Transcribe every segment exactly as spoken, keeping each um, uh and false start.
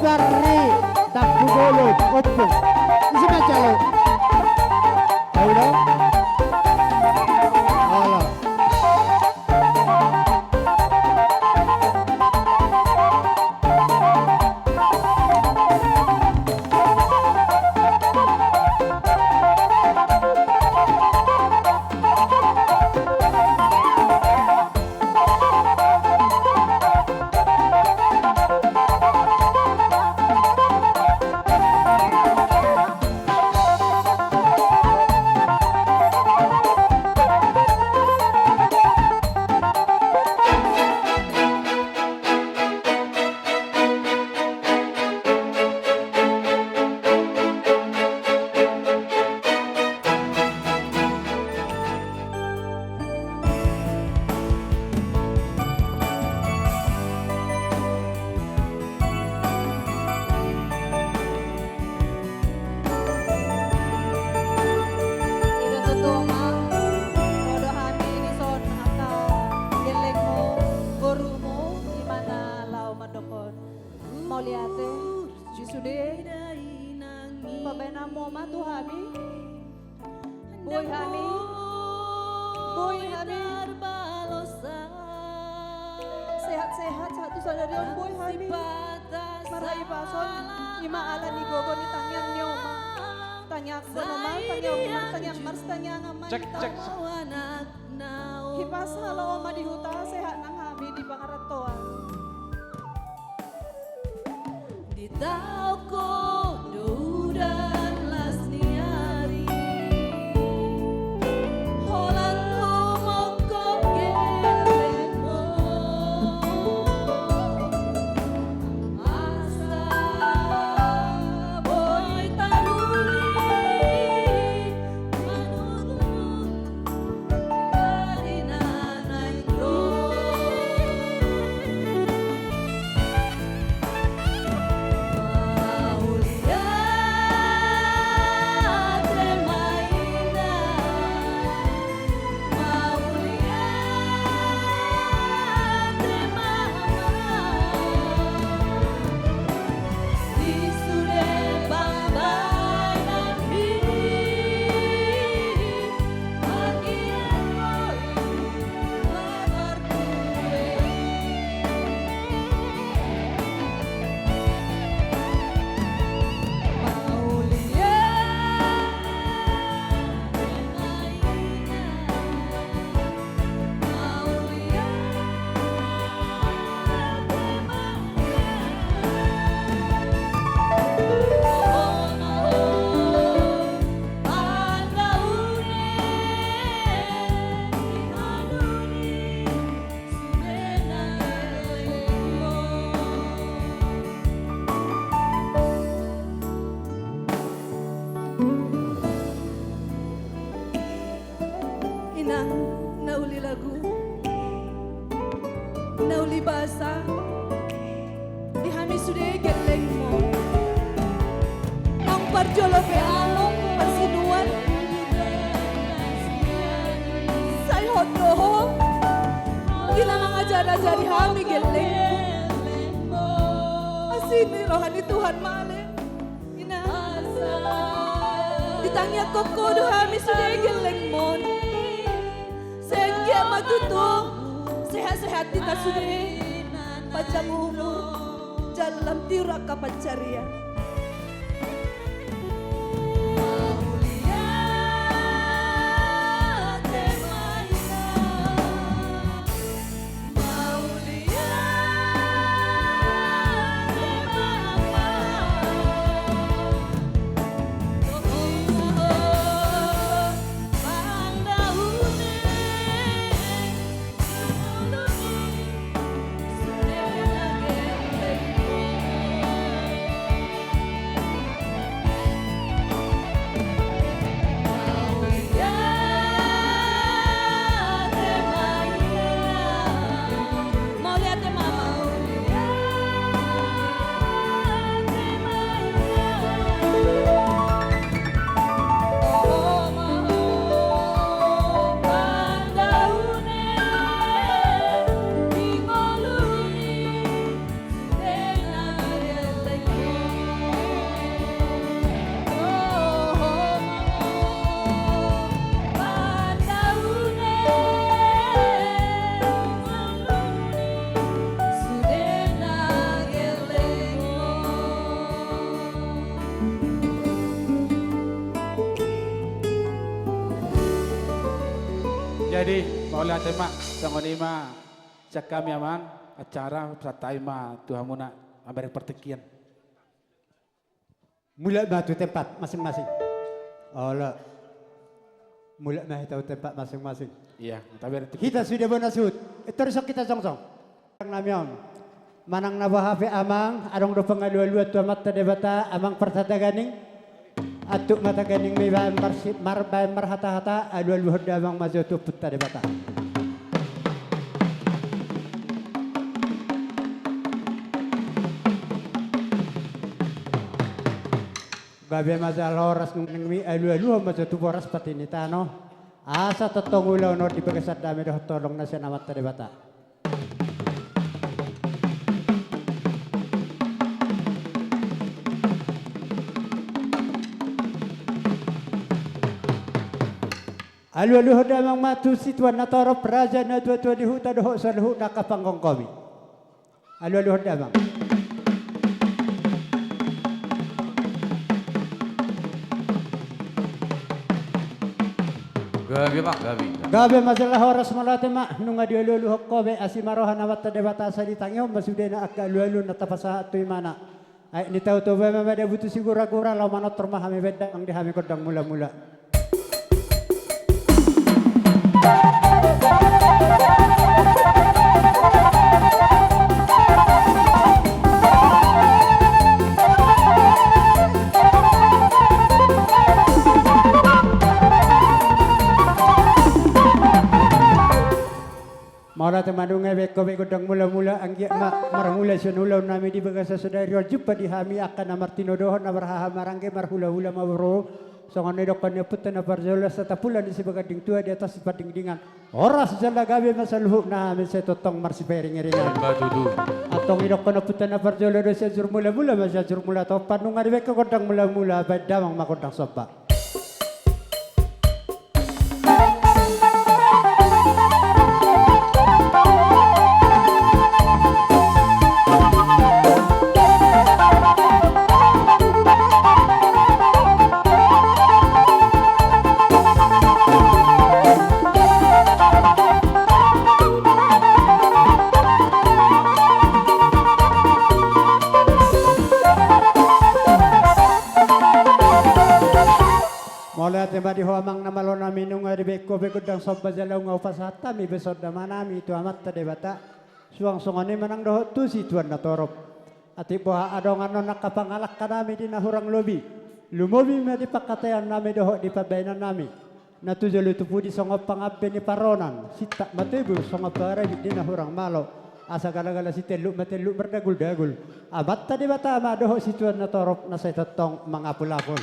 Parri, Tampubolon, Ompung. Isi ma jalo. Ayo dong. Alah. I do tutu ma, ro do hami dison angka gellengmu, borumu, i ma na laho mandokkon mauliate di sude. Pambahenanmu ma tu hami. Boi hami. Boi hami. Sehat-sehat, sehat tu sadari on, boi hami. Marhahipason, i ma ala ni gogo ni tangiang ni oma. Tangiang ni oma, tangiang ni oma, tangiang mars, tangiang amang. Cek, cek. Hipas halak oma di huta, sehat nang hami di pangarantoan. Ditaon ho do udan las ni ari, holan humongkop gellengmu, asa boi taruli manungkun. Inang, na uli lagu, na uli basa, di hami sude gellengmu. Naung parjolo pe ahu marsinuan, sai hot do ho. Di na mangajar-ajari hami gellengmu. Asi ni roha ni Tuhan ma ale. Inang, ditangiangkon ho do hami sude gellengmon. Sai anggiat ma tutu sehat-sehat hita sude, panjang umur jala lam tiur angka pansarian. Jadi, mauliate ma, songon i ma sian hami amang, acara, santabi ma tu hamuna, amang partingkian. Mulak ma tu tempat masing-masing. Olo. Mulak ma hita tu tempat masing-masing. Iya, tapi ada tempat. Hita sude bona suhut. Eh, torus hita jongjong. Nami on. Manang na boha pe amang, adong do pangalualuan tu Amanta Debata, amang parhataganing. Antuk ma taganingmi baen marsi-, mar-, baen marhatahata, alualuhon damang ma jo tu Ompunta Debata. Gabe ma jala horas nang nangmi, alualuhon ma jo tu boras pati ni tano. Asa tongtong ulaon on di bagasan dame dohot holong na sian Amanta Debata. Alualuhon damang ma tu situan na torop, raja, natuatua ni huta dohot saluhutna angka panggonggomi. Alualuhon damang. Gabe ma, gabe. Gabe ma jala horas, mauliate ma, nunga dialualuhon ho be, asi ma roha ni Amanta Debata asa ditangihon ma sudena angka alualuan na tapasahat tu ibana. Ai ni tau tu bama ma dia butuh siguragura, laho manortor ma hami baen damang di hami gondang mulamula. Mauliate ma, nunga dibaen ho be gondang mulamula, anggiat ma marmula sian ulaon nami di bagasan sadari on, jumpa di hami angka na martinodohon, na marhahamaranggi, marhulahula ma boru. Songon na nidokkon ni ompunta na parjolo, asa tapula ni sibaganding tua di atas sipandingdingan. Horas jala gabe ma saluhutna, hami sai tongtong marsipairingiringan. Ima tutu. Antong didokkon ompunta na parjolo do, Sianjur Mulamula ma Sianjur Mula Tompa, nunga dibaen ho gondang mulamula, baen damang ma gondang somba. Mauliate ma di ho amang na malo nami, nunga dibaen ho be gondang somba jala nunga hupasahat hami be songon damanami tu Amanta Debata. Suang songon i ma nang dohot tu situan na torop. Atik boha adong annon angka pangalangka nami di na hurang lobi. Lumobi ma di pangkataion nami dohot di pambahenan nami. Na tu jolo tu pudi songon pangambe ni parronan, sintap ma tubu songon pangarabit di na hurang malo. Asa galagala sitelluk ma telluk mardaguldagul. Amanta Debata ma dohot situan na torop na sai tongtong mangapulapul.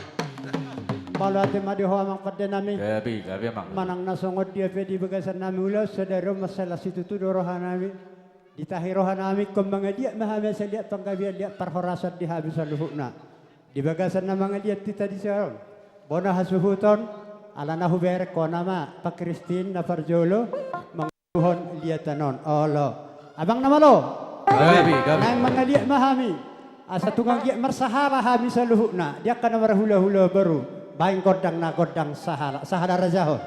Mauliate ma di ho amang pande nami. Gabe, gabe amang. Manang na songon dia pe di bagasan nami ulaon sadari on, mansai las situtu do roha nami. Ditahi roha nami ingkon mangaliat ma hami asa liat panggabean, liat parhorasan di hami saluhutna. Di bagasan na mangaliat hita dison, bona hasuhuton, ala na hubereng hona ma pangkristin na parjolo mangaluhon liatan on. Olo. Amang na malo. Gabe, gabe. Naeng mangaliat ma hami. Asa tung anggiat marsahala hami saluhutna. Di angka na marhulahula boru. Baen gondang na gondang sahala. Sahala raja ho.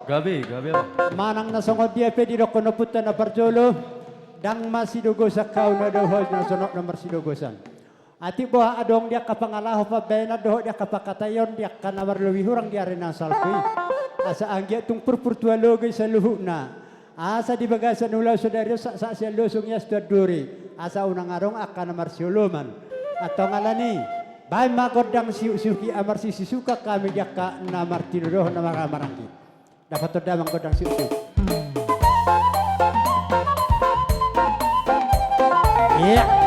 Gabe, gabe, Abang. Manang na songon dia pe didokkon ompunta na parjolo, ndang masidogosan hau na dohot na songon na marsidogosan. Atik boha adong di angka pangalaho pambahenan dohot di angka pangkataion di angka na marlobi hurang di ari na salpu i. Asa anggiat tung purpur tu alogo i saluhutna. Asa di bagasan ulaon sadari on, sak, sak sian losung ias tu anduri. Asa unang adong angka na marsioloman. Antong alani, baen ma gondang siuk-siuk i, a marsisisuka hami di angka na martinodohon na mara-, maranggi. Dapoton damang gondang siuk-siuk. Iya.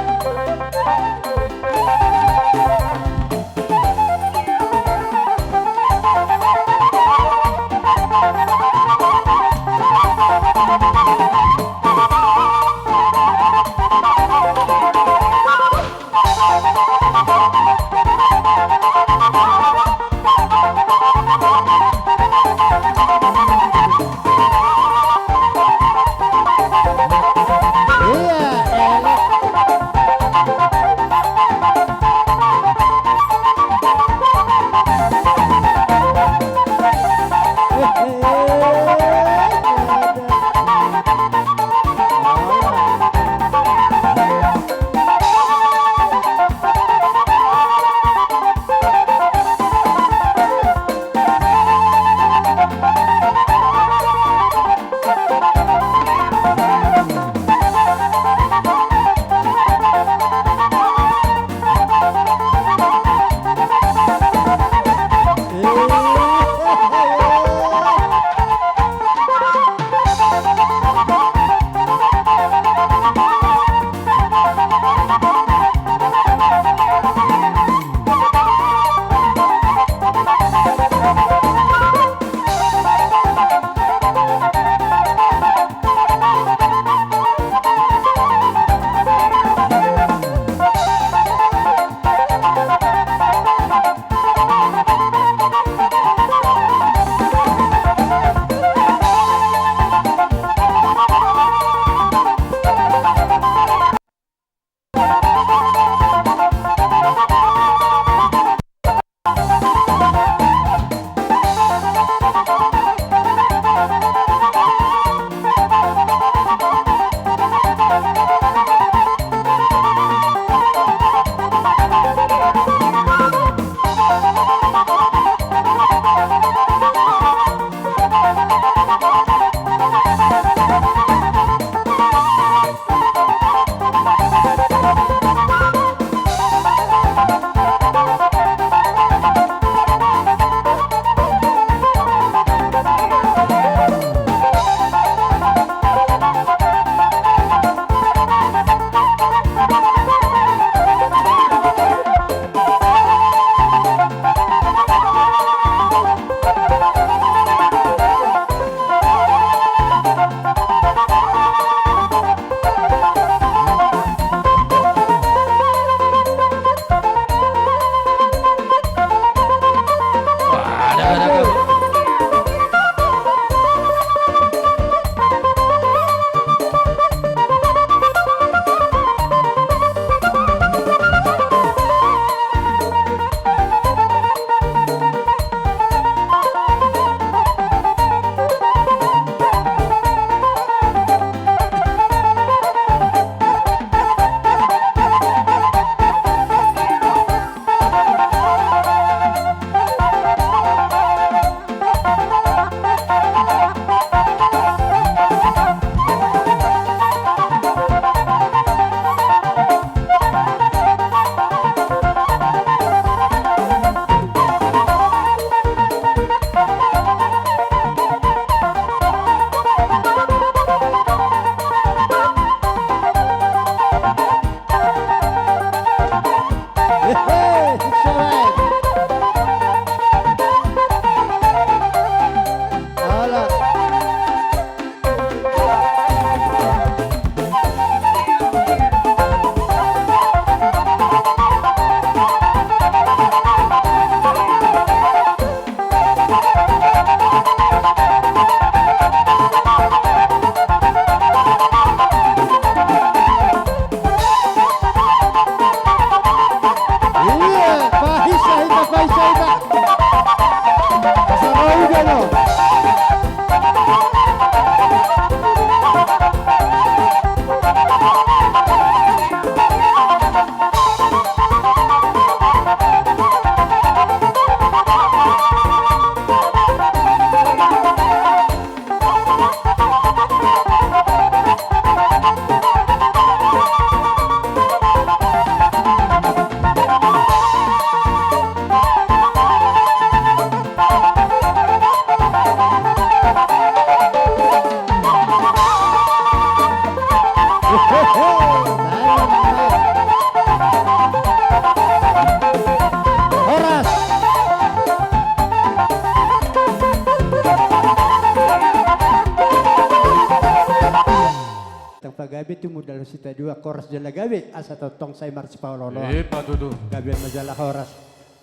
Gabe tumundalhon hita dua, horas jala gabe, asa tongtong sai marsipaolooloan. Ima tutu. Gabe ma jala horas.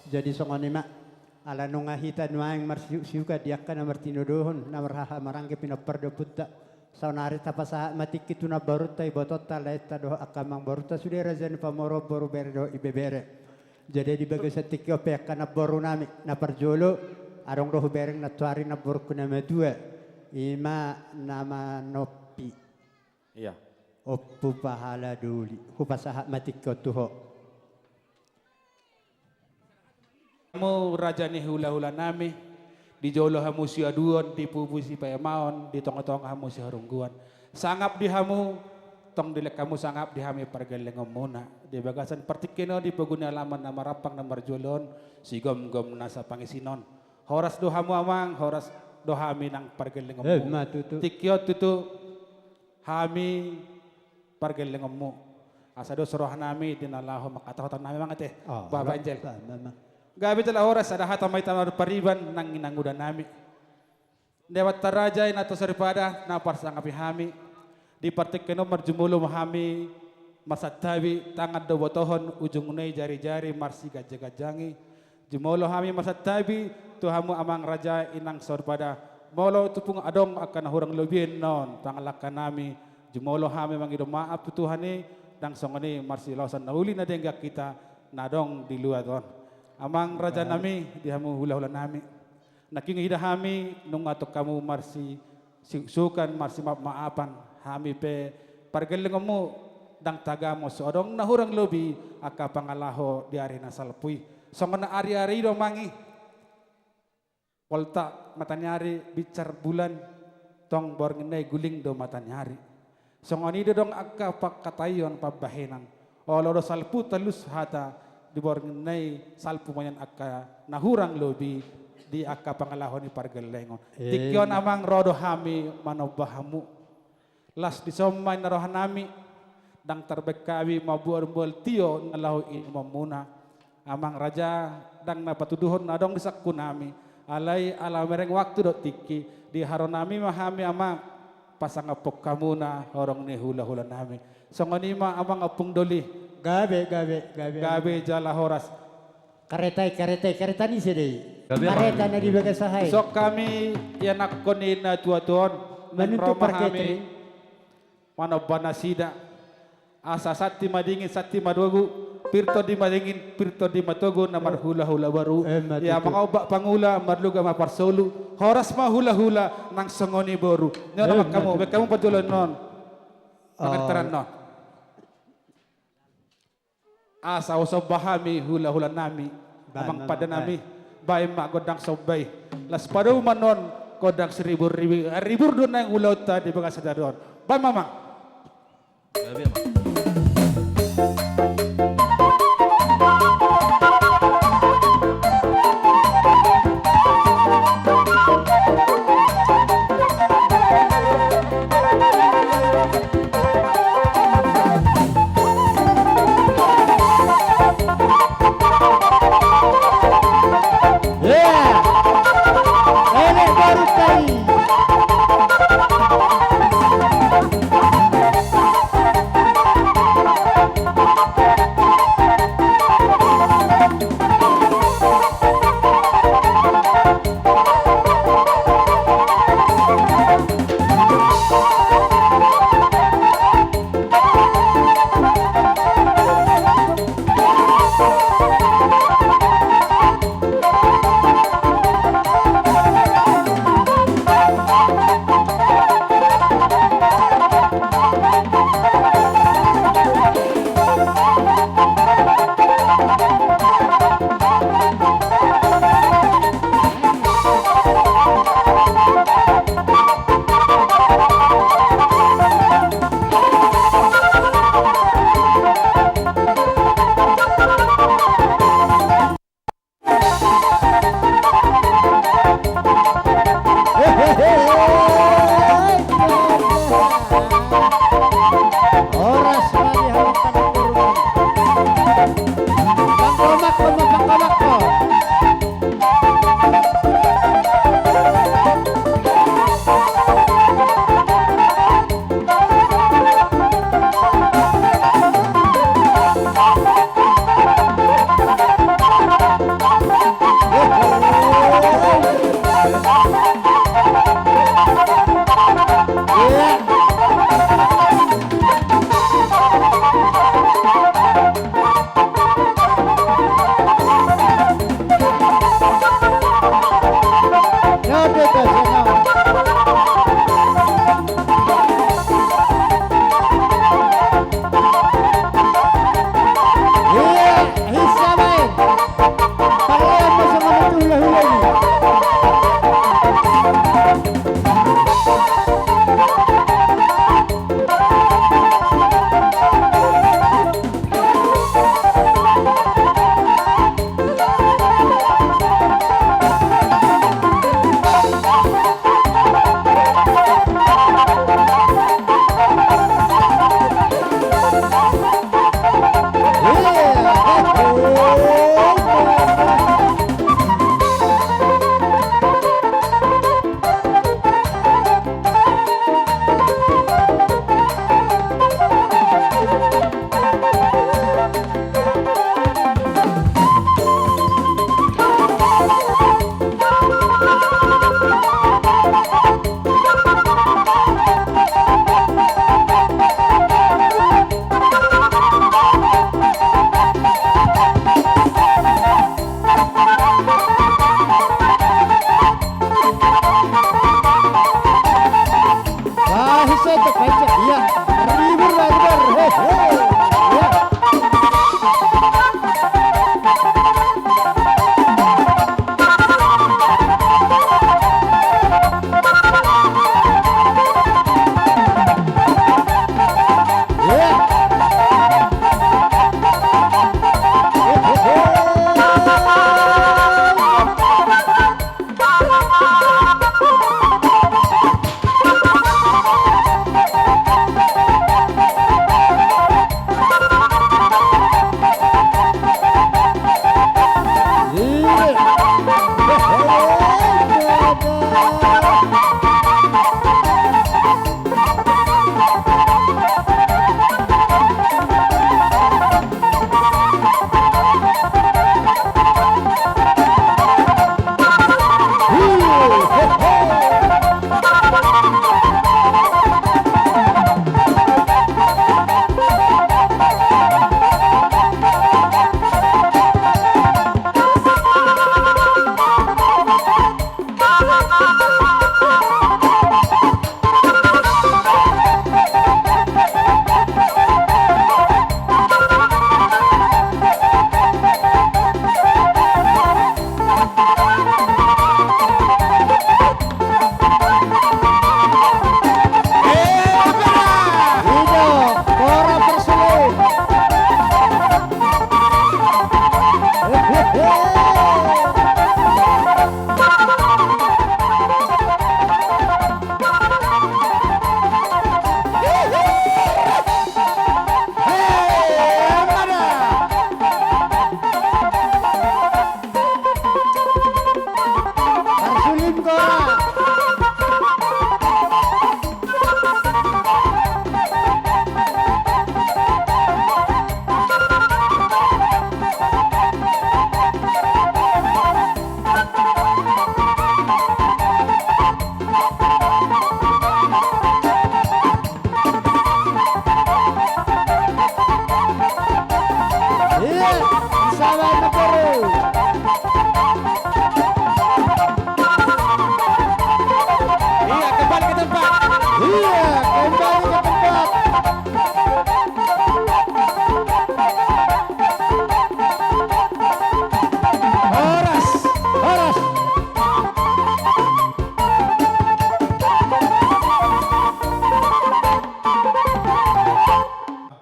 Jadi songon i ma, ala nunga hita nuaeng marsiuksiukan di angka na martinodohon, na marhahamaranggi pinompar ni ompunta. Saonari tapasahat ma tingki tu namborunta, ibotonta, laenta dohot angka amangborunta sude, raja ni pamoruon, boru, bere dohot ibebere. Jadi di bagasan tingki on pe angka namborunami, na parjolo, adong do hubereng nantoari namborungku na matua, ima na manompi. Iya. Ompu Pahala Doli, hupasahat ma tingki on tu ho. Hamu raja ni hulahulanami, di jolo hamu siaduon, di pupu sipaimaon, di tongatonga hamu siharungguan. Sangap di hamu, tong dilehon hamu sangap di hami pargellengonmuna. Di bagasan partingkian on di pogu ni alaman na marampang na marjual on, sigomgom nasa pangisina on. Horas do hamu amang, horas do hami nang pargellengonmu. Eh, ma tutu. Tingki on tutu, hami pargellengonmu. Asa dos rohanami di na laho mangkatahon nami, amang ate. Oh, Bapak Angel. Gabe jala horas, sada hata ma hita marpariban nang inangudanami. Debata raja i na tua soripada na parsangapi hami. Di partingkian on marjumolo ma hami marsantabi, tangan do botohon, ujungna i jarijari marsiganjangganjangi. Jumolo hami marsantabi tu hamu amang raja, inang soripada. Molo tung pe adong angka na hurang lobi annon pangalangkanami, jumolo hami mangido maaf tu Tuhan i, ndang songon i marsilaosan na uli na denggan hita na adong di luat on. Amang rajanami, di hamu hulahulanami. Nangkin ida hami nunga tong hamu marsi sukan, marsimaafmaafan, hami pe pargellengonmu, ndang tagamon so adong na hurang lobi angka pangalaho di ari na salpu i. Songon ariari i do amang i. Poltak mataniari, binsar bulan, tong borngin na i guling do mataniari. Songon i do adong angka pangkataion pambahenan. Olo do salpu talus hata, di borngin na i salpu ma nian angka na hurang lobi di angka pangalaho ni pargellengon. Tingki on amang, ro do hami manomba hamu. Las dison ma ninna rohanami, ndang tarbaen hami mamboan mual tio na laho inumonmuna. Amang raja, ndang na patuduhon na adong di sangkunami. Alai ala mereng waktu dohot tingki, di haronami ma hami amang pasangaphon hamuna horong ni hulahulanami. Songon i ma amang Ompung Doli. Gabe, gabe, gabe. Gabe jala horas. Kareta i, kareta i, kareta ni ise do i? Gabe, amang. Kareta na di bagasan aha i? Dison hami ianakhon ni natuatua on. Manuntuk ro ma hami parketri. Manomba nasida. Asa santi madingin, santi matogu, pir tondi madingin, pir tondi matogu, na marhulahula boru. Eh, ma tutu. Ia mangombak pangula, marluga ma parsolu. Horas ma hulahula nang songon i boru. Ni on, eh, amang, ma tutu. Baen hamu parjolo annon. Oh. Pangantaran on. Asa husomba hami hulahulanami. Baen, amang, ma, padanami, baen. Baen ma gondang somba i. Laos padomu ma annon gondang siriburibu, ribur do naeng ulaonta di bagasan sadari on. Baen ma amang. Gabe, amang.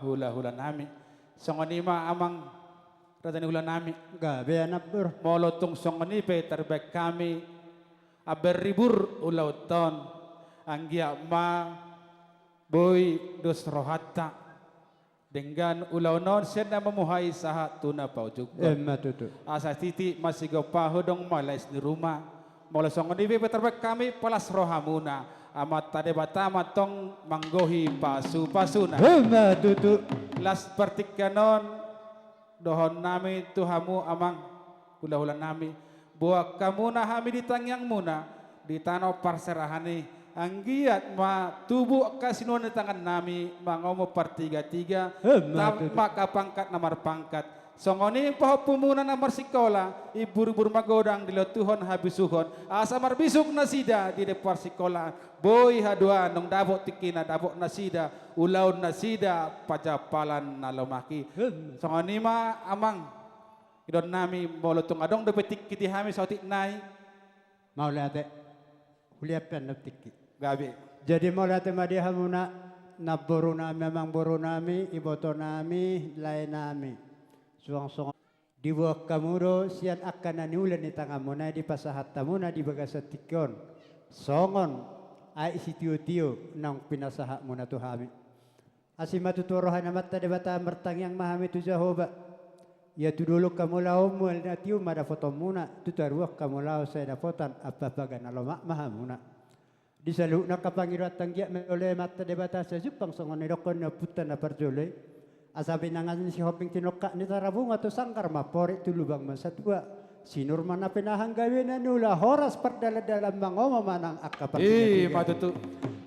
hula-hula nami. Songon i ma amang raja ni hula nami. Gabe anambur. Molo tung songon i pe tarbaen hami amber ribur ulaonta on, anggiat ma boi dos rohanta denggan ulaon on sian na mamuhai sahat tu na paujungkon. Emma tutu. Asa titi masigompa hudong malais ni ruma. Molo songon i pe tarbaen hami palas rohamuna, Amanta Debata ma tong manggohi pasu-pasuna. Emma tutu. Las partingkian on dohonon nami tu hamu amang hula-hula nami, boan hamuna hami di tangiangmuna di tano parserahan i, anggiat ma tubu angka sinuan ni tangan nami mangomo partiga-tiga. Emma tutu. Tama angka pangkat na marpangkat. Songon i pahompumuna na marsikola, imbur-imbur magodang dilehon Tuhan habisuhon, asa marbisuk nasida di na parsikolaan. Boi haduan nunga dapot tingkina, dapot nasida ulaon nasida pajampalan na lomak i. Emma. Songon i ma amang. Ido nami molo tung adong dope tingki di hami saotik nai. Mauliate. Hulean pe annon tingki. Gabe. Jadi mauliate ma di hamuna, namboru nami, amangboru nami, iboto nami, lae nami. Suang songon diboan hamu do sian angka na niula ni tanganmuna i dipasahat hamuna di bagasan tingki on. Songon aek sitio-tio naung pinasahatmuna tu hami. Asi ma tutu roha ni Amanta Debata, martangiang ma hami tu Jahowa. Ia tu dolok hamulaonmu, na tio ma dapotonmuna, tu toruan hamulaon sai dapotan, ampapaga na lomak ma hamuna. Di saluhutna angka pangidoanta anggiat ma dioloi Amanta Debata sai jumpang songon na nidokkon ni ompunta na parjolo i. Asa binanga ni Sihombing tinongkak ni Tarabunga tu sanggar ma amporik tu lubang ma satua. Sinur ma na pinahan gabena, niula horas pardalan-dalan, mangomo ma nang angka partingkian. Ima tutu.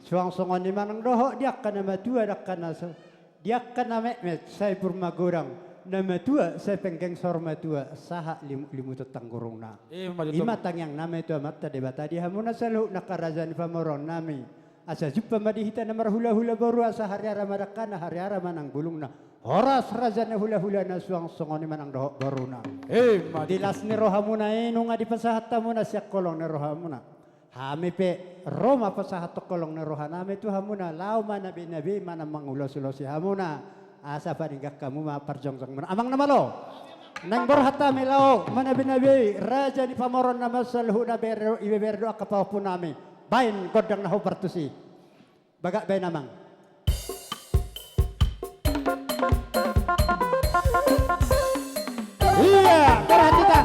Suang songon i ma nang dohot di angka na matua, di angka na so, di angka na metmet sai pur magodang, na matua sai penggeng saur matua, sahat limut-limut tangkurungna. Ima tutu. Ima tangiang nami tu Amanta Debata di hamuna saluhutna angka raja ni pamoruon nami. Asa jumpang ma di hita na marhula-hula boru, asa hariara ma dangkana, hariara ma nang bulungna. Horas raja ni hula-hula na suang songon i ma nang dohot boruna. Ima tutu. Di las ni rohamuna i nunga dipasahat hamuna sian holong ni rohamuna. Hami pe ro ma pasahathon holong ni roha nami tu hamuna, laho manabe-nabe manang mangulos-ulosi hamuna. Asa padenggan hamu ma parjongjongmuna. Amang na malo. Naeng borhat hami laho manabe-nabe raja ni pamoruon nami saluhutna, bere, ibebere dohot angka pahompu nami. Baen gondang na hombar tusi. Bagak baen amang. Ia, borhat hita.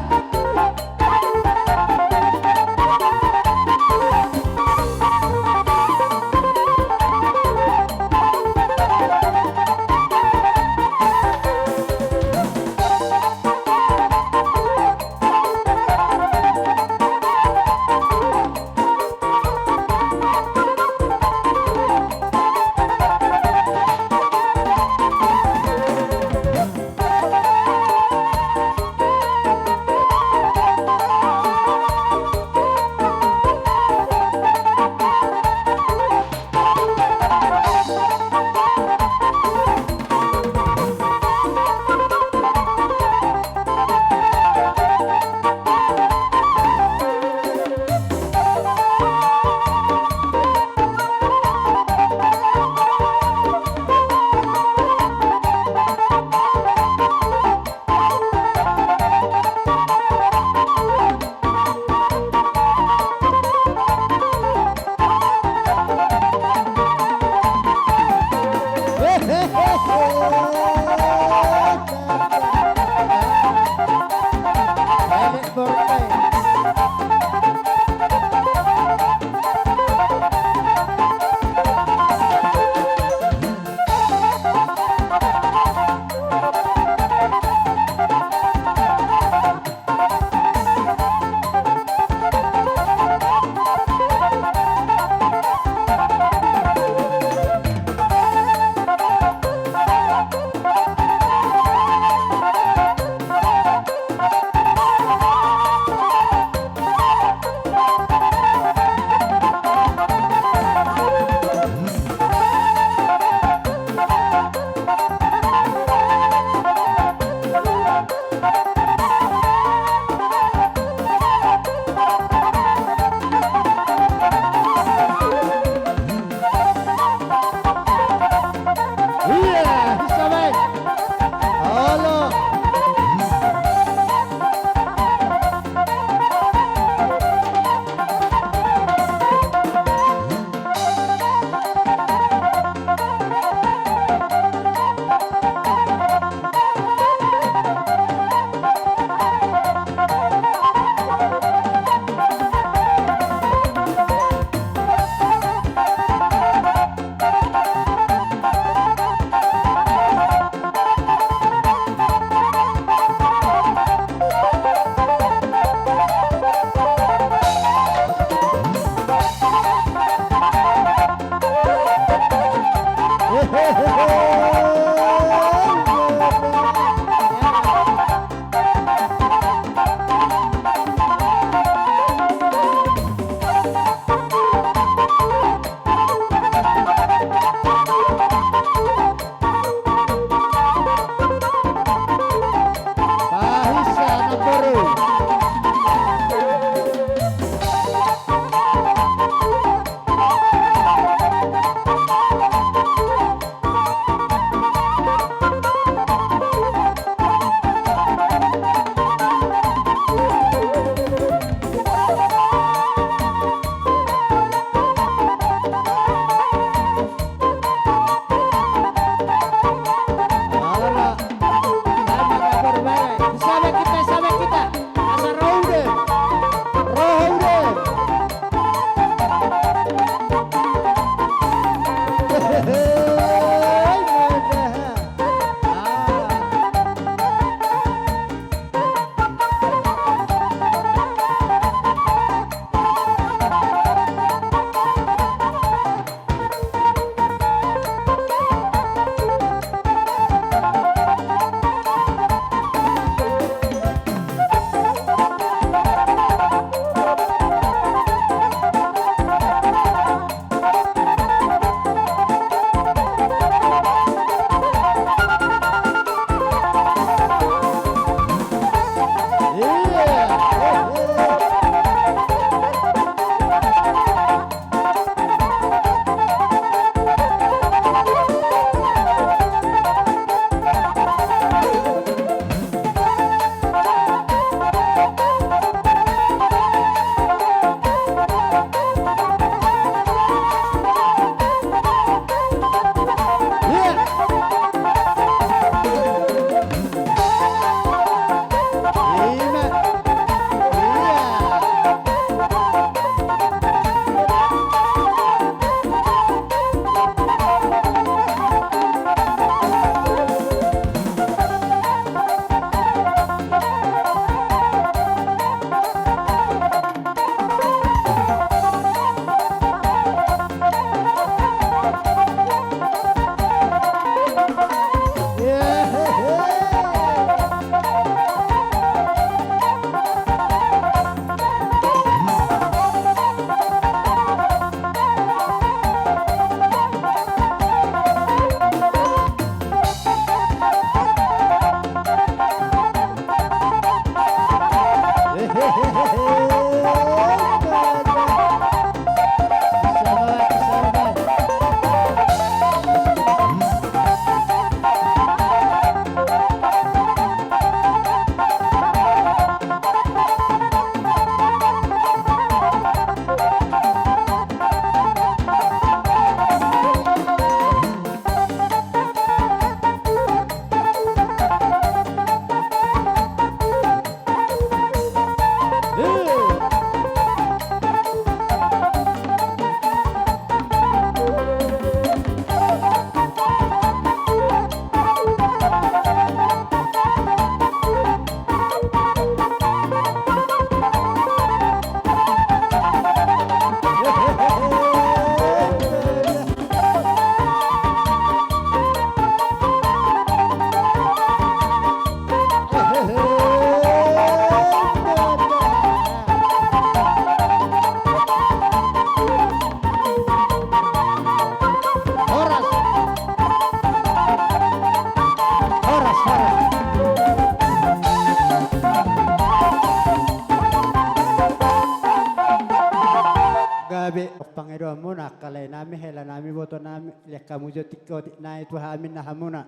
Gabe pangidoanmuna, angka lae nami, hela nami, boto nami, lehon hamu jo tingki otik nai tu hami na hamuna.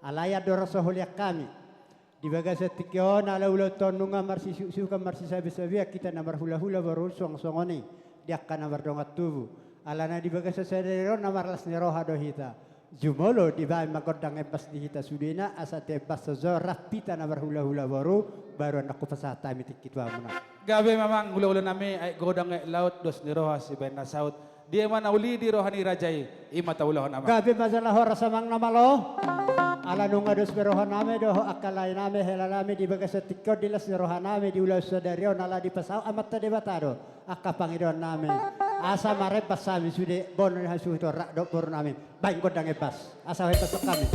Alai andorang so hulean hami di bagasan tingki on, ala ulaon on nunga marsisuksukan, marsisabesabean hita na marhulahula boru, suang songon i di angka na mardongan tubu. Alana di bagasan sadari on na marlas ni roha do hita. Jumolo dibaen ma gondang embas di hita sudena, asa tiop embas so jo rap hita na marhulahula boru, baru annon hupasahat hami tingki tu hamuna. Gabe ma amang hulahula nami, aek godang aek laut, dos ni roha sibaen na saut. Dia ma na uli di roha ni raja i, i ma taulahon amang. Gabe ma jala horas amang na malo. Ala nunga dos be roha nami dohot angka lae nami, hela nami, di bagasan tingki on di las ni roha nami di ulaon sadari on, ala dipasaut Amanta Debata do angka pangidoan nami. Asa marembas hami sude boru ni hasuhuton rap dohot boru nami. Baen gondang embas, asa huembas hami.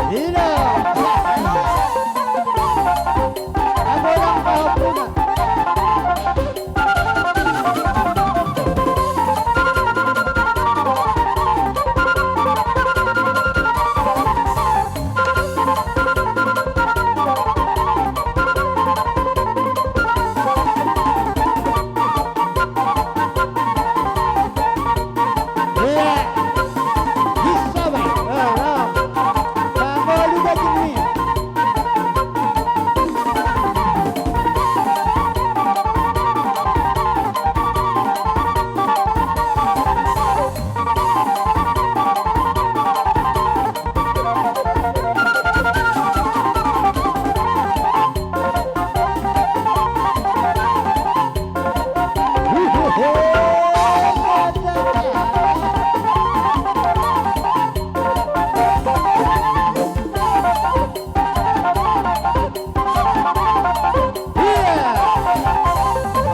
Ida. Agodang pahompuna. Iya.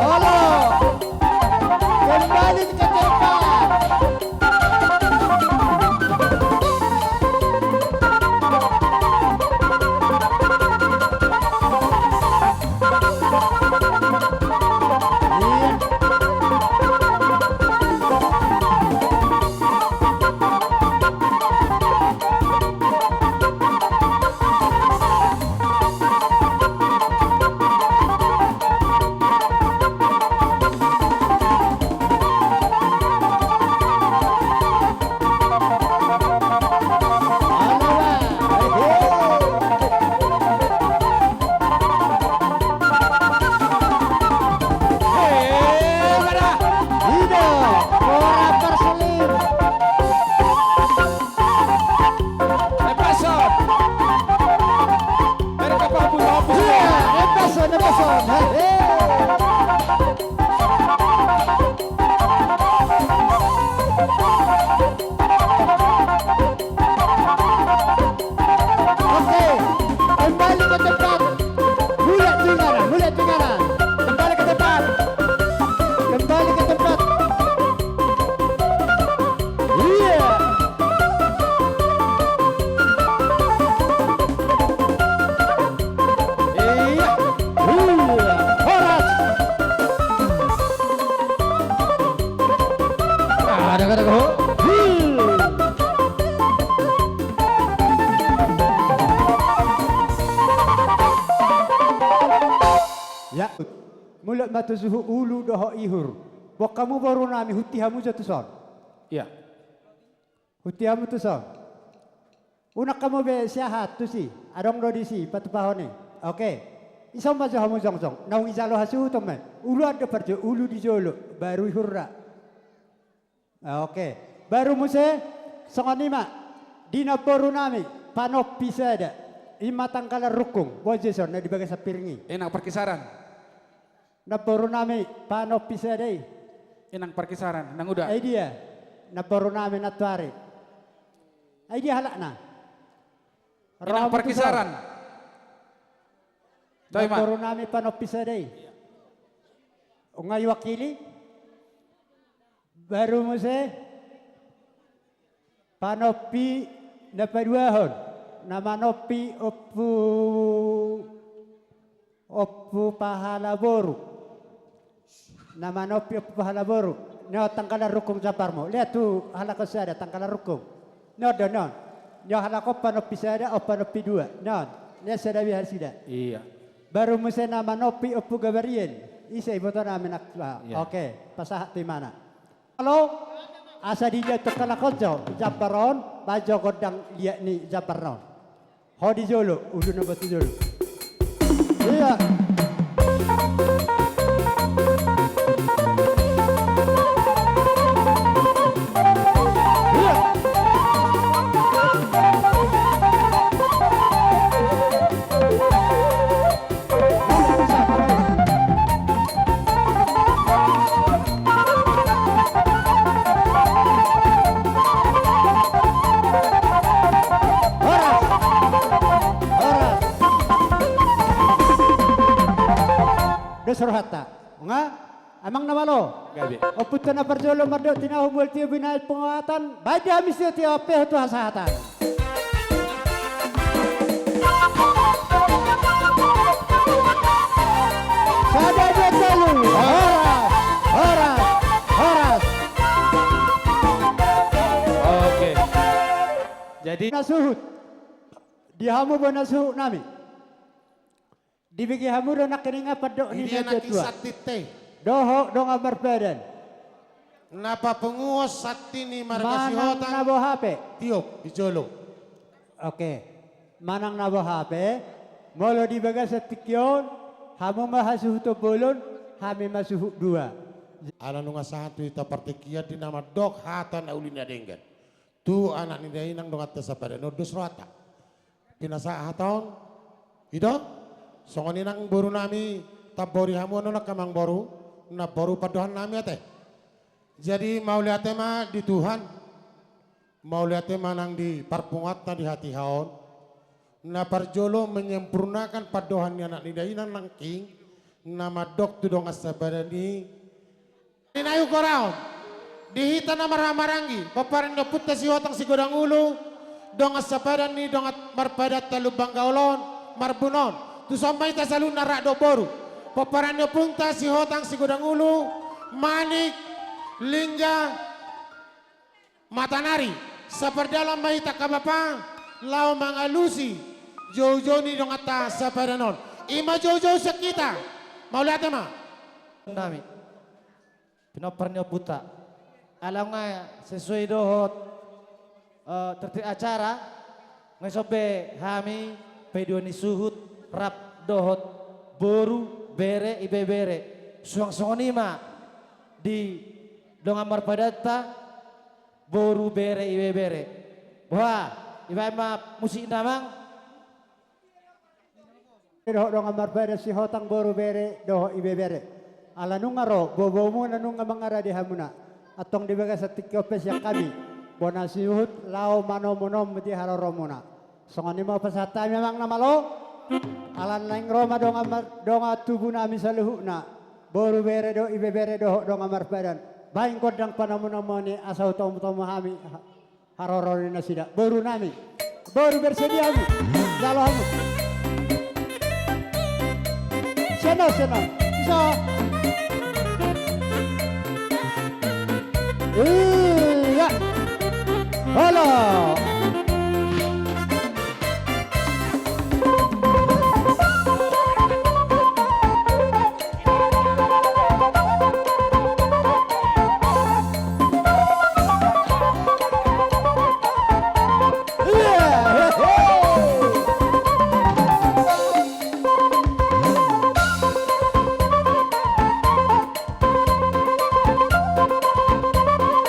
Halo. Kembali ke tempat. Oke, kembali ke tempat. Mulak tu inganan, mulak tu inganan. Kembali ke tempat. Kembali ke tempat. Iya. Iya. Iya. Horas. Ada kata ho. Ya. Mulak ma tu suhut ulu dohot ihur. Boan hamu boru nami, hunti hamu jo tuson. Iya. Hunti hamu tuson. Unang hamu be siahaan tusi, adong do disi patupahon i. Oke. Dison ma jo hamu jongjong. Naung dijalo hasuhuton ma i. Uluan do parjolo, ulu di jolo, baru ihurna. Oke. Baru muse songon i ma di namboru nami Panompi Sada. I ma Tanggalan Rungkung. Boan jo dison na di bagasan piring i. Inang Parkisaran. Namboru nami Panompi Sada i. Inang Parkisaran, nang uda. Ai dia? Namboru nami nantuari. Ai dia halakna? Inang Parkisaran. Namboru nami Panompi Sada i. Nunga diwakili. Baru muse Panompi na paduahon, na manompi Ompu, Ompu Pahalaboru. Na manompi Ompu Pahalaboru. Ni on Tanggalan Rungkung jambarmu. Lean tu halak on sada Tanggalan Rungkung. Ni on do, ni on. Ni on halak on Panompi sada, on Panompi dua. Ni on. Lean sada be nasida. Iya. Baru muse na manompi Ompu Gabariel. Ise iboto nami nang. Iya. Oke, pasahat tu imana. Halo, asa diliat tu halak on jo jambar on, baen jo gondang liat ni jambar on. Ho di jolo, ulu na batu jolo. Iya. Iya. Horas. Horas. Dos rohanta. Nga? Amang na malo. Gabe. Ompunta na parjolo mardok tinahu, mual tio binahen pangawatan, baen di hami sitio, tio ampe ho tu hasahatan. Na suhut. Di hamu bona suhut nami. Dibege hamu do nangkiningan pandok ni natua-tua. Dohot dongan marpadan. Na papunguhon santi ni marga Sihotang. Manang na boha pe. Tiop di jolo. Oke. Manang na boha pe. Molo di bagasan tingki on, hamu ma hasuhuton bolon, hami ma suhut dua. Ala nunga sahat tu hita partingkian di na mandok hata na uli na denggan. Tu anak ni dainang donganta sapadan on dos rohanta. Pinasahat hata on. I do? Songon i nang boru nami, tambori hamu annon angka amangboru, namboru pandohan nami ate. Jadi mauliate ma di Tuhan, mauliate ma nang di parpunguanta di hatiha on, na parjolo menyempurnakan pandohan ni anak ni dainang nangkin, na mandok tu dongan sapadan i, Ninna i hugoraon. Di hita na marhahamaranggi, pomparan ni ompunta Sihotang Sigodang Ulu, dongan sapadan ni dongan marpadanta Lumban Gaol on, Marbun on. Tuson ma hita saluhutna rap dohot boru. Pomparan ni ompunta Sihotang Sigodang Ulu, Manik, Lingga, Matanari. Sapardalan ma hita angka bapa, laho mangalusi joujou ni donganta sapadan on. I ma joujou sian hita. Mauliate ma. Nami. Pinompar ni ompunta. Ala nunga sesuai dohot, eh, tertib acara, nunga i sombe hami, paidua ni suhut, rap dohot boru, bere, ibebere. Suang songon i ma di dongan marpadanta, boru, bere, ibebere. Boha, ibaen ma musikna amang. Dohot dongan marpadan Sihotang, boru, bere dohot ibebere. Ala nunga ro boaboamuna, nunga mangarade hamuna. Antong di bagasan tingki on pe sian hami, bona suhut laho manomunomu di haroromuna. Songon i ma pasahat hami amang na malo. Ala naeng ro ma dongan mar-, dongan tubu nami saluhutna, boru, bere dohot ibebere dohot dongan marpadan. Baen gondang panomunomuon i asa hutomutomu hami. Haroro ni nasida. Boru nami. Boru, bersedia hamu. Jalo hamu. Sian on, sian on. Iso. Iya. Halo.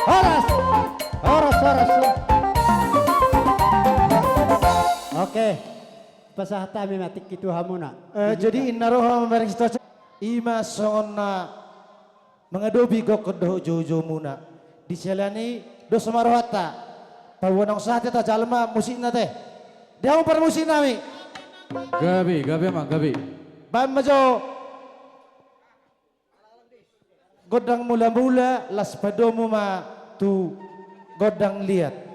Horas. Horas, horas. Oke. Pasahat hami ma tingki tu hamuna. Eh, jadi inna roha mambareng sitoca. I ma songon na mangadopi gokhon dohot joujoumuna. Di siala ni i dos ma rohanta. Paboa naung sahat hita, jalo ma musikna ate. Di hamu parmusik nami. Gabe, gabe ma, gabe. Baen ma jo. Gondang mulamula, laos padomu ma tu gondang liat.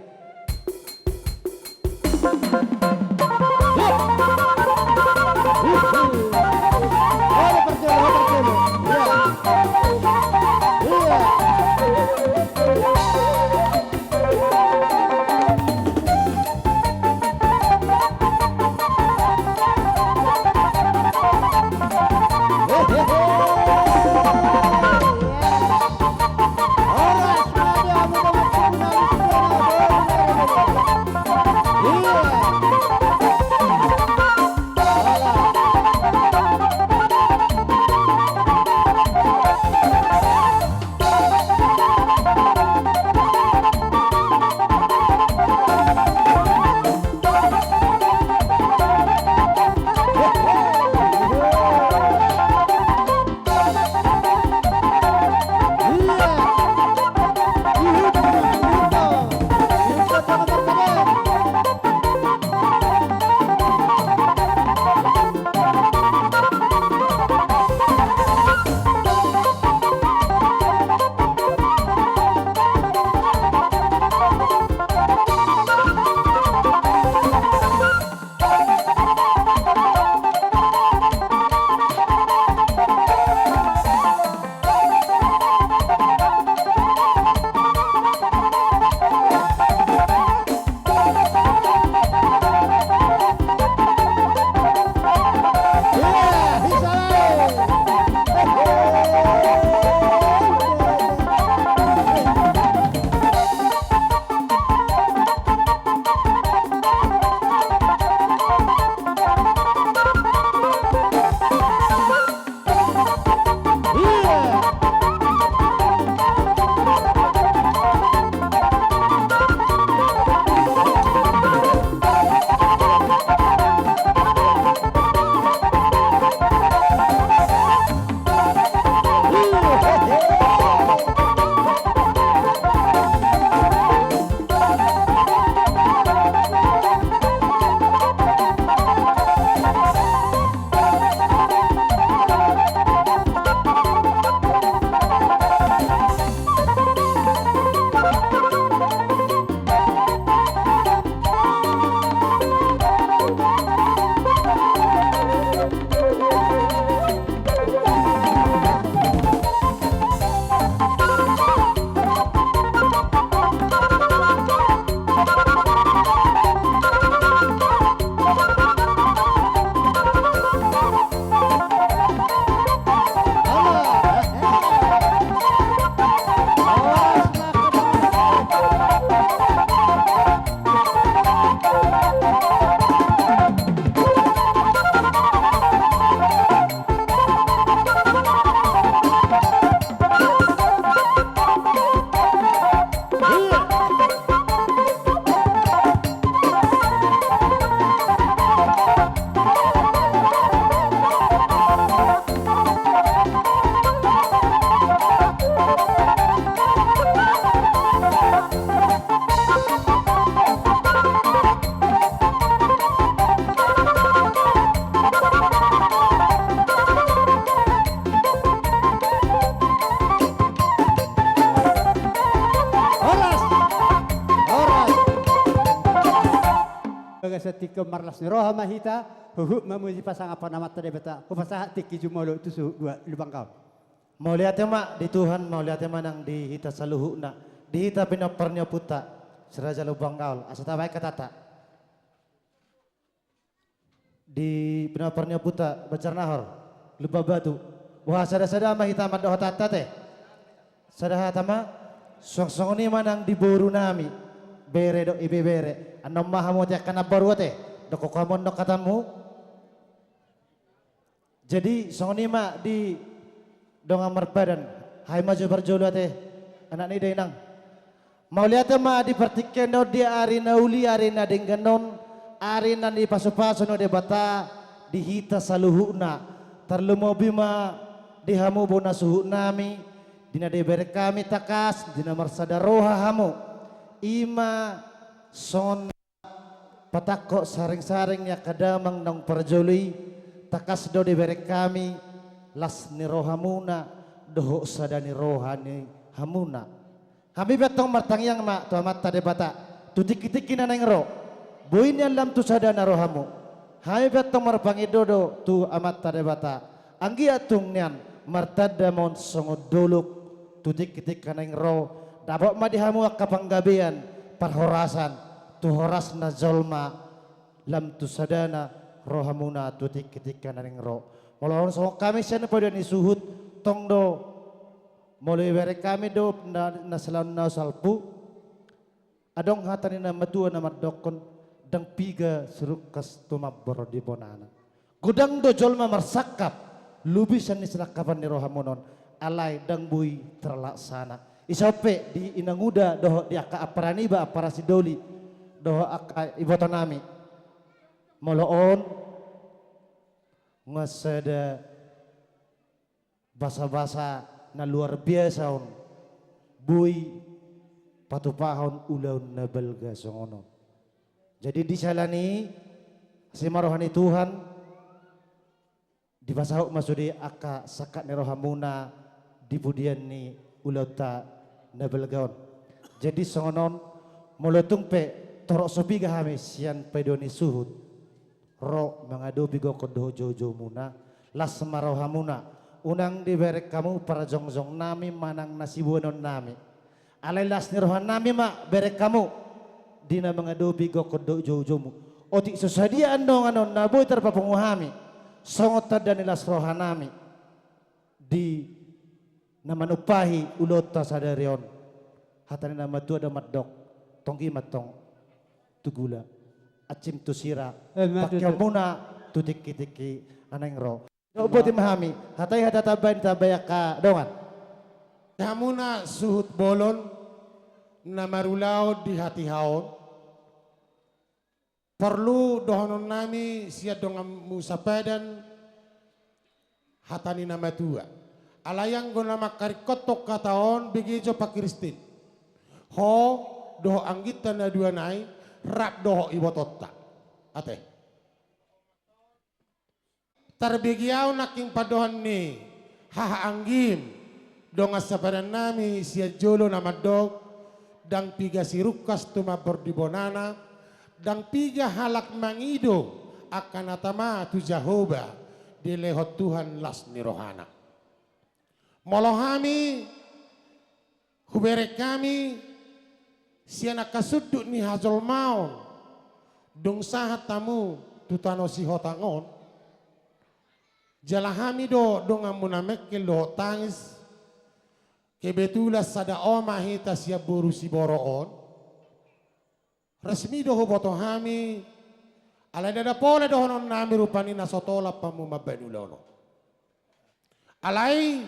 Tingki on marlas ni roha ma hita, huhut mamuji pasangaphon Amanta Debata, hupasahat tingki jumolo tu suhut dua lubang gaol. Mauliate ma di Tuhan, mauliate ma nang di hita saluhutna, di hita pinompar ni ompunta, Si Raja Lumban Gaol, asa tabaen hatanta. Di pinompar ni ompunta, Banjar Nahor, Lumban Batu. Boha, sada-sada ma hita mandok hatanta ate. Sada hata ma, suang songon i ma nang di boru nami, bere dohot ibebere. Annon ma hamu ate angka namboru ate, dokkon hamu annon hatamu. Jadi songon i ma di dongan marpadan, hami ma jo parjolo ate, anak ni ida, inang. Mauliate ma di partingkian on, di ari na uli, ari na denggan on, ari na nipasupasu ni Debata di hita saluhutna. Tarlumobi ma di hamu bona suhut nami, di na dibereng hami tangkas, di na marsada roha hamu. I ma songon patangko saring-saring ni angka damang naung parjolo i, tangkas do dibereng hami las ni rohamuna dohot sada ni roha ni hamuna. Hami pe antong martangiang ma tu Amanta Debata tu tingki-tingki na naeng ro. Boi nian lam tu sadana rohamu. Hami pe antong marpangido do tu Amanta Debata, anggiat tung nian martanda ma on songon dolok tu tingki-tingki na naeng ro, dapot ma di hamu angka panggabean, parhorasan, tu horasna jolma lam tu sadana rohamuna tu tingki-tingki na naeng ro. Molo on songon hami sian paidua ni suhut, tong do, molo ibereng hami do na, na salaon na salpu, adong hata ni na matua na mandokkon, ndang piga sirungkas tumambor di bonana. Godang do jolma marsangkap, lobi sian ni sinangkapan ni rohamuna on, alai ndang boi terlaksana. Isa on pe di inanguda dohot di angka ampara niba, ampara sidoli, dohot angka iboto nami. Molo on, nunga sada basa-basa na luar biasa on, boi patupahon ulaon na balga songon on. Jadi di sala ni asi ma roha ni Tuhan, dipasaut ma sude angka sangkap ni rohamuna di pudian ni ulaonta na balga on. Jadi songon on, molo tung pe torop so piga hami sian paidua ni suhut, ro mangadopi gokhon dohot jou-joumuna, las ma rohamuna, unang dibereng hamu parjongjong nami manang na siboanon nami. Alai las ni roha nami ma bereng hamu di na mangadopi gokhon dohot jou-joumu. Otik so sadia andongan on na boi tarpapungu hami songon tanda ni las roha nami di na manumpahi ulaonta sadari on. Hata ni na matua do mandok, tonggi ma antong tu gula, ansim tu sira, eh, ma tutu, pangkeonmuna tu tingki-tingki na naeng ro. Boti ma hami, hatai hata tambai, tambai angka dongan. Hamuna suhut bolon na marulaon di hatiha on. Porlu dohonon nami sian donganmu sapadan hata ni na matua. Alai anggo na mangkaringkothon hata on, bege jo pangkiristin. Ho dohot angginta na dua nai, rap dohot ibotonta. Ate. Tarbege ahu nangkin pandohan ni haha anggim, dongan sapadan nami sian jolo na mandok, ndang piga sirungkas tumambor di bonana, ndang piga halak mangido angka na tama tu Jahowa, dilehon Tuhan las ni rohana. Molo hami, hubereng hami sian angka sundut ni hajolmaon, dung sahat hamu tu tano Sihotang on, jala hami do donganmuna Mengkel dohot Tangis, kebetulan sada oma hita sian boru Siboro on, resmi do huboto hami, alai ndada pola dohonon nami rupani na so tolap hamu mambaen ulaon on. Alai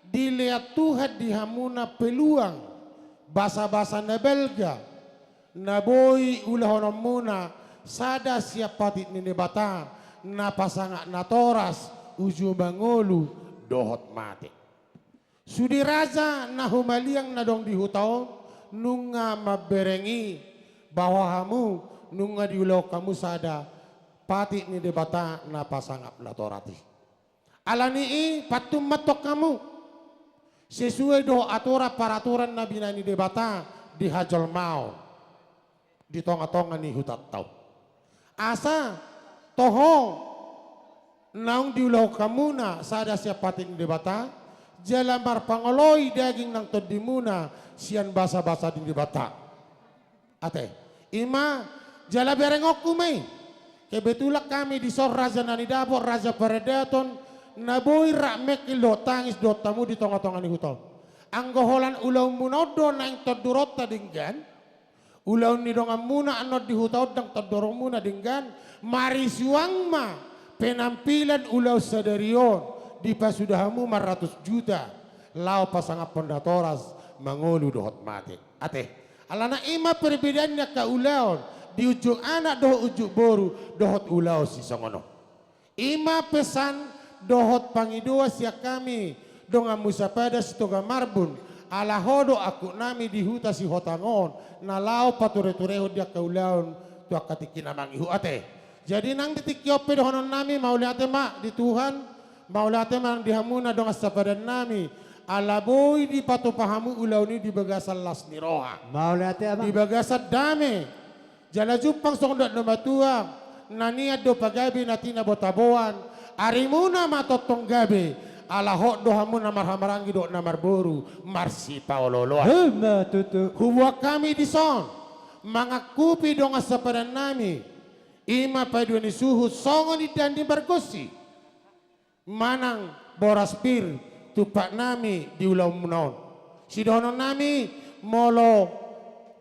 dilehon Tuhan di hamuna peluang, basa-basa na balga, na boi ulahononmuna sada sian patik ni Debata, na pasangap natoras, uju mangolu dohot mate. Sude raja na humaliang na adong di huta on, nunga mambereng i, bahwa hamu nunga diulahon hamu sada patik ni Debata na pasangap natoras i. Ala ni i, pantun ma antong hamu, sesuai dohot aturan paraturan na binahen ni Debata di hajolmaon di tonga-tonga ni hutanta on. Asa toho naung diulahon hamuna sada sian patik ni Debata, jala marpangoloi daging nang tondimuna sian basabasa ni Debata. Ate, i ma jala berengonku ma i. Kebetulan hami dison raja na nidapot, raja paradaton, na boi rap mengkel dohot tangis dohot hamu di tongatonga ni huta on. Anggo holan ulaonmuna on do naeng tonduronta denggan, ulaon ni donganmuna annon di huta on ndang tonduronmuna denggan, marisuang ma penampilan ulaon sadari on, dipasuda hamu ma ratus juta, laho pasangaphon natoras, mangolu dohot mate. Ate. Alana i ma perbedaan ni angka ulaon di unjuk anak dohot unjuk boru dohot ulaon sisongon on. I ma pesan dohot pangidoan sian hami donganmu Sapadan Sitoga Marbun, ala ho do angkup nami di huta Sihotang on na laho patureturehon di angka ulaon tu angka tingki na mangihut. Ate. Jadi nang di tingki on pe dohonon nami mauliate ma di Tuhan, mauliate ma nang di hamuna dongan sapadan nami, ala boi dipatupa hamu ulaon i di bagasan las ni roha. Mauliate, Amang. Di bagasan dame. Jala jumpang songon dok na matua, na nian do pagabe na tina botaboan, arimuna ma tongtong gabe, ala hot do hamu na marhahamaranggi dohot na marboru, marsipaolooloan. Ima tutu. Hubuan hami dison, mangangkupi dongan sapadan nami, i ma paidua ni suhut songon indahan ni margonsi manang boras pir tumpak nami di ulaonmuna on. Sidohonon nami, molo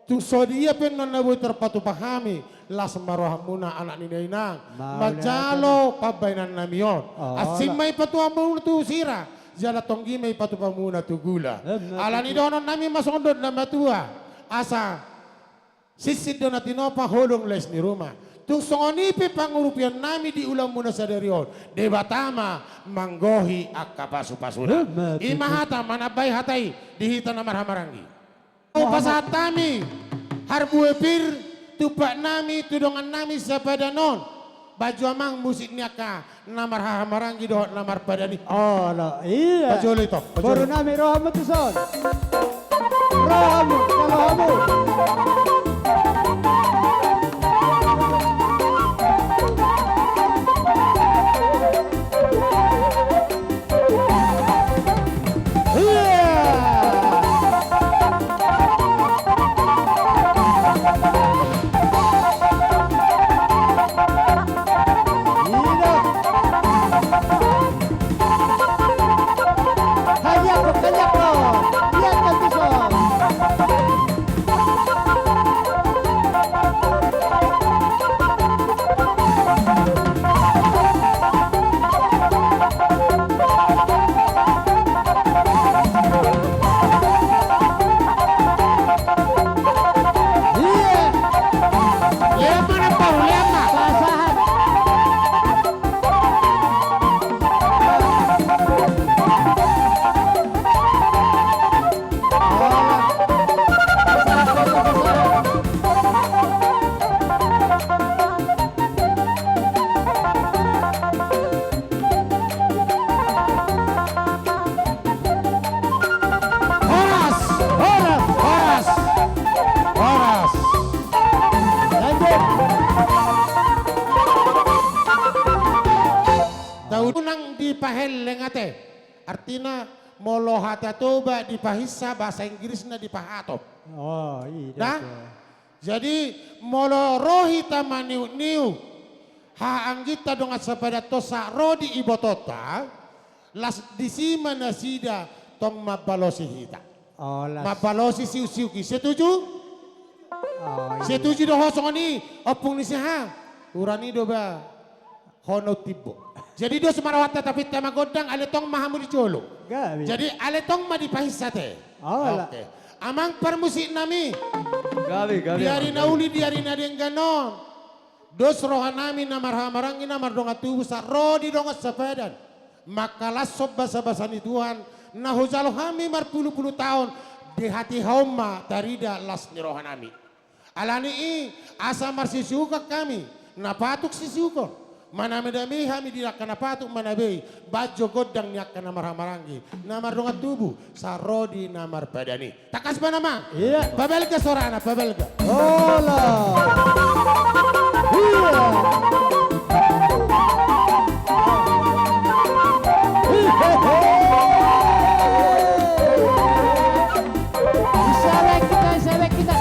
tung so dia pe annon na boi tarpatupa hami, las ma rohamuna anak ni na inang, mauliate, manjalo pambahenan nami on. Ola. Asing ma i patupaonmuna tu sira, jala tonggi ma i patupaonmuna tu gula. Ima tutu. Alani dohonon nami ma songon dok na matua, asa sinsin do na tinopa, holong lais ni ruma. Tung songon i pe pangurupion nami di ulaonmuna sadari on, Debata ma manggohi angka pasupasuna. Ima tutu. I ma hata manambai hata i di hita na marhahamaranggi. Pasahat hami harbue pir tumpak nami tu dongan nami sapadan on. Baju amang, musik ni angka na marhahamaranggi dohot na marpadan i. Olo, ia. Pajolo i, tong, pajolo. Boru nami, ro hamu tuson. Ro hamu, ro hamu. Ia. Horas, horas, horas, horas. Lanjut. Tau nang dipahelleng ate. Artina, molo hata Toba dipahinsa, bahasa Inggrisna dipahatop. Oh, iya. Nah, tuh. Jadi, molo ro hita maniukniuk haha angginta dongan sapadan on sahat ro di ibotonta, las disi ma nasida tong mambalosi hita. Oh, las. Mambalosi siuksiuk i. Setuju? Oh, iya. Setuju do ho songon i, ompung ni si aha? Uran i do ba. Hono timbo. Jadi dos ma rohanta, tapi tama gondang, ale tong ma hamu di jolo. Gabe. Jadi ale tong ma dipahinsa ate. Ola. Oke. Amang parmusik nami. Gabe, gabe, gabe. Di ari na uli, di ari na denggan on, dos roha nami na marhahamaranggi na mardongan tubu sahat ro di dongan sapadan, mangkalashon basabasa ni Tuhan na hujalo hami marpulupulu taon. Di hatiha on ma tarida las ni roha nami. Alani i, asa marsisiukan hami, na patut siukon, Maname-dame hami di angka na patut manabei, bahen jo gondang ni angka na marhahamaranggi, na mardongan tubu, sahat ro di na marpadan i. Tangkas ma nama. Iya. Pabalga sorana, pabalga. Hola. Iya. Hehehe. Isabek kita, isabek kita.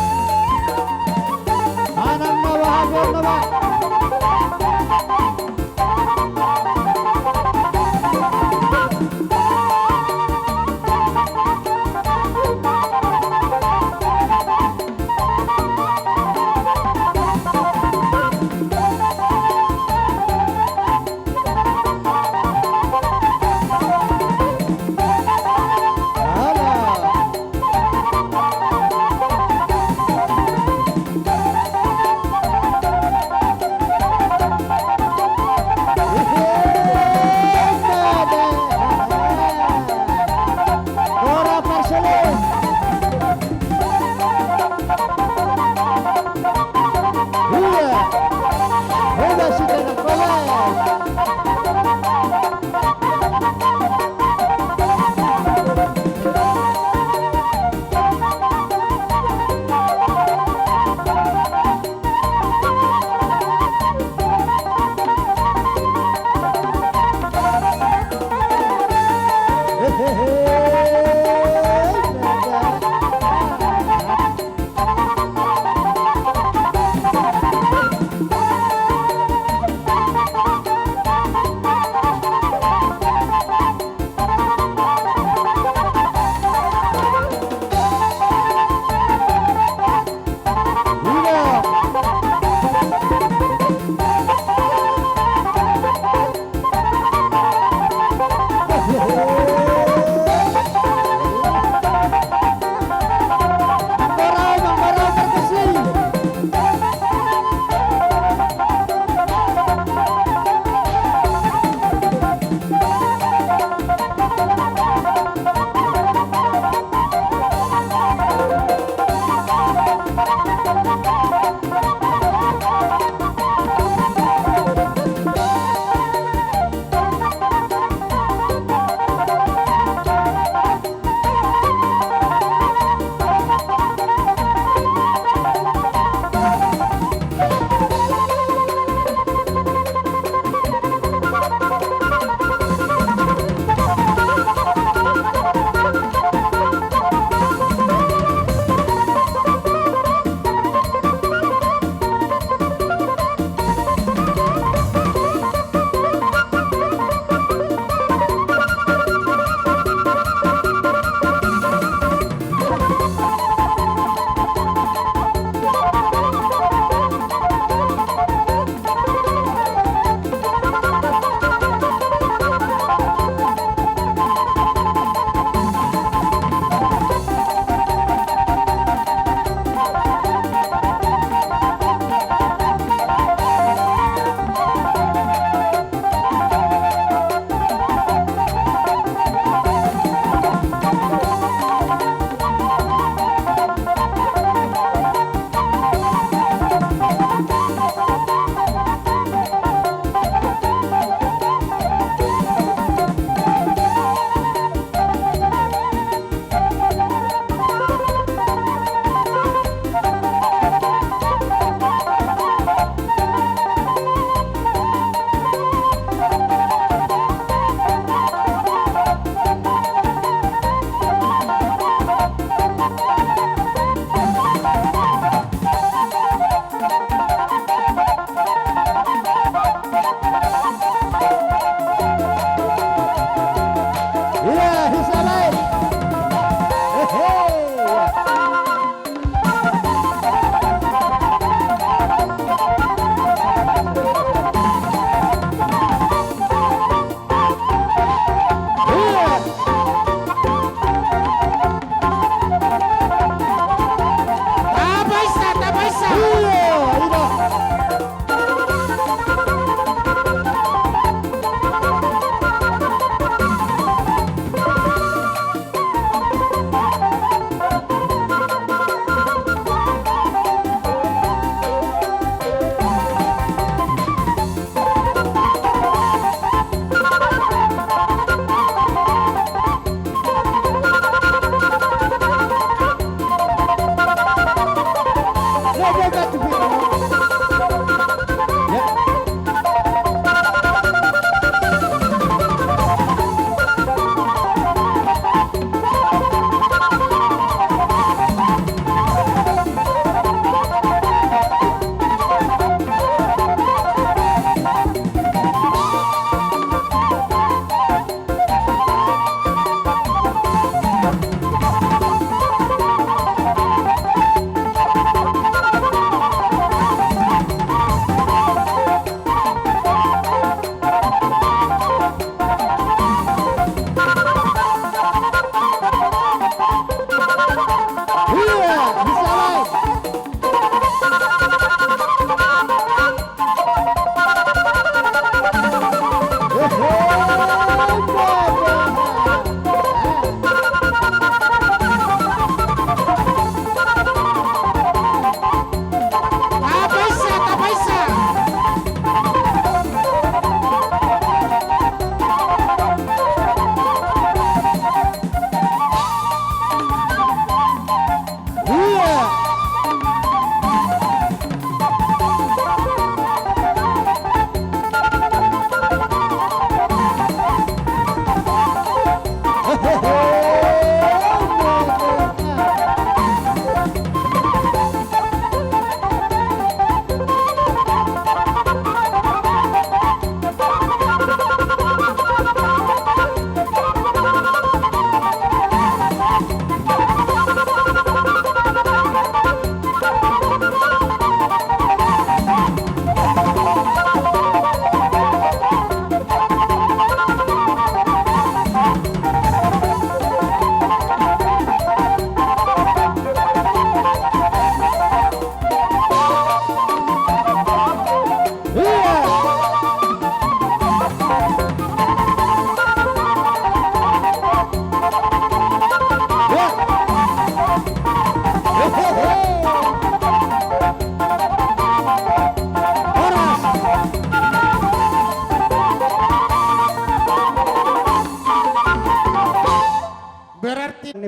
Anak na bahagia na ba.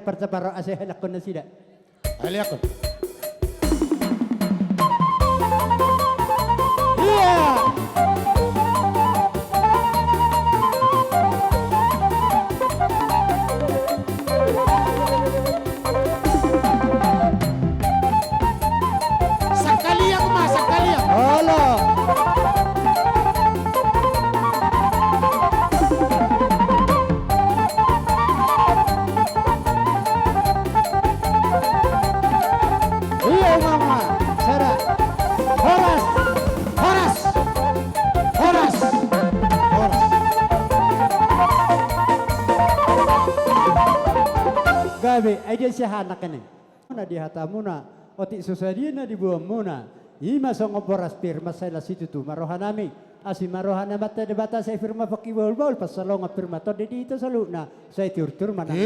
Parcaparo asa helakkon nasida. Helakkon. Iya. Sakaliang ma, sakaliang. Olo. Iya, mama. Sada. Horas. Horas. Horas. Horas. Gabe, ai dia siahanak ini. Na di hatamuna, otik so sadia na diboanmuna, i ma songon boras pir, mansai las situtu ma rohanami, asi ma roha ni Amanta Debata, sai pir ma pongki bahulbahul, pansalongan pir ma tondi di hita saluhutna, sai tiurtiur ma nang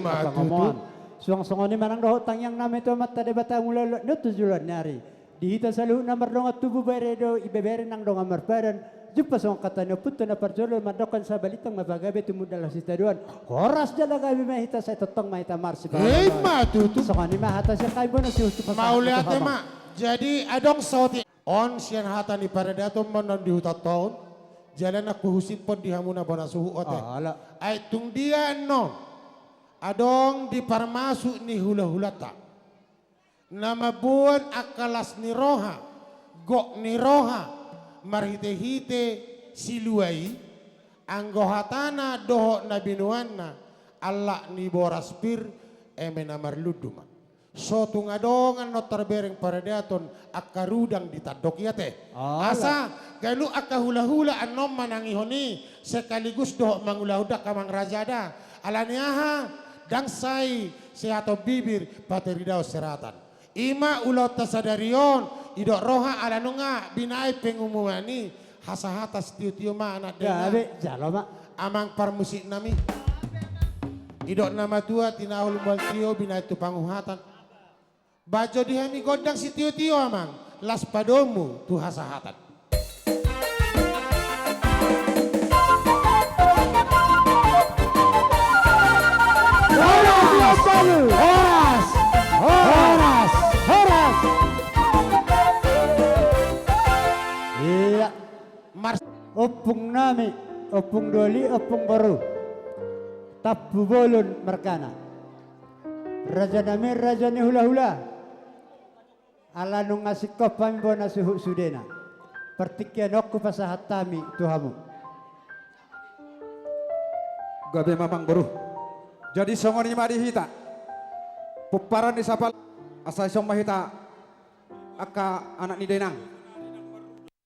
pangomoan. Suang songon i ma nang dohot tangiangnami tu Amanta Debata mulai tu joloan ni ari. Di hita saluhutna mardongan tubu, bere dohot ibebere nang dongan marpadan, jumpa songon hata ni ompunta na parjolo mandok, sabalintang ma pagabe tumundalhon sitadoan. Horas jala gabe ma hita, sai tongtong ma hita marsipanganon. Ima tutu. Songon i ma hata sian hami bona si Hutu. Mauliate ma. Jadi adong saotik on sian hata ni paradaton ma annon di hutanta on. Jala nunga husiphon di hamuna bona suhut, otik. Ai tung dia annon adong di parmasuk ni hulahulanta na mamboan angka las ni roha, gok ni roha, marhitehite silua i, anggo hatana dohot na binoanna, allak ni boras pir, eme na marlundu ma. So tung adong annon tarbereng paradaton angka rudang ditandok i, ate. Asa ganup angka hulahula annon manangihon i, sekaligus dohot mangulahon angka mangarajada. Ala ni aha? Ndang sai sehaton bibir, patiridaon seratan. Ima ulaonta sadari on, didok roha ala nunga binaen pengumuman i, hasahatan sitiotio ma anak dainang. Gabe, jalo ma. Amang parmusiknami. Didok na matua, tinahul mual tio, binaen tu panguhatan. Bahen jo di hami gondang sitiotio, amang, laos padomu tu hasahatan. Horas! Horas! Horas! Horas! Iya. Mars- Ompung nami, ompung doli, ompung boru. Tampubolon margana. Raja nami, raja ni hulahula. Ala nunga singkop hami bona suhut sudena. Partingkian on hupasahat hami tu hamu. Gabe ma, amang boru. Jadi songon i ma di hita. Pomparan ni sapala, asa dison ma hita angka anak ni dainang.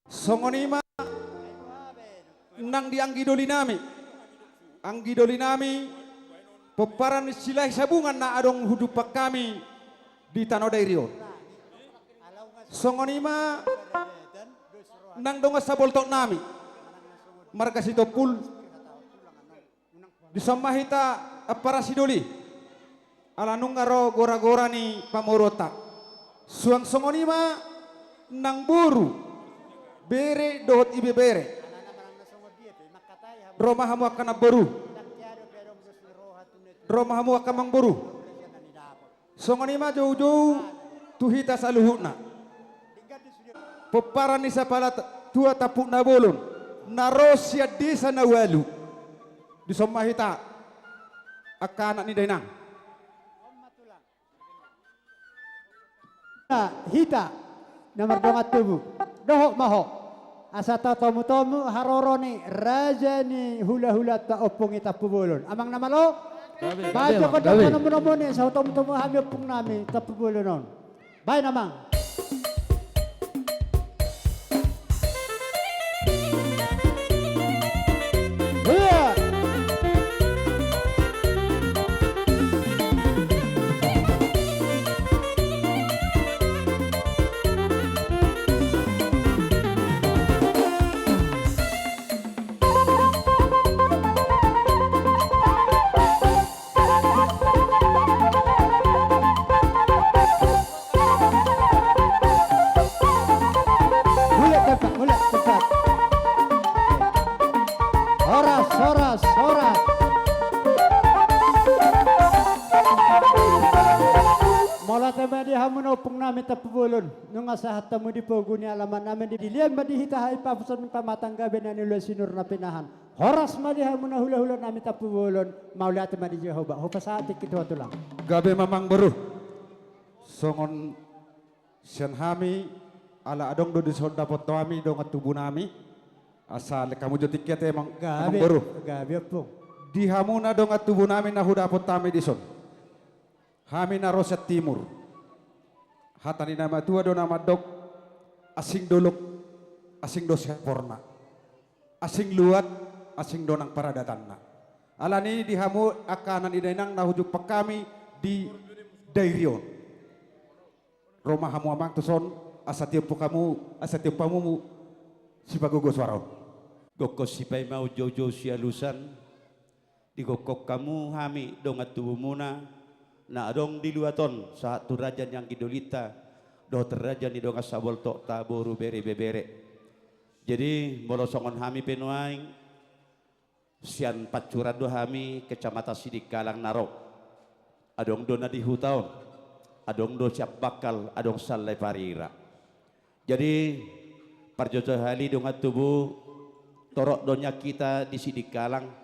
Songon i ma nang di anggi doli nami. Anggi doli nami, pomparan ni Silahi Sabungan na adong hudumpang hami di tano Dairi on. Songon i ma nang dongan saboltok nami, marga Sitompul. Dison ma hita ampara sidoli. Ala nunga ro gora-gora ni pamoruonta. Suang songon i ma nang boru, bere dohot ibebere. Ro ma hamu angka namboru. Ro ma hamu angka amangboru. Songon i ma joujou tu hita saluhutna. Pomparan ni sapala t-, tua Tampuk Nabolon, na ro sian desa na ualu. Dison ma hita angka anak ni dainang. Na hita na mardongan tubu, dohot ma ho. Asa tatomutomu haroro ni raja ni hulahulanta ompung i Tampubolon. Amang na malo? Gabe, gabe, amang. Baen jo gondang nomu-nomu ni, asa hutomutomu hami ompung nami Tampubolon on. Baen, amang. Iya. Mulak tempat, mulak tempat. Horas, horas, horas. Di hamu na ompung nami Tampubolon, nunga sahat hamu di pogu ni alaman nami, dilehon ma di hita hahipason pamatang gabe na niula sinur na pinahan. Horas ma di hamu na hulahula nami Tampubolon, mauliate ma di Jahowa. Hupasahat tingki tu ho tulang. Gabe ma amangboru. Songon sian hami, ala adong do dison dapoton hami dongan tubu nami. Asa lehon hamu jo tingki ate amang, gabe, amangboru. Gabe ompung. Di hamu na dongan tubu nami na hudapot hami dison. Hami na ro sian timur. Hata ni na matua do na mandok, asing dolok, asing do siamporna. Asing luat, asing do nang paradatanna. Alani di hamu angka anak ni dainang na hujumpa hami di Dairi on. Ro ma hamu amang tuson, asa tiop hamu, asa tiop hamu sipagogo suara on. Gokhon sipaima, joujou sialusan. Digokhon hamu hami dongan tubumuna na adong di luat on, sahat tu raja ni anggi dolinta dohot raja ni dongan saboltokta, boru, bere, ibebere. Jadi molo songon hami pe nuaeng, sian pancuran do hami, Kecamatan Sidikalang na ro. Adong do na di huta on, adong do sian Bangkal, adong sian Lae Parira. Jadi parjolo hali dongan tubu, torop do nian hita di Sidikalang.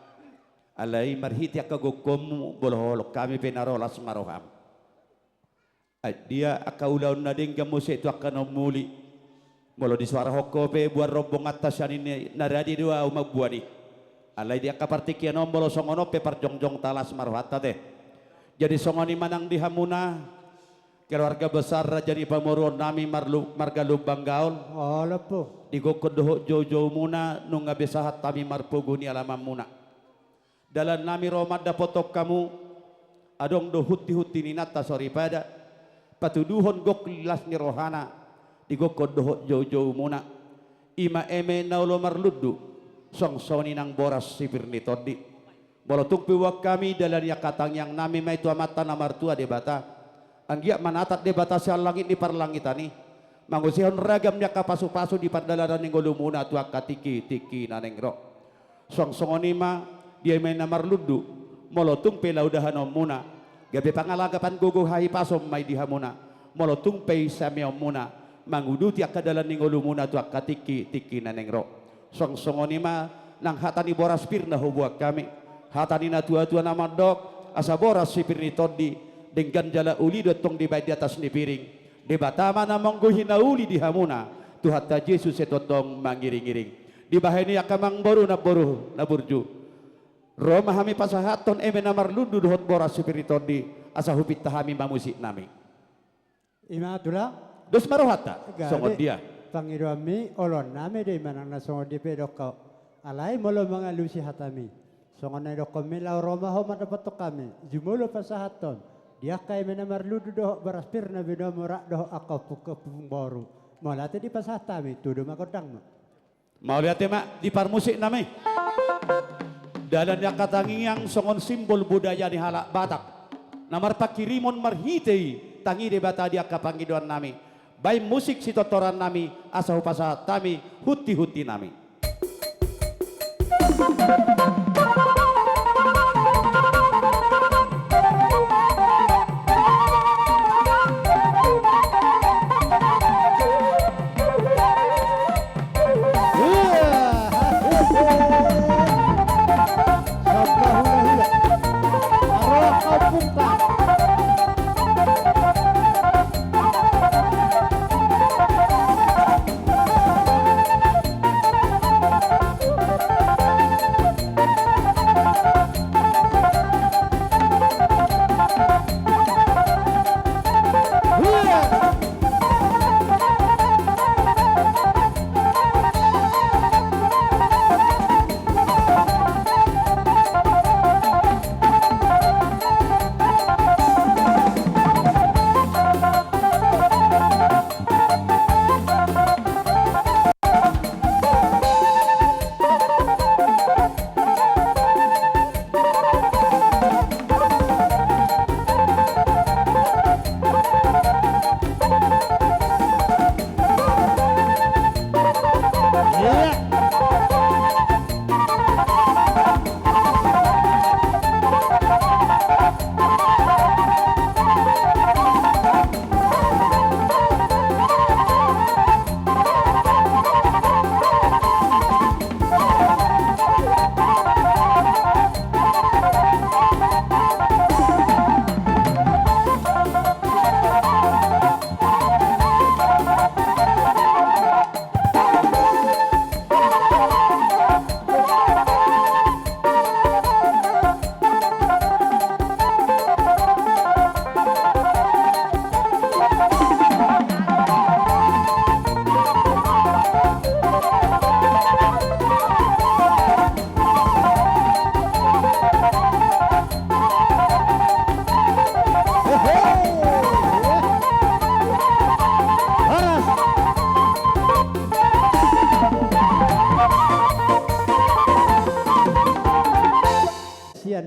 Alai marhite angka gokhonmu, molo holong hami pe na ro, las ma roham. Ai dia angka ulaon na denggan muse tu angka na umuli. Molo disuarahon ho pe boan rombonganta sian i, na rade do ahu mamboan i. Alai di angka partingkian on molo songon on pe parjongjongta, las ma rohanta ate. Jadi songon i ma nang di hamuna keluarga besar raja ni pamoruon nami marlu-, marga Lumban Gaol. Olo ompung. Digokhon dohot joujoumuna nunga be sahat hami marpogu ni alamanmuna. Dalan nami ro mandapothon hamu, adong do huntihunti ni inanta soripada, patuduhon gok las ni rohana, digokhon dohot joujoumuna. I ma eme na olo marlundu, songon i nang boras sipir ni tondi. Molo tung pe boan hami, dalan ni angka tangiang nami ma i tu Amanta na martua Debata. Anggiat ma natar Debata sian langit ni parlangitan i, mangusehon ragam ni angka pasupasu di pardalanan ni ngolumuna tu angka tingkitingki na naeng ro. Suang songon i ma di eme na marlundu, molo tung pe laho dahanonmuna, gabe pangalagapan gogo hahipason ma i di hamuna, molo tung pe i siameonmuna manguduti angka dalan ni ngolumuna tu angka tingkitingki na naeng ro. Suang songon i ma nang hata ni boras pir na huboan hami, hata ni natuatua na mandok, asa boras sipir ni tondi, denggan jala uli do tong dibaen di atas ni piring. Debata ma na manggohi na uli di hamuna, Tuhanta Jesus sai tongtong mangiringiring. Dibahen i angka amangboru, namboru na burju, ro ma hami pasahathon eme na marlundu dohot boras sipir ni tondi, asa hupinta hami ma musik nami. I ma tulang. Dos ma rohanta. Gabe. Songon dia? Pangidoanmi, oloan nami do i manang na songon dia pe didok ho. Alai molo mangalusi hatami, songon na didokhonmi, laho ro ma ho mandapothon hami, jumolo pasahathon di angka eme na marlundu dohot boras pir na binoanmu rap dohot angka ompunghon, ompuhon boru. Mauliate dipasahat hami, tudu ma gondangmu. Mauliate ma di parmusik nami. Dalan ni angka tangiang songon simbol budaya ni halak Batak, na marpanghirimon marhite i tangi Debata di angka pangidoan nami. Baen musik sitortoran nami, asa hupasahat hami huntihunti nami.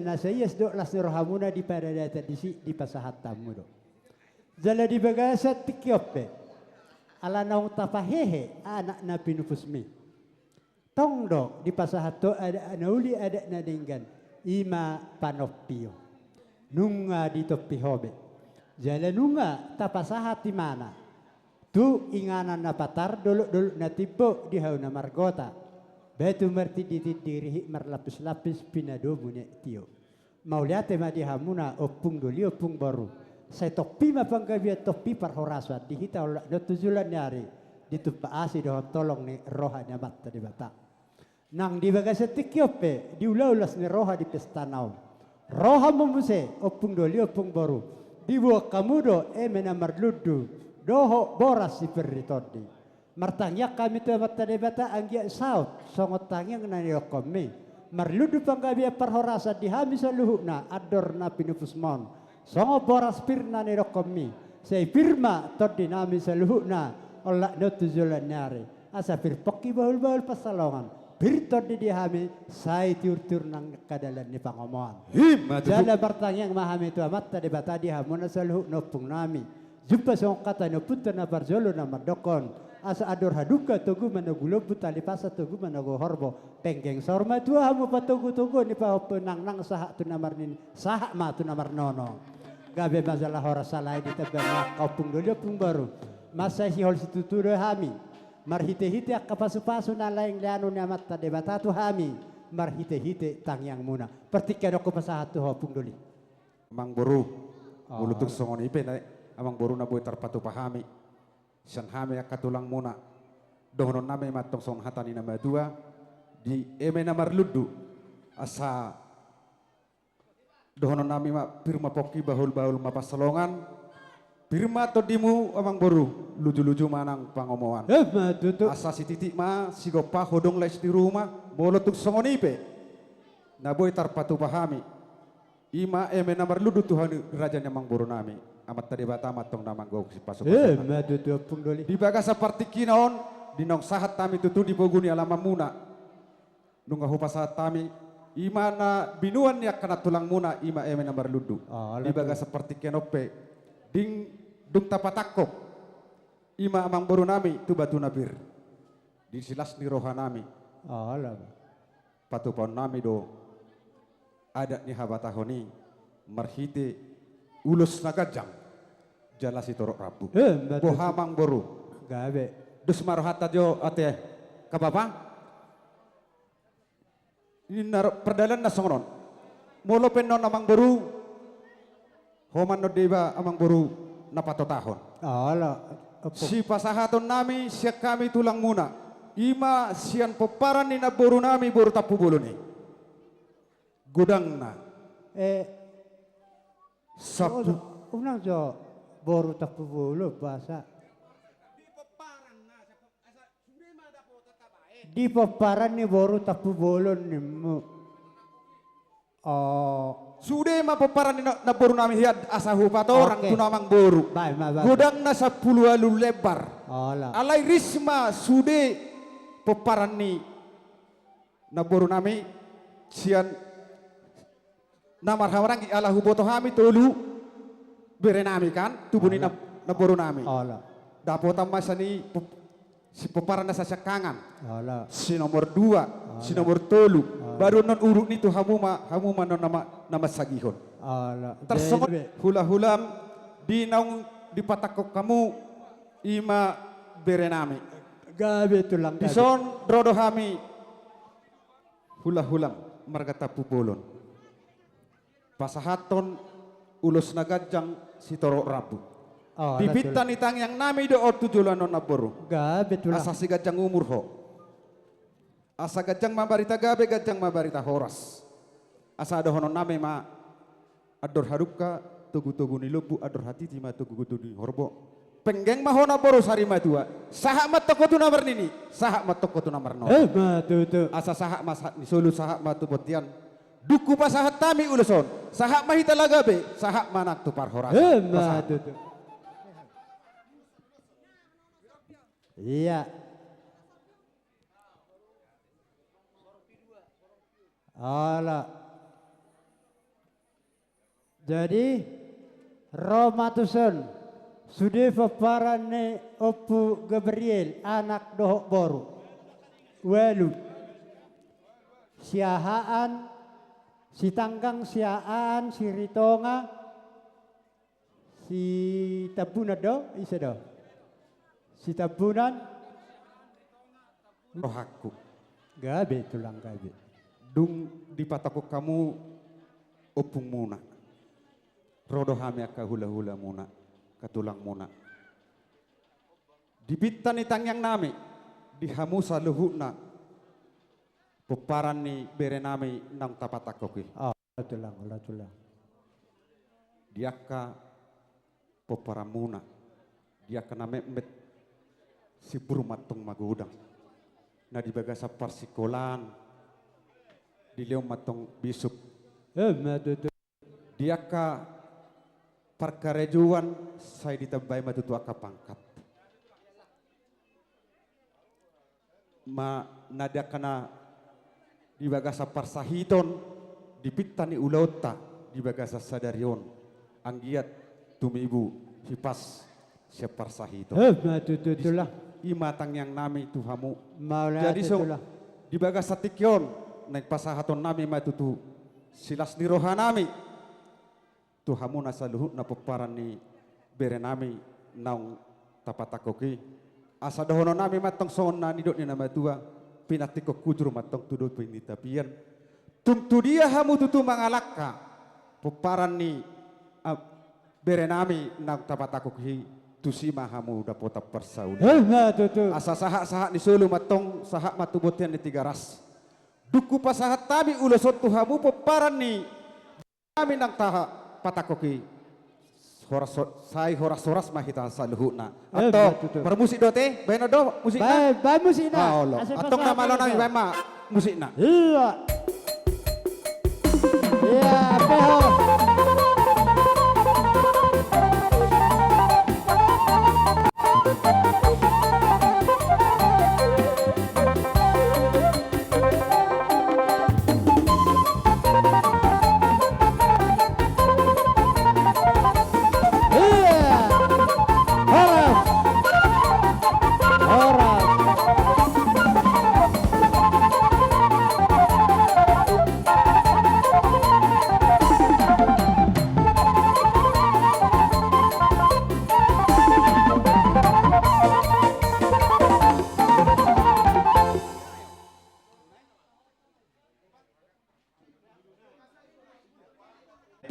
na saias dohot las ni rohamuna di paradaton disi dipasahat hamu do. Jala di bagasan tingki on pe, ala naung tapahehe anak na pinupusmi. Tong do dipasahat ho adat na uli, adat na denggan, i ma panompion. Nunga ditompi ho be. Jala nunga tapasahat ibana tu inganan na patar, dolok-dolok na timbo di hau na margota. Batu martindi-tindi, rihit marlapis-lapis, pinadomu ni aek tio. Mauliate ma di hamuna ompung doli, ompung boru. Sai tompi ma panggabean, tompi parhorasan di hita olat ni on tu joloan ni ari, ditumpak asi dohot holong ni roha ni Amanta Debata. Nang di bagasan tingki on pe, di ulaon las ni roha di pesta na on, ro hamu muse ompung doli, ompung boru, diboan hamu do eme na marlundu dohot boras sipir ni tondi. Martangiang hami tu Amanta Debata, anggiat saut songon tangiang na nidokhonmi. Marlundu panggabean parhorasan di hami saluhutna andor na pinupusmon, songon boras pir na nidokhonmi. Sai pir ma tondinami saluhutna olat ni on tu joloan ni ari. Asa pir pongki bahul-bahul pansalongan, pir tondi di hami, sai tiur-tiur nang angka dalan ni pangomoan. I ma tutu. Jala martangiang ma hami tu Amanta Debata di hamuna saluhutna ompungnami. Jumpa songon hata ni ompunta na parjolo na mandokhon: Asa andor hadungka togu manogu lombu, tali pasa togu manogu horbo. Penggeng saur matua hamu patogu-toguon ni pahompu nangnang, sahat tu na marnini, sahat ma tu na marnono. Gabe ma jala horas, alai ditamba ni angka ompung doli, ompung boru, mansai sihol situtu do hami. Marhite-hite angka pasu-pasu na naeng leanon ni Amanta Debata tu hami, marhite-hite tangiangmuna. Partingkian on hupasahat tu ho, ompung doli. Amang boru, molo tung songon i pe, amang boru, na boi tarpatupa hami sian hami angka tulangmuna, dohononnami ma antong songon hata ni na matua, di eme na marlundu, asa dohononnami ma: Pir ma pongki, bahul-bahul ma pansalongan, pir ma tondimu amang boru, luju-luju ma nang pangomoan. I ma tutu. Asa sititik ma sigompa, hodong lais di ruma. Molo tung songon i pe, na boi tarpatupa hami, i ma eme na marlundu tu hau ni raja ni amang borunami, Amanta Debata ma antong na manggohi pasu-pasu. I ma tutu, ompung doli. Di bagasan partingkian on, di naung sahat hami tutu di pogu ni alamanmuna, nunga hupasahat hami i ma na binuan ni angka nantulangmuna, i ma eme na marlundu. Di bagasan partingkian on pe, dung, dung tapatangkok i ma amang borunami tu batu na pir, di silas ni rohanami, patupaonnami do adat ni habatahon i marhite ulos na ganjang jala sitorop rambu. I ma tutu. Boha amang boru? Gabe. Dos ma rohanta jo ate, angka bapa. Ninna ro-, pardalananna songon on. Molo pe annon amang boru, ho ma annon deba amang boru na patotahon. Ala, ompung. Sipasahatonnami sian hami tulangmuna, i ma sian pomparan ni namborunami boru Tampubolon i. Godangna. Eh. Sapu-, unang jo boru Tampubolon, boasa? Di pomparan ni boru Tampubolon nimmu. Oh. Sude ma pomparan ni na-, namborunami hian, asa hupatorang tu amang boru. Baik, baik, baik. Godangna sampulu ualu lembar. Ala. Alai ris ma sude pomparan ni namborunami sian na marhahamaranggi, ala huboto hami tolu berenami kan, tubu ni na-, namborunami. Ala. Dapotan ma sian i po-, si pomparan na sasiangkangan. Ala. Si nomor dua, ala, si nomor tolu. Ala. Baru annon urut ni i tu hamu ma, hamu ma annon na ma-, na mansagihon. Ala. Tarsongon be, be, hula-hulam di naung dipatangkok hamu, i ma berenami. Gabe tulang, gabe. Dison ro do hami hula-hulam marga Tampubolon pasahathon ulos na ganjang sitorop rambu. Oh, ala tulang. Pipinta ni tangiangnami do on tu joloan on, namboru. Gabe tulang. Asa siganjang umur ho. Asa ganjang ma barita gabe, ganjang ma barita horas. Asa dohononnami ma: Andor hadungka togu-togu ni lombu, andor hatiti ma togu-togu ni horbo. Penggeng ma ho, namboru sari matua, sahat ma antong ho tu na marnini, sahat ma antong ho tu na marnono. I ma tutu. Asa sahat ma sahat ni solu, sahat ma tu bontean. Dung hupasahat hami ulos on, sahat ma hita na gabe, sahat ma nang tu parhorasan. I ma tutu. Ia. Ala. Jadi, ro ma tuson sude pomparan ni Ompu Gabriel, anak dohot boru. Ualu. Siahaan, Sitanggang, Siahaan, Siritonga, Sitambunan do, ise do? Sitambunan. Rohangku. Gabe, tulang, gabe. Dung dipatangkok hamu ompungmuna, ro do hami angka hulahulamuna, angka tulangmuna. Di pinta ni tangiangnami, di hamu saluhutna, pomparan ni berenami naung tapatangkok i. Ah, tulang, olo, tulang. Di angka pomparanmuna, di angka na metmet, simbur ma antong magodang. Na di bagasan parsikolaan, dilehon ma antong bisuk. Eh, ma tutu. Di angka parkarejoan, sai ditambai ma tutu angka pangkat. Ma na di angka na di bagasan parsahiton, di pinta ni ulaonta di bagasan sadari on, anggiat tumibu hipas sian parsahiton. Eh, ma tutu, tulang. I ma tangiangnami tu hamu. Mauliate, tulang. Jadi, so, di bagasan tingki on, naeng pasahatonnami ma tutu silas ni rohanami tu hamu na saluhutna pomparan ni berenami naung tapatangkok i. Asa dohononnami ma antong songon na nidok ni na matua, pinantikhon hujur ma antong tu dope ni tapian. Tung tu dia hamu tutu mangalangka pomparan ni, ah, berenami naung tapatangkok i, tusi ma hamu dapotan parsaulian. Eh, ma tutu. Asa sahat-sahat ni solu ma antong, sahat ma tu bontean ni Tigaras. Dung hupasahat hami ulos on tu hamu pomparan ni nami naung tapatangkok i, horas, sai horas-horas ma hita saluhutna. Eh, antong, ma tutu. Marmusik do ate, baen do musikna? Baen, baen musikna. Ah, olo. Antong na malo nami, baen ma musikna. Iya. Iya, peho.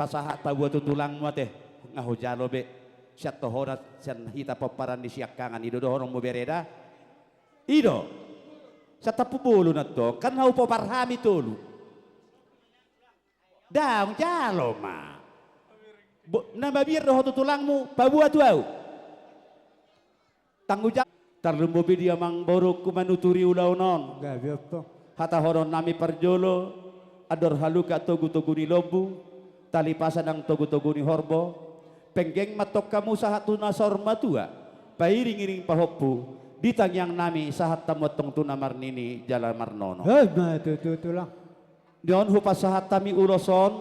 Pasahat paboa tu tulangmu ate, nga hujalo be. Sian tohona, sian hita pomparan ni siangkangan i do dohononmu bereda. I do. Sian Tampubolon antong, kan na hupompar hami tolu. Daong, jalo ma. Bo-, na mabiar do ho tu tulangmu, paboa tu ahu. Tanggung jawab. Tarlumobi di amangborungku manuturi ulaon on. Gabe, Ompu. Hatahononnami parjolo, andor halumpang togutogu ni lombu, tali pasa nang togutogu ni horbo, penggeng ma antong hamu sahat tu na saur matua, pairingiring pahompu, di tangiangnami sahat hamu antong tu na marnini jala marnono. Eh, ma tutu, tulang. Di on hupasahat hami ulos on,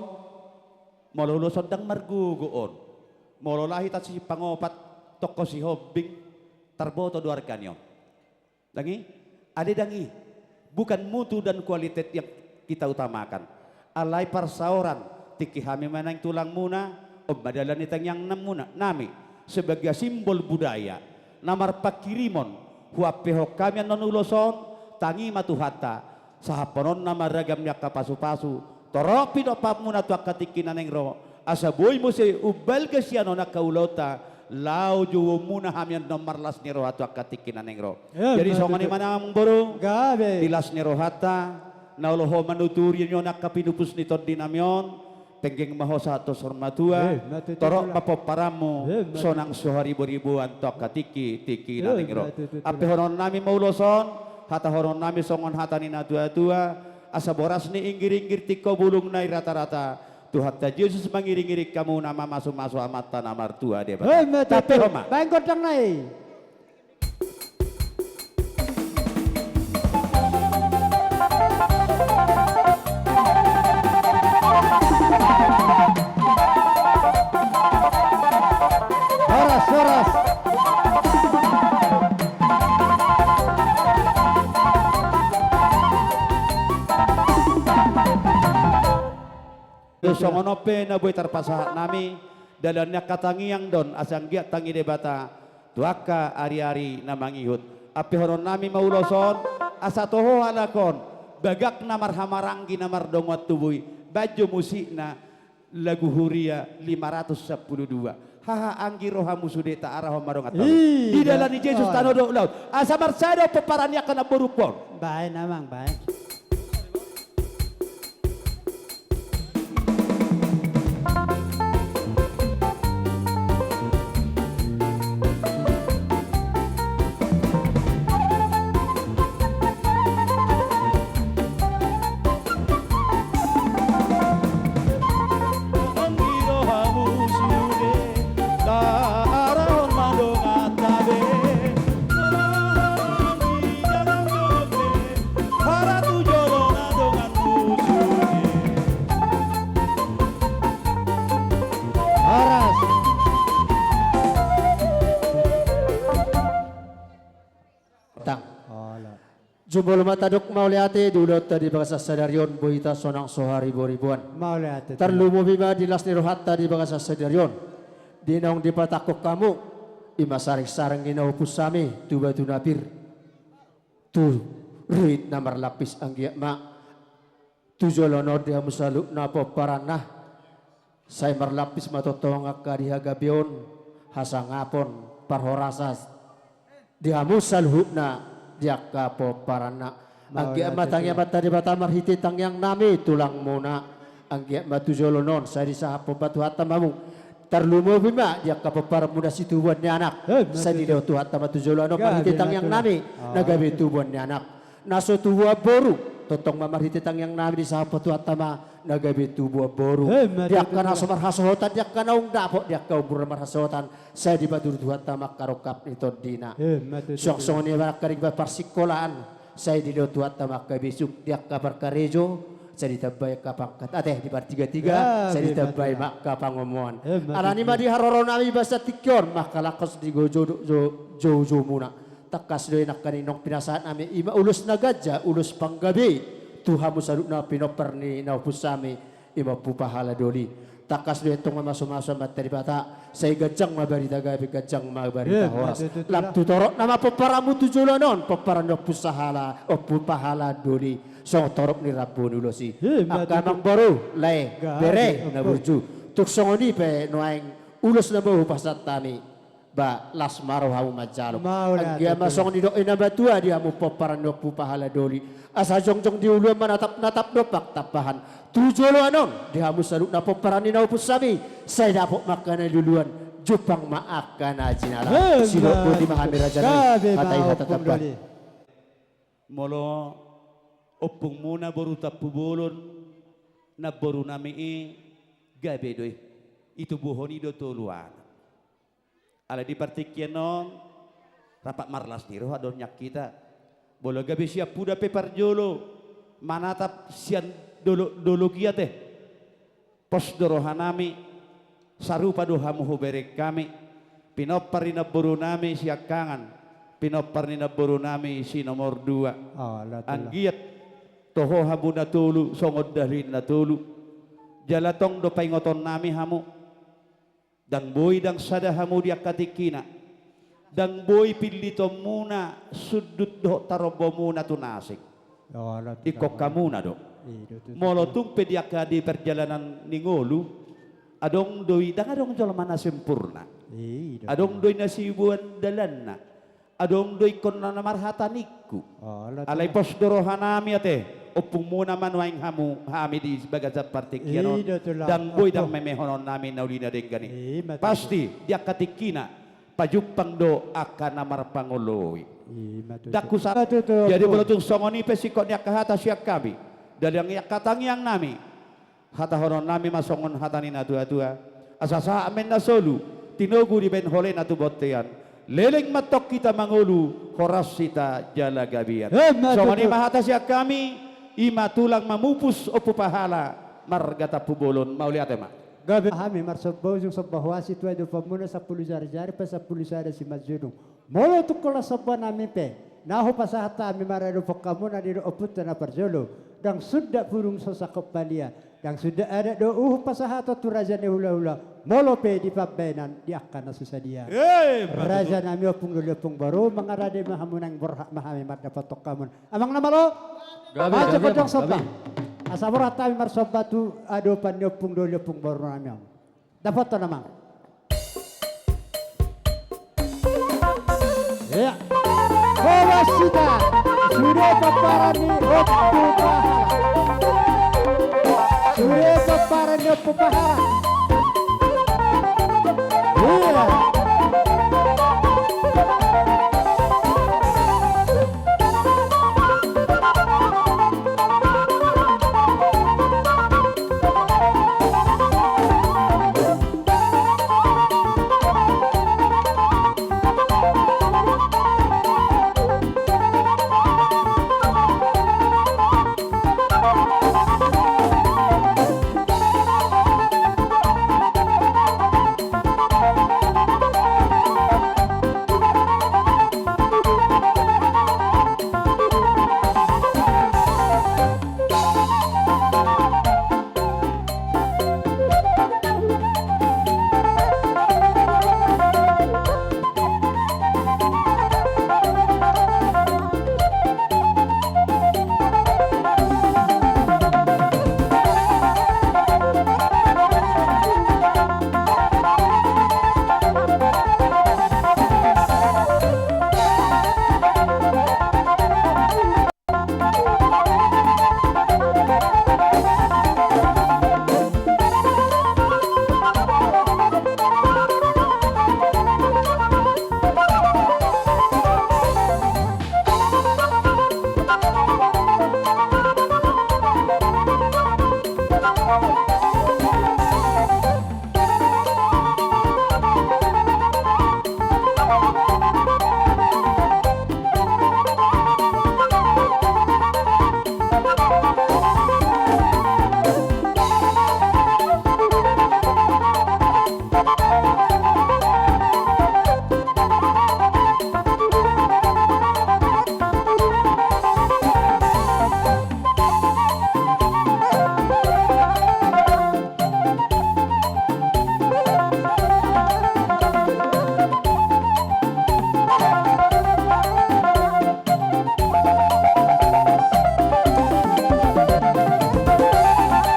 molo ulos on ndang margogo on. Molo laho hita sisipangopat, tongko sihombing, tarboto do arga ni on. Ndang i? Alai ndang i. Bukan mutu dan kualitas yang kita utamakan. Alai parsaoran, tingki hami ma naeng tulangmuna, on ma dalan ni tangiangnamuna, nami, sebagai simbol budaya, na marpanghirimon, huampehon hami annon ulos on, tangi ma Tuhanta, sahatkononna ma ragam ni angka pasupasu, torop pinompamuna tu angka tingki na naeng ro, asa boi muse umbalga sian on angka ulaonta, laho jouonmuna hami annon marlas ni roha tu angka tingki na naeng ro. Eh, jadi ma songon i tutu. Amangboru, gabe. Di las ni rohanta, na olo ho manuturi on angka pinupus ni tondinami on, penggeng ma ho sahat tu saur matua, eh, ma tutu, torop tulang. Ma pomparanmu, eh, ma tutu. Sonang so hariboriboan tu angka tingki, tingki na naeng ro. Eh, ma tutu, tulang. Ampehononnami ma ulos on, hatahononnami songon hata ni natuatua, asa boras ni inggiringgir tingko bulung na i ratarata, Tuhanta Jesus mangiringiring hamu na mamasumasu Amanta na martua Debata. Eh, ma tutu. Tampehon ma. Baen gondang na i. Songon on pe na boi tarpasahat nami, dalan ni angka tangiang do on, asa anggiat tangi Debata tu angka ari-ari na mangihut. Ampehonon nami ma ulos on, asa toho halak on, bagak na marhamaranggi na mardongan tubu i, baen jo musikna, lagu huria lima ratus sampulu dua. Haha anggi rohamu sude, taarahon ma dongan tabe. Ih, di dalan ni Jesus tano dohot laut. Asa marsada pomparan ni angka namboru on. Baen amang, baen. Horas. Tang. Hola. Jumolo ma tadok mauliate di ulaonta di bagasan sadari on, boi hita sonang so hariboriboan. Mauliate. Tarlumobi ma di las ni rohanta di bagasan sadari on. Di naung dipatangkok hamu, i ma sareng-sareng ni na ompus hami, tu batu na pir, tu ruhit na marlapis, anggiat ma tu joloan on di hamu saluhutna pomparanna, sai marlapis ma tongtong angka di hagabeon, hasangapon, parhorasan di hamu saluhutna di angka pomparanna. Anggiat ma tangiang ma Debata marhite tangiang nami tulangmuna. Anggiat ma tu joloan on sai disahaphon ma Tuhanta ma hamu. Tarlumobi ma di angka pomparanmuna situbuan ni anak. Sai didok Tuhanta ma tu joloan on marhite tangiang nami na gabe tubuan ni anak. Na so tubuan boru, tongtong ma marhite tangiang nami disahaphon Tuhanta ma na gabe tubuan boru. Di angka na so marhasohotan, di angka naung dapot, di angka umur na marhasohotan, sai dipaturut Tuhanta ma angka rongkap ni tondina. Suang songon i ma angka di parsikolaan, sai didok Tuhanta ma angka bisuk, di angka parkarejo, sai ditambai angka pangkat, ate, di partigatiga, sai ditambai ma angka pangomoan. Alani ma di haroro nami basa tingki on, mangkalangkos di gojo, jo, joujomuna. Tangkas do i nangkaning naung pinasahat nami, i ma ulos na ganjang, ulos panggabean tu hamu saluhutna pinompar ni na ompus hami, i ma Ompu Pahala Doli. Tangkas do i, antong ma mamasu-masu Amanta Debata, sai ganjang ma barita gabe, ganjang ma barita horas. Lam tu torop nama pomparanmu tu joloan on, pomparan ni Ompu Sahala, Ompu Pahala Doli, songon torop ni rambu ni ulos i. Angka amangboru, lae, bere na burju. Tung songon i pe nuaeng ulos na boi hupasahat hami. Ba las ma rohamu manjalo. Anggiat ma songon nidok ni na matua di hamu pomparan ni Ompu Pahala Doli, asa jongjong di uluan manatap-natap dompak tampahan. Tu joloan on di hamu saluhutna pomparan ni na ompus hami, sai dapot ma angka na niluluan, jumpang ma angka na jinala. Sidok boti ma hami raja nami, hata i hata tampar. Molo ompungmuna boru Tampubolon, namboru nami i, gabe do i. Itubuhon i do tolu anak. Alai di partingkian on, rap marlas ni roha do nian hita. Molo gabe sian poda pe parjolo, manatap sian dolok-dolok i ate. Pos do roha nami, sarupa do hamu hubereng hami, pinompar ni namboru nami siangkangan, pinompar ni namboru nami si nomor dua. Anggiat toho hamu na tolu, songon dalihan na tolu. Jala tong do paingoton nami hamu. Ndang boi ndang sada hamu di angka tingkina. Ndang boi pillitonmuna sundut dohot tarombomuna tu na asing. Ingkon hamuna do. Molo tung pe di angka di parjalanan ni ngolu, adong do i, ndang adong jolma na sempurna. Adong do i na siboan dalanna. Adong do ingkon na marhata ningku. Alai pos do roha nami ate, ompungmuna ma nuaeng hamu, hami di bagasan partingkian on. Ndang boi ndang memehonon nami na uli na denggan i. Pasti di angka tingkina, pajumpang do angka na marpangoloi. Ndang husarang. Jadi molo tung songon i pe singkop ni angka hata sian hami, dalan ni angka tangiang nami, hatahonon nami ma songon hata ni na tua-tua. Asa sahat ma inna solu, tinogu dibaen holena tu bontean. Leleng ma antong hita mangolu, horas hita jala gabean. Songon i ma hata sian hami, i ma tulang mamupus Ompu Pahala, marga Tampubolon, mauliate ma. Gabe hami marsomba ujung somba huasi tu adopanmuna sampulu jari-jari, pasampulu sada simanjujung. Molo tung holan somba nami pe, na hupasahat hami maradophon hamu na nidok ompunta na parjolo, ndang sundat burung so sangkot palia, Dang suda adat do uhum pasahaton tu raja ni hulahula, molo pe di pambahenan di angka na so sadia. Eh, raja nami, ompung doli ompung boru, mangarade ma hamu nang, borhat ma hami mandapothon hamu. Amang na malo. Gabe, gabe, gabe. Asa borhat hami marsomba tu adopan ni ompung doli ompung boru nami on. Dapothon, amang. Ia. Horas hita. Sude pomparan ni Ompu Pahala. Sude pomparan ni Ompu Pahala. Ia.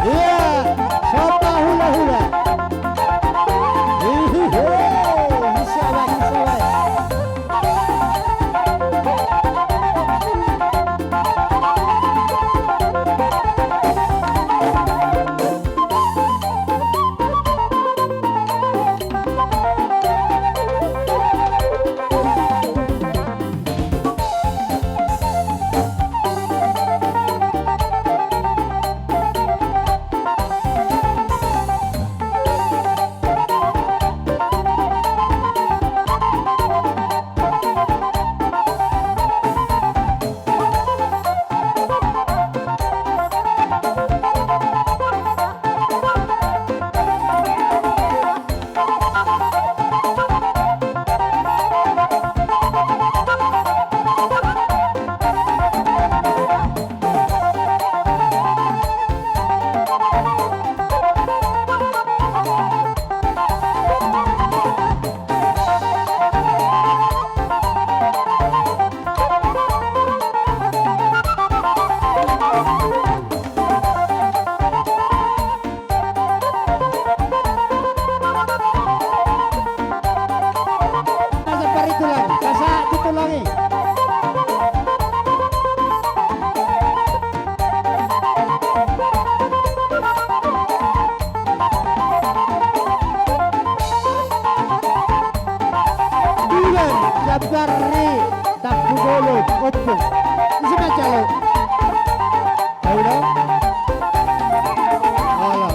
Ia, somba hulahula. Hihihi, hisabai, hisabai. Pasahat tu tulang i. Tulang, sabar ni, tak pudolo, opo. Isi macalo. Ayo dong. Alah.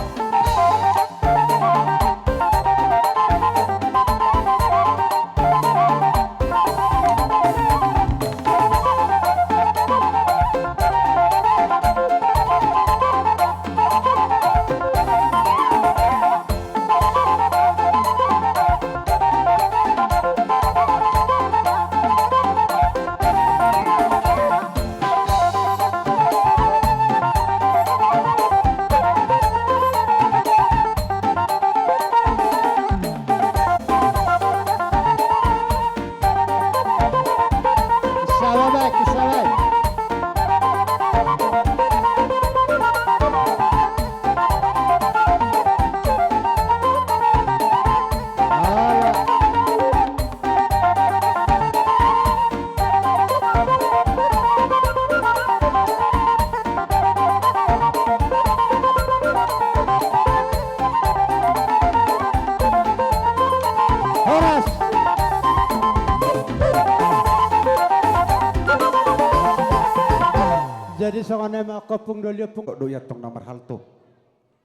Songon i ma angka ompung, doli ompung. Dok do i antong na marhalto.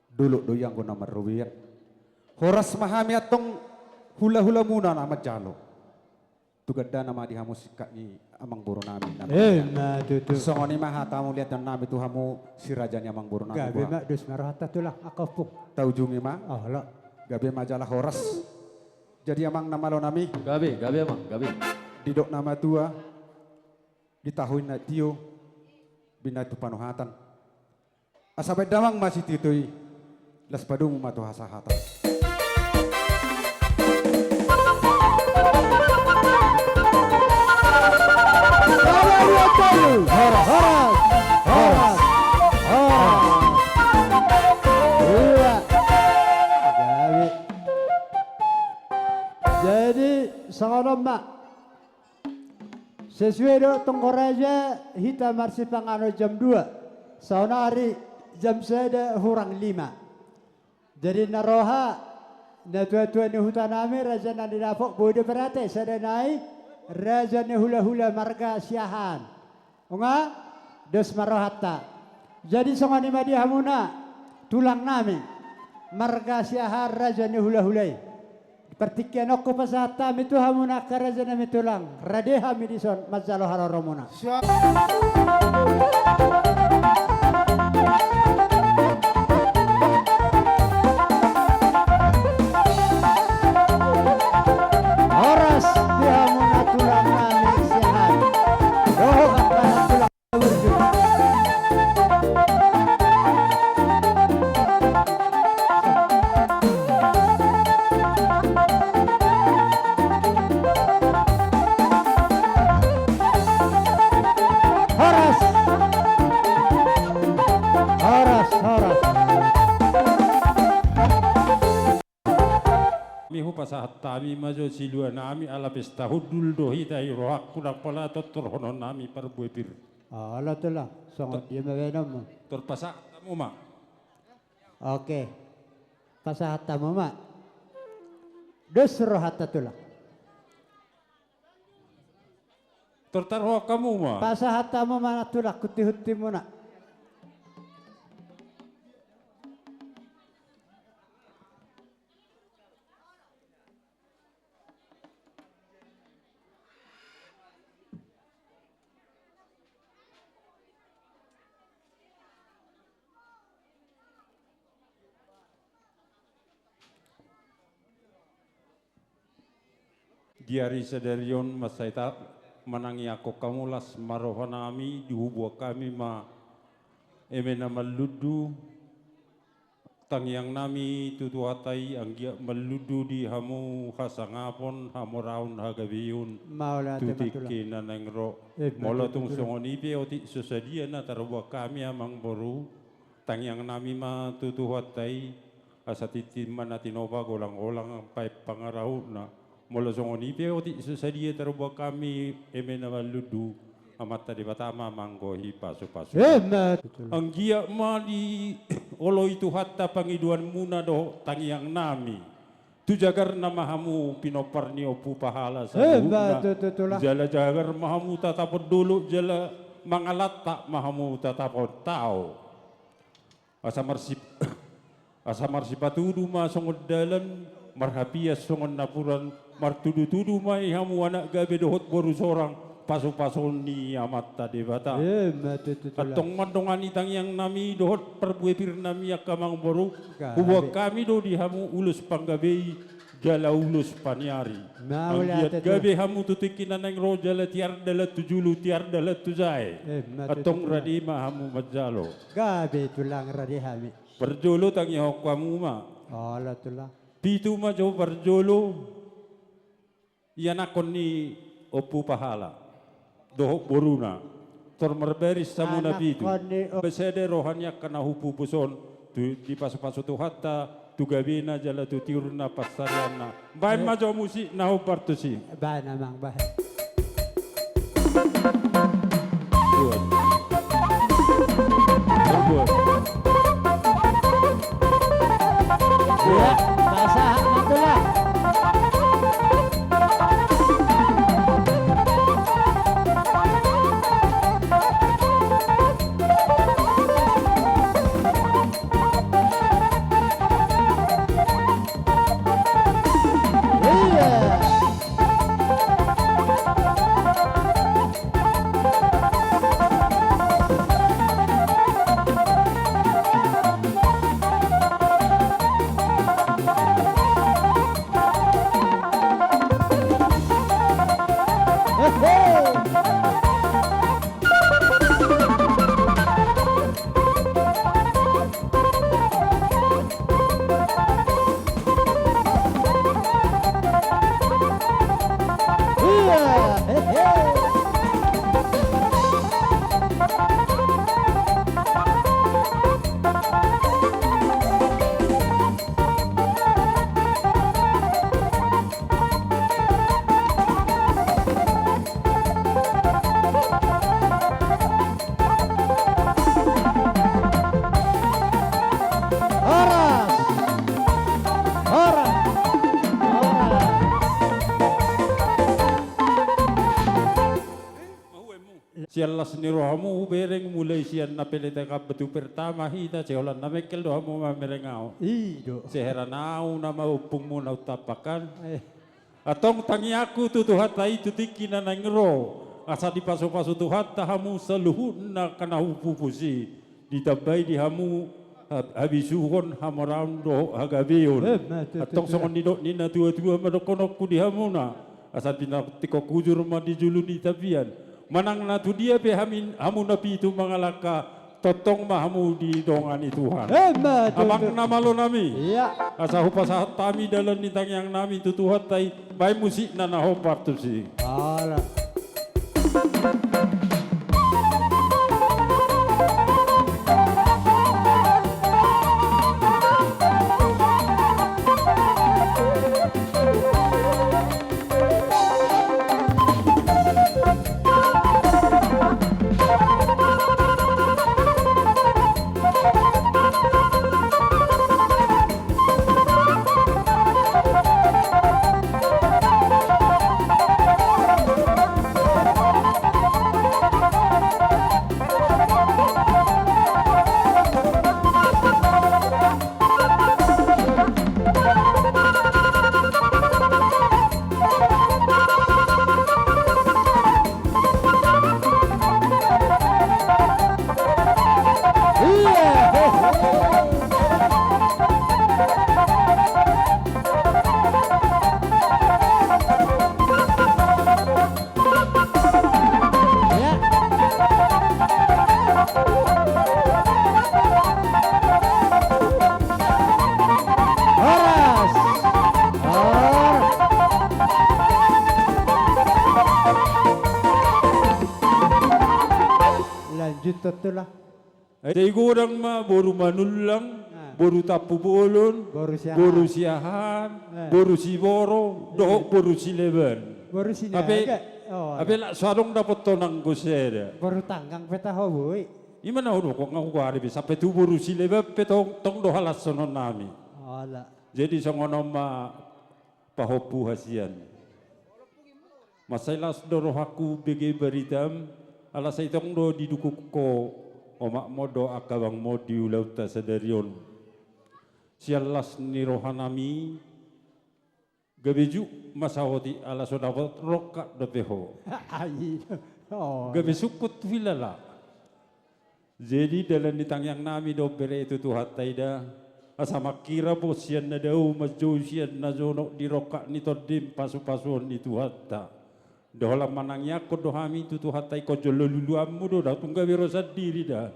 Dolok do i anggo na marrobean. Horas ma hami antong hulahulamuna na manjalo. Tu gandana ma di hamu singkat ni amangborunami na. Ima tutu. Songon i ma hata mauliateonnami tu hamu si raja ni amangborunami. Gabe ma, dos ma rohanta tulang, angka ompung. Taujungi ma. Olo. Gabe ma jala horas. Jadi amang na malonami. Gabe, gabe amang, gabe. Didok na matua, di tahu i na tio, binahen tu panuhatan. Asa baen damang ma sitio i, laos padomu ma tu hasahatan. Horas, horas, horas, horas. Iya. Jadi, jadi songon on ma. Sesuai do tonggo raja hita marsipanganon jam dua. Saonari jam sada hurang lima. Jadi na roha, natuatua ni hutanami, raja na nidapot, boi do berate sada nai, raja ni hulahula marga Siahaan. Nunga dos ma rohanta. Jadi songon i ma di hamuna tulangnami marga Siahaan, raja ni hulahula i. Partingkian on hupasahat hami tu hamuna angka rajanami tulang, rade hami dison manjalo haroromuna. Siap. Horas di hamuna tulang nami Siahaan. Dohot angka na tulang. Horas. Horas, horas. Hami hupasahat hami ma jo siluanami ala pesta hundul do hita i, rohangku ndang pola tortorhononnami parbue pir. Olo tulang, songon dia ma baenonmu. Tor pasahat hamu ma. Oke. Pasahat hamu ma. Dos rohanta tulang. Tor tarrohak hamu ma. Pasahat hamu ma tulang huntihuntimuna. Di ari sadari on mansai ta manangiangkon hamu, las ma rohanami, dihubuan hami ma eme na marlundu tangiangnami tu Tuhanta i, anggiat marlundu di hamu hasangapon, hamoraon, hagabeon. Mauliate ma tulang. Tu tingki na naeng ro. Eh, molo tung songon i pe otik so sadia na tarbuat hami amangboru, tangiangnami ma tu Tuhanta i, asa tintin ma na tinopa, golanggolang baen pangarahutna. Molo songon i pe otik so sadia tarbuat hami eme na marlundu, Amanta Debata ma manggohi pasupasu. Ima tutu. Anggiat ma dioloi Tuhanta pangidoanmuna dohot tangiangnami. Tu jagarna ma hamu pinompar ni Ompu Pahala saluhutna. Ima tutu tulang. Jala jagar ma hamu tatapon dolok, jala mangalanta ma hamu tatapon tao. Asa marsip-, asa marsipatudu ma songon dalan, marhapias songon napuran, martudutudu ma i hamu anak gabe dohot boru sorang, pasupasuon ni Amanta Debata. Ima tutu tulang. Antong mandongani tangiangnami dohot parbue pirnami angka amangboru, gabe. Hubuat hami do di hamu ulos panggabe i, jala ulos paniari. Mauliate tulang. Anggiat gabe hamu tu tingki na naeng ro, jala tiar dalan tu julu, tiar dalan tu jae. Ima tutu tulang. Antong rade ma hamu manjalo. Gabe tulang, rade hami. Parjolo tangihon hamu ma. Olo tulang. Pitu ma jo parjolo ianakhon ni Ompu Pahala dohot boruna. Tor marbaris hamu na pitu. Anakhon ni o- Be sada roha ni angka na humpuhupus on, tu, dipasupasu Tuhanta tu gabena jala tu tiurna pansarianna. Baen ma jo musik na hombar tusi. Baen amang, baen. Buat. Buat. Iya, pasahat ma tulang. Las ni rohamu hubereng mulai sian na peletekan batu pertama hita, sai holan na mengkel do hamu mamereng ahu. I do. Sai heran ahu nama ompungmuna untampak an. Eh. Antong tangiangku tu Tuhanta i tu tingki na naeng ro, asa dipasupasu Tuhanta hamu saluhutna angka na hupupusi, ditambai di hamu ha-, habisuhon, hamoraon dohot hagabeon. Eh, ma, tu, tu, antong tu, songon nidok ni na tuatua ma dohononku di hamuna, asa pinantikhon hujur ma di julu ni tapian. Manang na tudia pe hami, hamu na pitu mangalangka, tongtong ma hamu didongani Tuhan. Eh, ma, tu, amang tu, na malo nami. Iya. Asa hupasahat hami dalan ni tangiang nami tu Tuhanta i, baen musikna na hombar tusi. Ala. Horas. Horas. Lanjut, Tontol. Ai godang ma boru Manullang, ah, boru Tampubolon, boru Siahaan, boru Siahaan, eh, boru Siboro, dohot, eh, boru Sileban. Boru Sinaga. Hape, oh, hape ala, lak so adong dapothon nanggo sada. Boru Tanggang pe taho, boi. I ma na hudok, nga hugoari be. Sampe tu boru Sileban pe tong, tong do halashononnami. Ala. Jadi songon on ma pahompu hasian. Mansai las do rohangku bege baritam, ala sai tong do didukung ho omakmon dohot angka abangmon di ulaonta sadari on. Sian las ni rohanami, gabe juk ma saotik ala so dapot rongkap dope ho. Ai, oh. Gabe sungkun tu hilala. Jadi dalan ni tangiangnami do bere tu Tuhanta i da, asa mangkirap sian na dao manjou sian na jonok di rongkap ni tondim pasupasuon ni Tuhanta. Nda holan manangiangkon do hami tu Tuhanta ingkon jolo luluanmu do, ndang tung gabe ro sandiri da.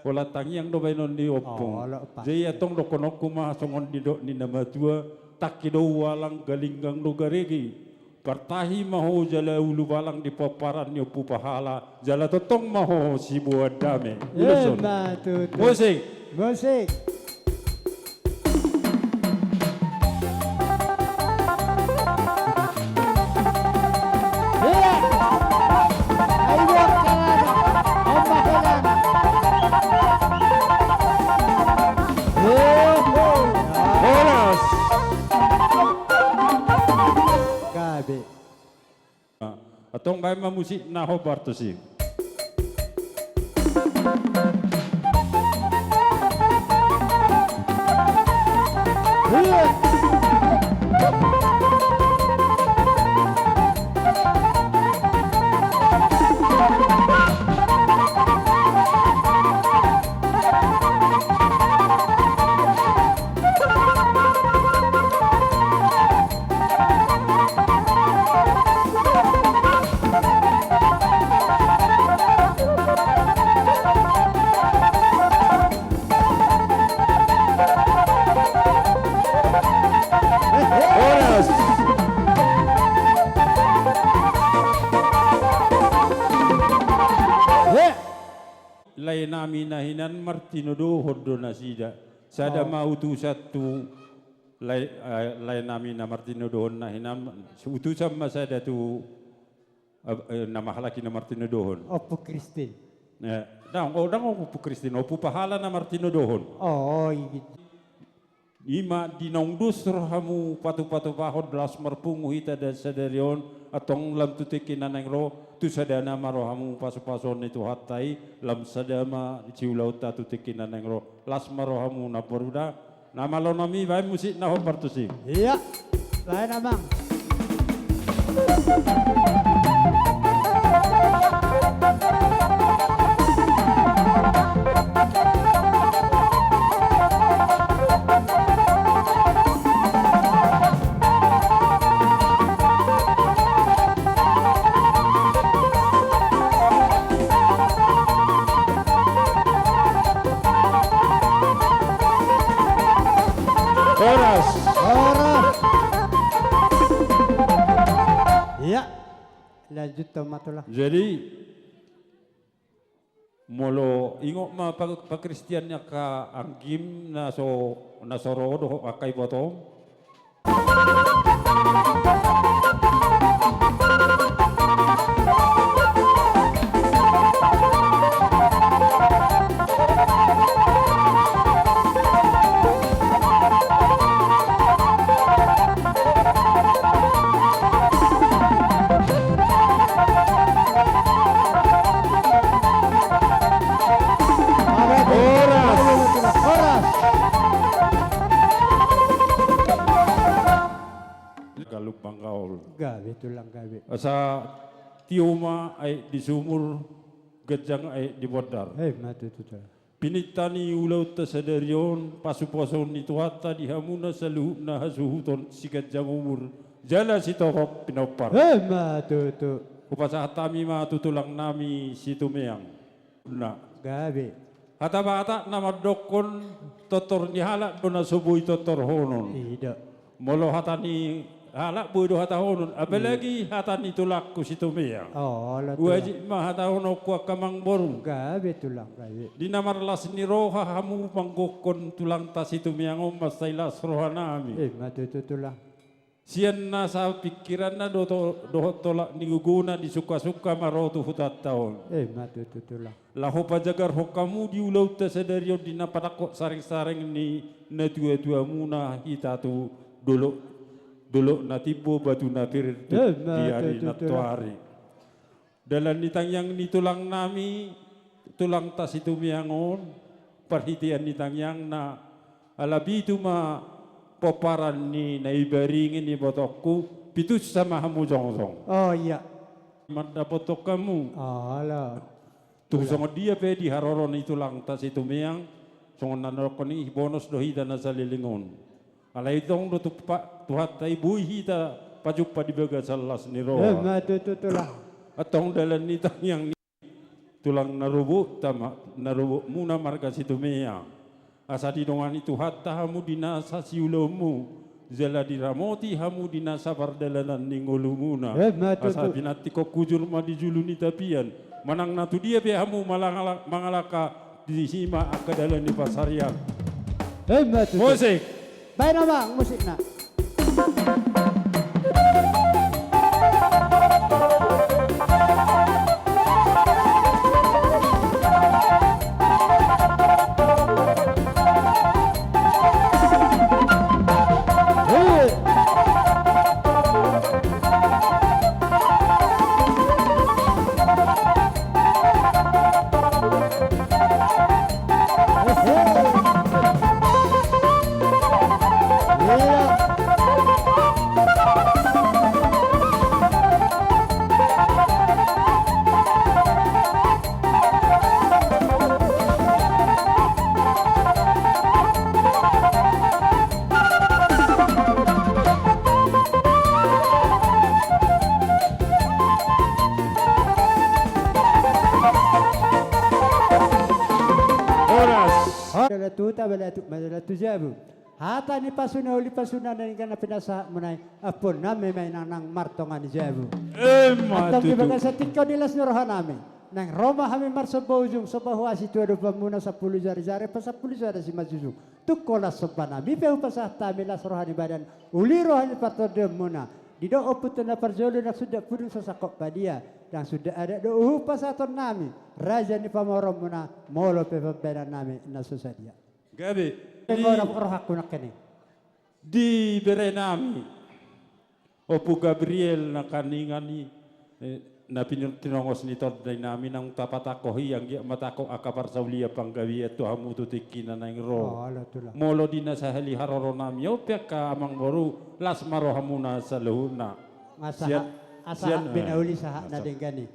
Holan tangiang do baenon ni ompung. Oh, olo, pasti. Jadi antong dohononku ma songon nidok ni na matua, tangki do ualang, galinggang do garege. Partahi ma ho jala ulubalang di pomparan ni Ompu Pahala, jala tongtong ma ho siboan dame. Ulos on. Emma tutu. Musik. Musik. Iya. Ayo, buat kawan. Ombak kawan. Iya. Horas. Gabe. Antong baen ma musik na hombar tusi. Horas. Laenami na hinan martinodohon do nasida. Sada ma utusan tu lae-, eh, laenami na martinodohon na hinan, utusan ma sada tu, eh, eh, nama halak i na martinodohon. Ompu Kristin. Eh, ndang, oh, ndang Ompu Kristin, Ompu Pahala na martinodohon. Oh, iya. Ima di naung dos rohamu patupatupahon las marpungu hita sadari on, antong lam tu tingki na naeng ro, tu sadana ma rohamu pasupasuon ni Tuhanta i, lam sada ma siulaonta tu tingki na naeng ro. Las ma rohamu namboru da. Na malo nami, baen musik na hombar tusi. Iya, baen amang. Horas. Horas. Iya. Lanjut, Tomatullah. Jadi, molo ingot ma pa-, pakristian ni angka anggim na so, na so ro dohot angka ibotom. Horas. Horas. Galup manggaol. Gabe tulang, gabe. Asa tio ma aek di sumur, ganjang aek di bondar. Eh, ma tutu, tulang. Pinangido ni ulaonta sadari on, pasupasuon ni Tuhanta di hamuna saluhutna hasuhuton, siganjang umur jala sitopot pinompar. Eh, ma tutu. Hupasahat hami ma tu tulang nami Situmeang. Na. Gabe. Hata Batak na mandokkon, tortor ni halak do na so boi tortorhonon. Ida. Molo hata ni halak boi do hatahonon, apalagi hata ni tulangku Situmeang. Oh, ala tulang. Wajib ma hatahononku angka amangboru. Gabe tulang, gabe. Di na marlas ni roha hamu manggokhon tulangta Situmeang on, mansai las roha nami. Eh, ma tutu tulang. Sian nasa pingkiranna do to-, dohot tolap ni gogona disungkasungka ma ro tu hutanta on. Eh, ma tutu tulang. Laho pajagarhon hamu di ulaonta sadari on di na panangkok saringsareng ni natuatuamuna hita tu dolok, dolok na timbo batu na pir tu, eh, ma tutu tulang, di ari nantoari. Dalan ni tangiang ni tulang nami, tulangta Situmeang on, parhitean ni tangiangna, ala pitu ma pomparan ni na ibaringi ni ibotongku, pitunsa ma hamu jongjong. Oh, iya. Mandapothon hamu. Oh, ala. Tung songon dia pe di haroro ni tulangta Situmeang, songon na nidok ni i, bonos do hita na saleleng on. Alai tong do tu pa-, Tuhanta i boi hita pajumpa di bagasan las ni roha. Eh, ma tutu tulang. Antong dalan ni tangiang ni tulang na robot tama, na robotmuna marga Situmeang. Asa didongani Tuhanta hamu di nasa siulaonmu, jala diramoti hamu di nasa pardalanan ni ngolumuna. Eh, ma tutu. Asa pinantikhon hujur ma di julu ni tapian. Manang na tu dia pe hamu malangala-, mangalangka, disi ma angka dalan ni pansarian. Eh, ma tutu. Musik. Baen amang musikna. Horas. Horas. Dalan tu huta, dalan tu, dalan tu jabu. Hata ni pasu na uli, pasu na denggan na pinasahatmuna i, ampuonnami ma i nang na martonga ni jabu. Emma tutu. Antong di bagasan tingki on di las ni rohanami, naeng ro ma hami marsomba ujung, somba huasi tu adopanmuna sampulu jarijari, pasampulu sada simanjujung. Tung holan sombanami pe hupasahat hami las roha ni badan, uli roha ni partondionmuna. Didok ompunta na parjolo, ndang sundat pudun sasangkot badia, ndang sundat adat do hupasahatonnami raja ni pamoruonmuna, molo pe pambahenannami na so sadia. Gabe. Enggo di rohangku nangkin i. Di berenami Ompu Gabriel na kaningan i, eh, na pinir-, tinongos ni tondainami naung tapatangko i, anggiat ma tangko angka parsaulian panggabean tu hamu tu tingki na naeng ro. Oh, ala tulang. Molo di na sahali haroronami on pe angka amangboru, las ma rohamuna saluhutna. Asa sian, ha-, asa sian, hak binauli, eh, sahat na asa denggan i.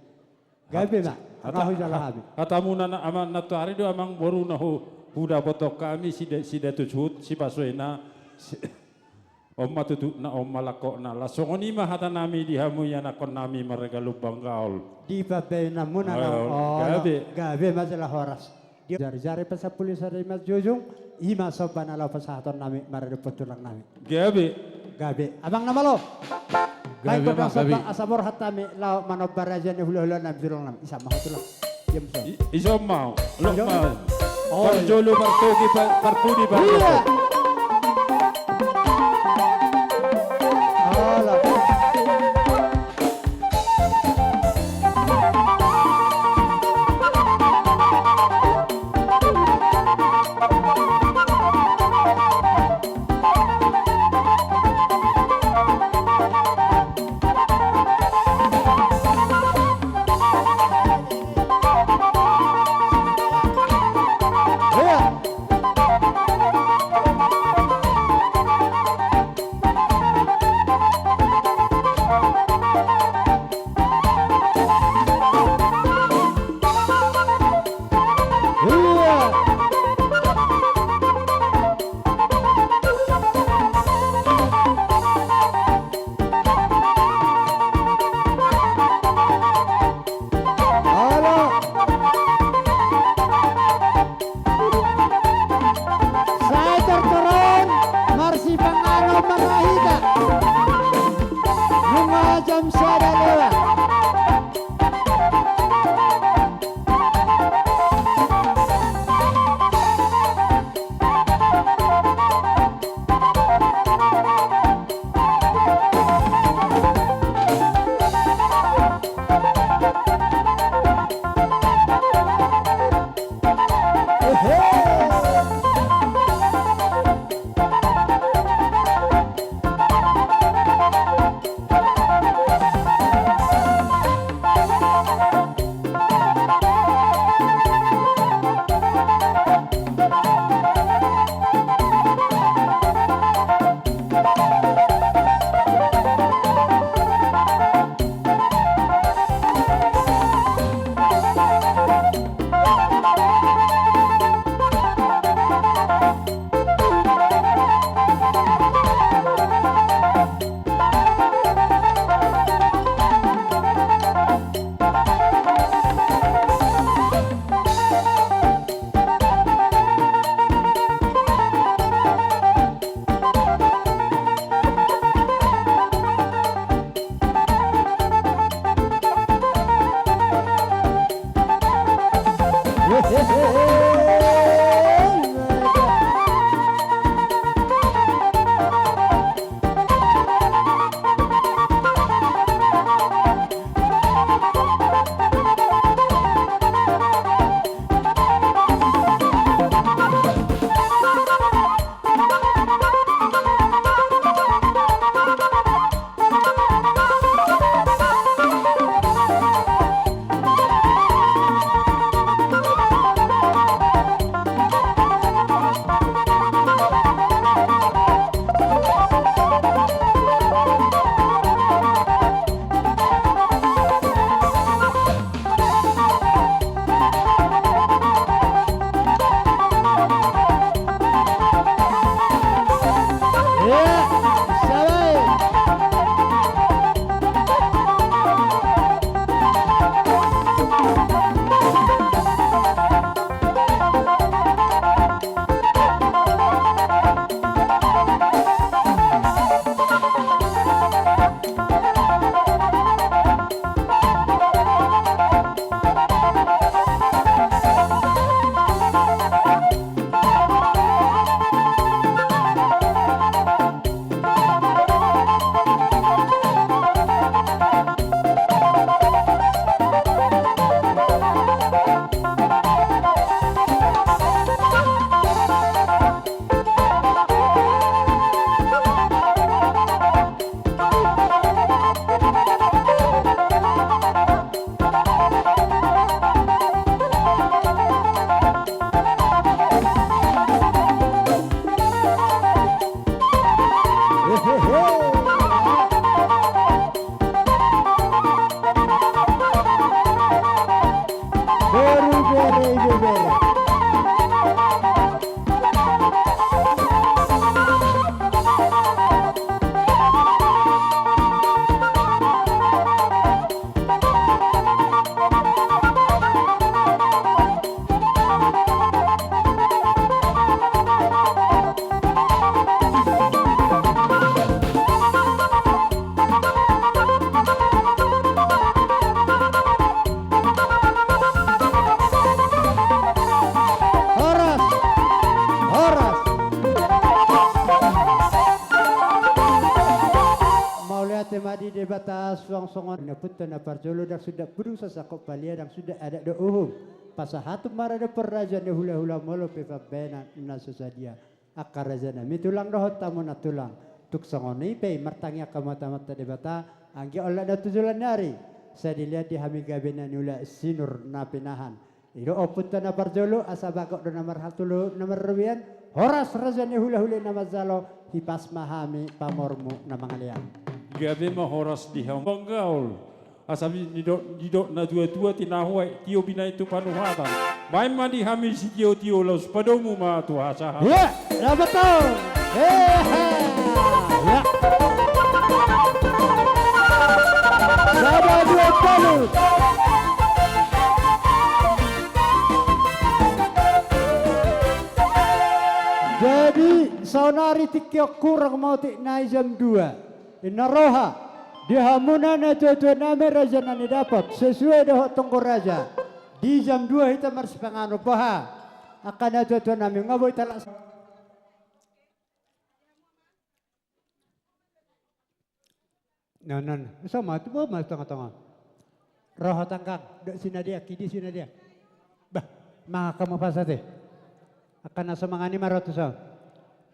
Gabe ma, hat-, hata-, hata-, hujalo ha-, hami. Hatamuna na, ama, nantoari do amangboru na hu-, hudapothon hami sida-, sida tu suhut, si Paswena, si-, on ma tutupna, on ma langkokna. Laos songon i ma hatanami di hamu ianakkonnami marga Lumban Gaol. Di pambahenanmuna na, eh, olo, gabe. Gabe ma jala horas. Di jari-jari pasampulu sada i ma jujung, i ma somba na laho pasahatonnami maradophon tulangnami. Gabe. Gabe. Amang na malo. Gabe, amang, gabe. Asa borhat hami laho manomba raja ni hula-hulanami tulangnami. Ison ma ho tulang. Diam, ison. I-, ison ma ho. Ison. Lok ma ho. Oh, iya. Parjolo, partogi, par-, parpudi, parjolo. Iya. Alah. Olo. Sai tortor on marsipanganon ma hita. Nunga jam sada lewat. Ma di Debata suang songon ni ompunta na parjolo, ndang suda pudung sasangkot palia, ndang suda adat dohot uhum. Pasahaton ma raja ni hulahula molo pe pambahenan na so sadia. Angka raja nami tulang dohot hamu nantulang. Tung songon i pe martangiang hamu tu Amanta Debata, anggiat olat do tu joloan ni ari. Sai dilehon di hami gabe na niula sinur na pinahan. I do ompunta na parjolo, asa bagot do na marhata, tolu na marrobean. Horas raja ni hulahula na manjalo, hipas ma hami pamormu na mangalean. Gabe ma horas di hamu panggaol. Asa bi-, didok, didok na tuatua, tinahu aek tio binahen tu panuhatan. Baen ma di hami sitiotio laos padomu ma tu hasahat. Iya, dapat tau. Hehe. Ya. Sada dua tolu. Jadi saonari tingki on hurang ma otik nai jam dua. Inna roha, di hamuna natuatua nami raja na nidapot, sesuai dohot tonggo raja. Di jam dua hita marsipanganon, boha? Angka natuatua nami, nga boi talak. Non, non. Sama tu, boha ma tongatonga. Roha tanggang, dok sinadia, kidi sinadia. Bah, mangaka ma pasate. Angka na so mangan i ma ro tu son.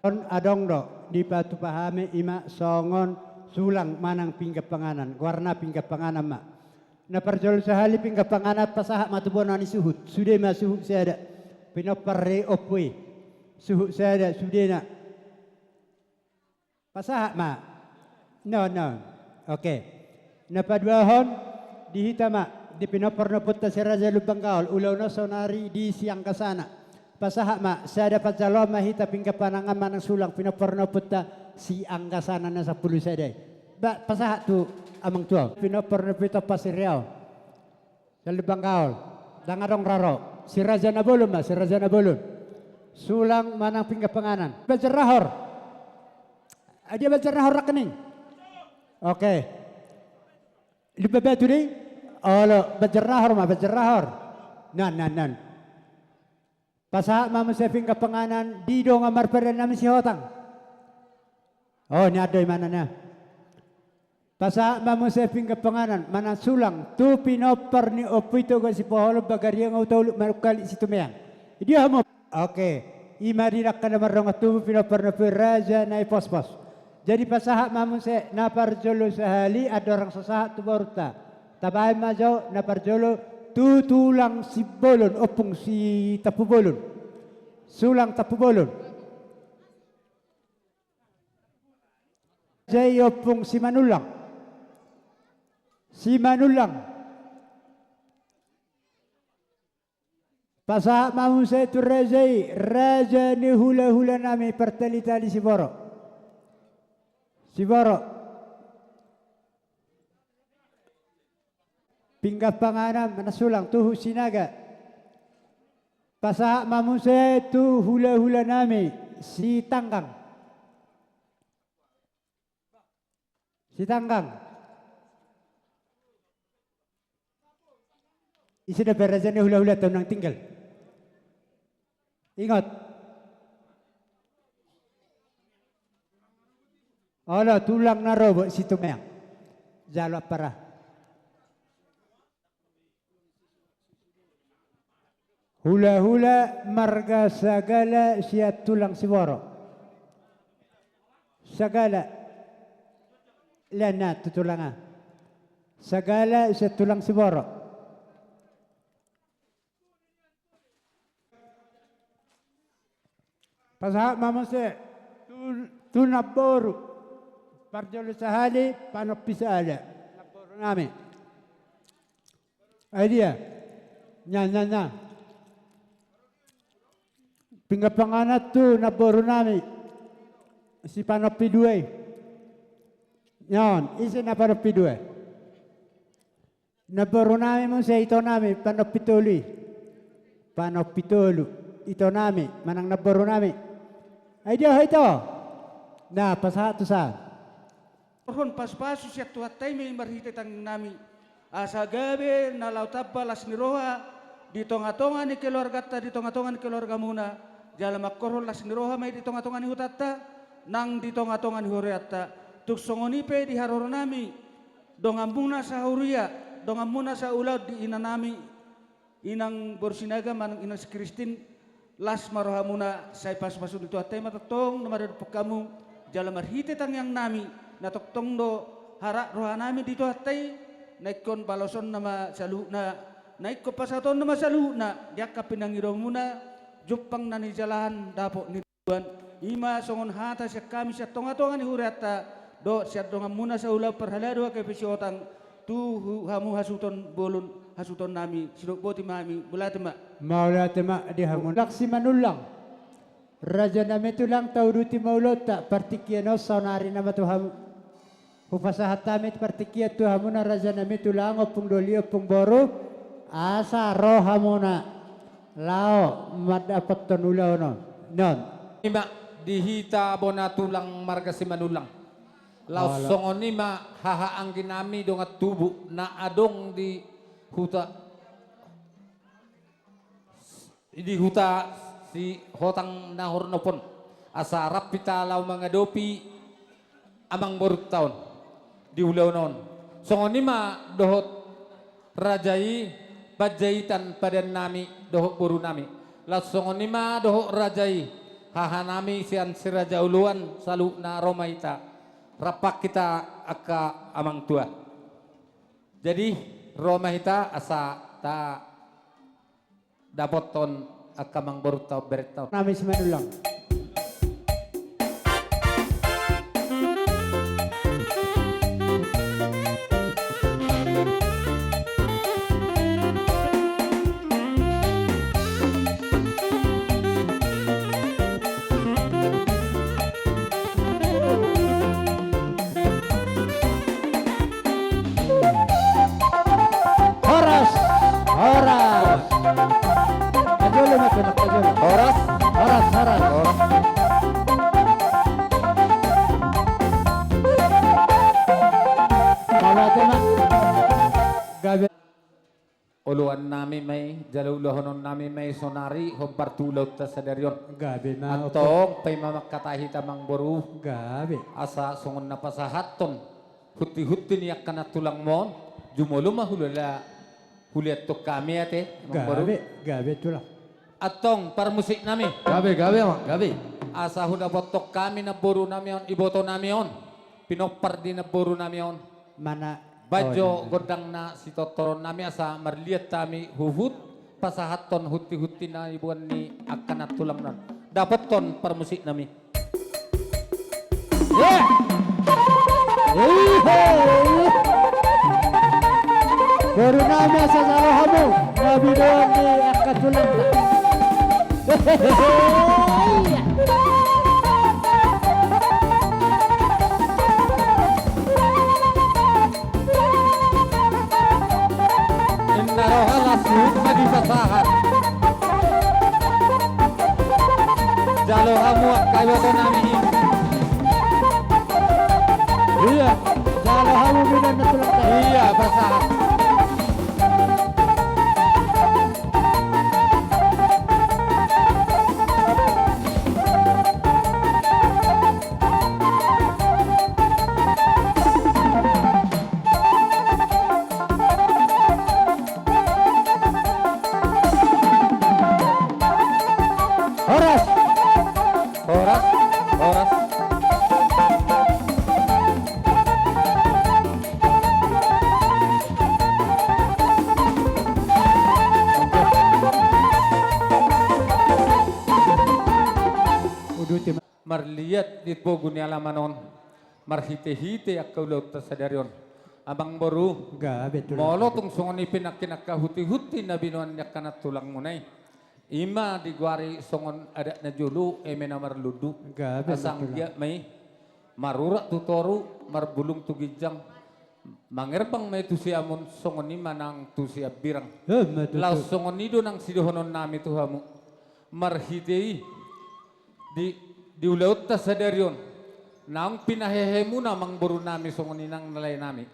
On adong do, dipatupa hami ima songon sulang manang pinggan panganan, goarna pinggan panganan ma. Na parjolo sahali pinggan panganan pasahat ma tu bona ni suhut, sude ma suhut sada. Pinompar ni ompu i. Suhut sada, sudena. Pasahat ma. Non, non. Oke. Na paduahon, di hita ma, di pinompar ni ompunta si Raja Lumban Gaol, ulaon on saonari di Sianggasana. Pasahat ma, sada panjaloan ma hita pinggan panganan manang sulang pinompar ni ompunta Sianggasana na sampulu sada i. Ba, pasahat tu amang tua. Pinompar ni ompunta Pasiriau. Sian Lumban Gaol. Ndang adong raro. Si Raja Nabolon ma, si Raja Nabolon. Sulang manang pinggan panganan. Banjarnahor. Adia Banjarnahor rekening. Oke. Lumban Batu do i? Olo, Banjarnahor ma, Banjarnahor. Nan, nan, nan. Pasahat ma muse pinggan panganan di dongan marpadan nami Sihotang. O, nian do imana na. Pasahat ma muse pinggan panganan manang sulang tu pinompar ni ompu i Toga Sipoholon, Bagariang Hutauluk, Manungkalit Situmeang. Idia hamu? Oke. Ima di angka na mardongan tubu pinompar ni ompu i, raja nai pospos. Jadi pasahat ma muse na parjolo sahali, andorang so sahat tu borunta. Tabaen ma jo na parjolo tu tulang Simbolon, Ompung Sitampubolon. Sulang Tampubolon. Jai Ompung Simanullang. Simanullang. Pasahat ma muse tu raja i, raja ni hulahula nami, partalitali Siboro. Siboro. Pinggan panganan manang sulang tu Sinaga. Pasahat ma muse tu hulahula nami, Sitanggang. Sitanggang. Ise dope raja ni hulahula tu na tinggal? Ingot. Olo, tulang na ro bo Situmeang. Jalo ampara. Hulahula marga Sagala sian tulang Siboro. Sagala. Lean na tu tulang a. Sagala sian tulang Siboro. Pasahat ma muse tu, tu namboru. Parjolo sahali, panompi sada. Namboru nami. Ai dia. Nya, nya, nya. Pinggan panganan tu namboru nami. Si panompi dua i. Nyaon, ise na panompi dua i? Namboru nami muse, ito nami, panompi tolu i. Panompi tolu. Ito nami, manang namboru nami. Ai dia ho ito. Na, pasahat tu sa. Ingkon pasupasu sian Tuhanta i ma i marhite tangiang nami. Asa gabe na laho tamba las ni roha di tongatonga ni keluarganta, di tongatonga ni keluargamuna. Jala mangkorhon las ni roha ma i di tongatonga ni hutanta, nang di tongatonga ni hureanta. Tung songon i pe di haroronami, donganmuna sahuria, donganmuna saulaon di inanami, inang boru Sinaga manang inang si Kristin, las ma rohamuna, sai pasupasu ni Tuhanta i ma tongtong na maradophon hamu, jala marhite tangiangnami, na tongtong do harat rohanami di Tuhanta i, na ingkon balosonna ma saluhutna, na ingkon pasahatonna ma saluhutna, di angka pinangidomuna, jumpang na nijalahan dapot ni Tuhan, i ma songon hata sian hami sian tongatonga ni hurianta, dohot sian donganmuna saulaon parhalado H K P Sihotang, tu hu-, hamu hasuhuton bolon, hasuhutonnami, sidok boti ma hami, mauliate ma. Mauliate ma di hamu. Laksi Manullang. Rajanami Tulang, tauduti ma ulaonta, partingkian on saonari nama tu hamu. Hupasahat hami partingkian tu hamuna rajanami Tulang, ompung doli, ompung boru, asa ro hamuna laho mandapothon ulaon on. Non. I ma di hita bona tulang marga Simanullang. Laos songon i ma haha angginami dongan tubu na adong di huta di huta Sihotang na hornop on, asa rap hita laho mangadopi amangborunta on di ulaon on. Songon i ma dohot raja i Panjaitan padannami dohot borunami. Laos songon i ma dohot raja i hahanami sian Si Raja Oloan, saluhutna ro ma hita. Rap hita angka amang tua. Jadi ro ma hita asa ta dapothon angka amangborunta on, berenta on. Nami Simanullang. Horas, horas. Tajolo ma tulang, tajolo. Horas. Horas, horas. Horas. Mauliate ma. Gabe. Oloannami ma i, jala ulahononnami ma i saonari hombar tu ulaonta sadari on. Gabe ma. Antong, paima mangkatai hita amangboru. Gabe. Asa songon na pasahathon huntihunti ni angka nantulangmon, jumolo ma hulala huliathon hami ate, amangboru. Gabe, gabe tulang. Antong parmusiknami. Gabe, gabe amang, gabe. Asa hudapothon hami namborunami on, ibotonami on, pinompar di namborunami on. Mana Baen jo gondang na sitortoronnami asa marliat hami huhut pasahathon huntihunti na niboan ni angka nantulangmon. Dapothon parmusiknami. Borunami, asa jalo hamu na binoan ni angka tulangta. Inna roha las huhut ma dipasahat. Jalo hamu angka ibotonami i. Ia, jalo hamu binoan na tulangta. Ia, pasahat. Horas. Horas, horas. Uduti ma. Marliat di pogu ni alaman on, marhitehite angka ulaonta sadari on. Amangboru, gabe tulang. Molo tung songon i pe nangkin angka huntihunti na binoan ni angka nantulangmuna i, i ma digoari songon adat na jolo, eme na marlundu. Gabe tulang. Asa anggiat ma i marurat tu toru, marbulung tu ginjang, mangerbang ma i tu siamun, songon i ma nang tu siambirang. Emma tutu. Laos songon i do nang sidohononnami tu hamu. Marhite i di, di ulaonta sadari on, naung pinahehemuna amangborunami songon i nang na laenami.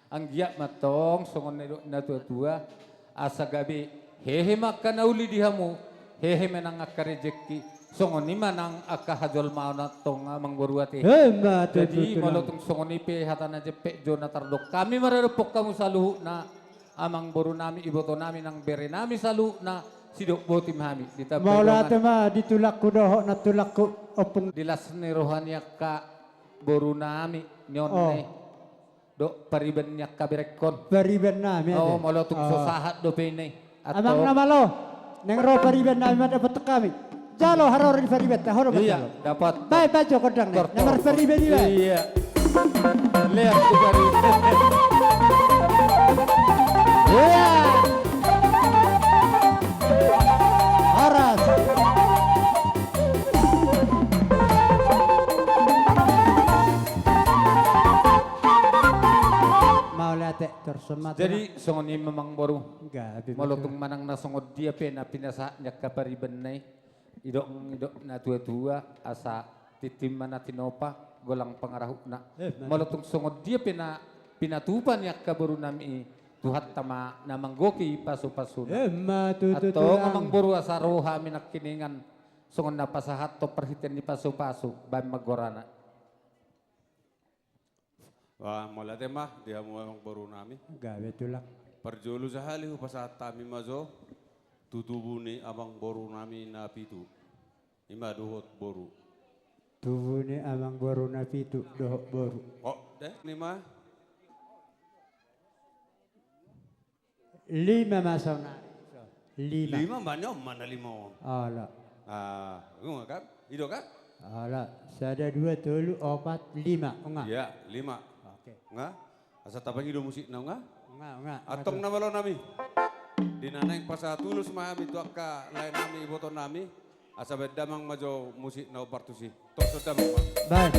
Anggiat ma antong songon na nidok ni natuatua, asa gabe hehe ma angka na uli di hamu, hehe ma nang angka rejeki, Songon i ma nang angka hajolmaon antong, amangboru, ate. Emma tutu. Jadi molo tung songon i pe hata na jempek jo na tardok, hami maradophon hamu saluhutna, amangboru nami, iboto nami nang bere nami saluhutna, sidok boti ma hami. Ditambai dongan. Mauliate ma di tulangku dohot nantulangku, ompung. Di las ni roha ni angka boru nami nion. Oh. Ni dok pariban ni angka berengkon. Pariban nami, ate. Oh, molo tung so sahat dope i. Amang na malo, naeng ro pariban nami mandapothon hami. Jalo haroro ni paribanta, ho do manjalo. Iya, dapat. Baen, baen jo gondang na marpariban i, baen. Iya. Lean tu pariban. Iya. Horas. Mauliate, tor sumatra. Jadi songon i ma, amangboru. Gabe. Molo tung manang na songon dia pe na pinasahat ni angka paribanna i, didok, didok natuatua, asa tintin ma na tinopa, golang pangarahutna. Eh, mauliate. Molo tung songon dia pe na pinatupa ni angka boru nami i, Tuhanta ma na manggohi pasupasuna. Emma tutu. Antong, tulang, amangboru, asa ro hami nangkiningan songon na pasahathon parhitean ni pasupasu, baen ma gorana. Wah, mauliate ma di hamu amangboru nami. Gabe, tulang. Parjolo sahali hupasahat hami ma jo tu tubu ni amangboru nami na pitu. I ma dohot boru. Tubu ni amangboru na pitu dohot boru. Oh, deh, i ma. Lima ma saonari. Lima. Lima ma, nion ma na lima on. Ala. Ah, nunga kan? I do kan? Ala. Sada, dua, tolu, opat, lima. Nunga. Iya, lima. Oke. Nunga? Asa tapangido musikna, nunga? Nunga, nunga. Antong na malo nami. Di na naeng pasahat ulos ma hami tu angka lae nami, iboto nami. Asa baen damang ma jo musik na hombar tusi. Tong so damang ma. Baen.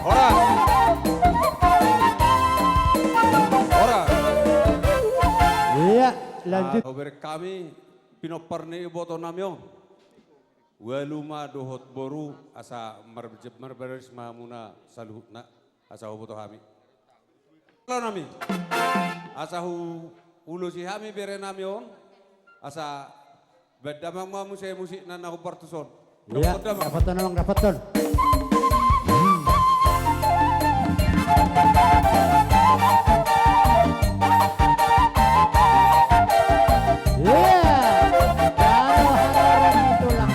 Horas. Horas. Iya, lanjut. Ah, hubereng hami pinompar ni iboto nami on. Ualu ma dohot boru, asa mar-, marbaris ma hamuna saluhutna. Asa huboto hami. Halo nami. Asa hu-, huulosi hami bere nami on. Asa baen damang ma muse musik na, na hombar tuson. Iya, dapothon damang. Dapothon, amang, dapothon. Iya. Jalo haroro ni tulang.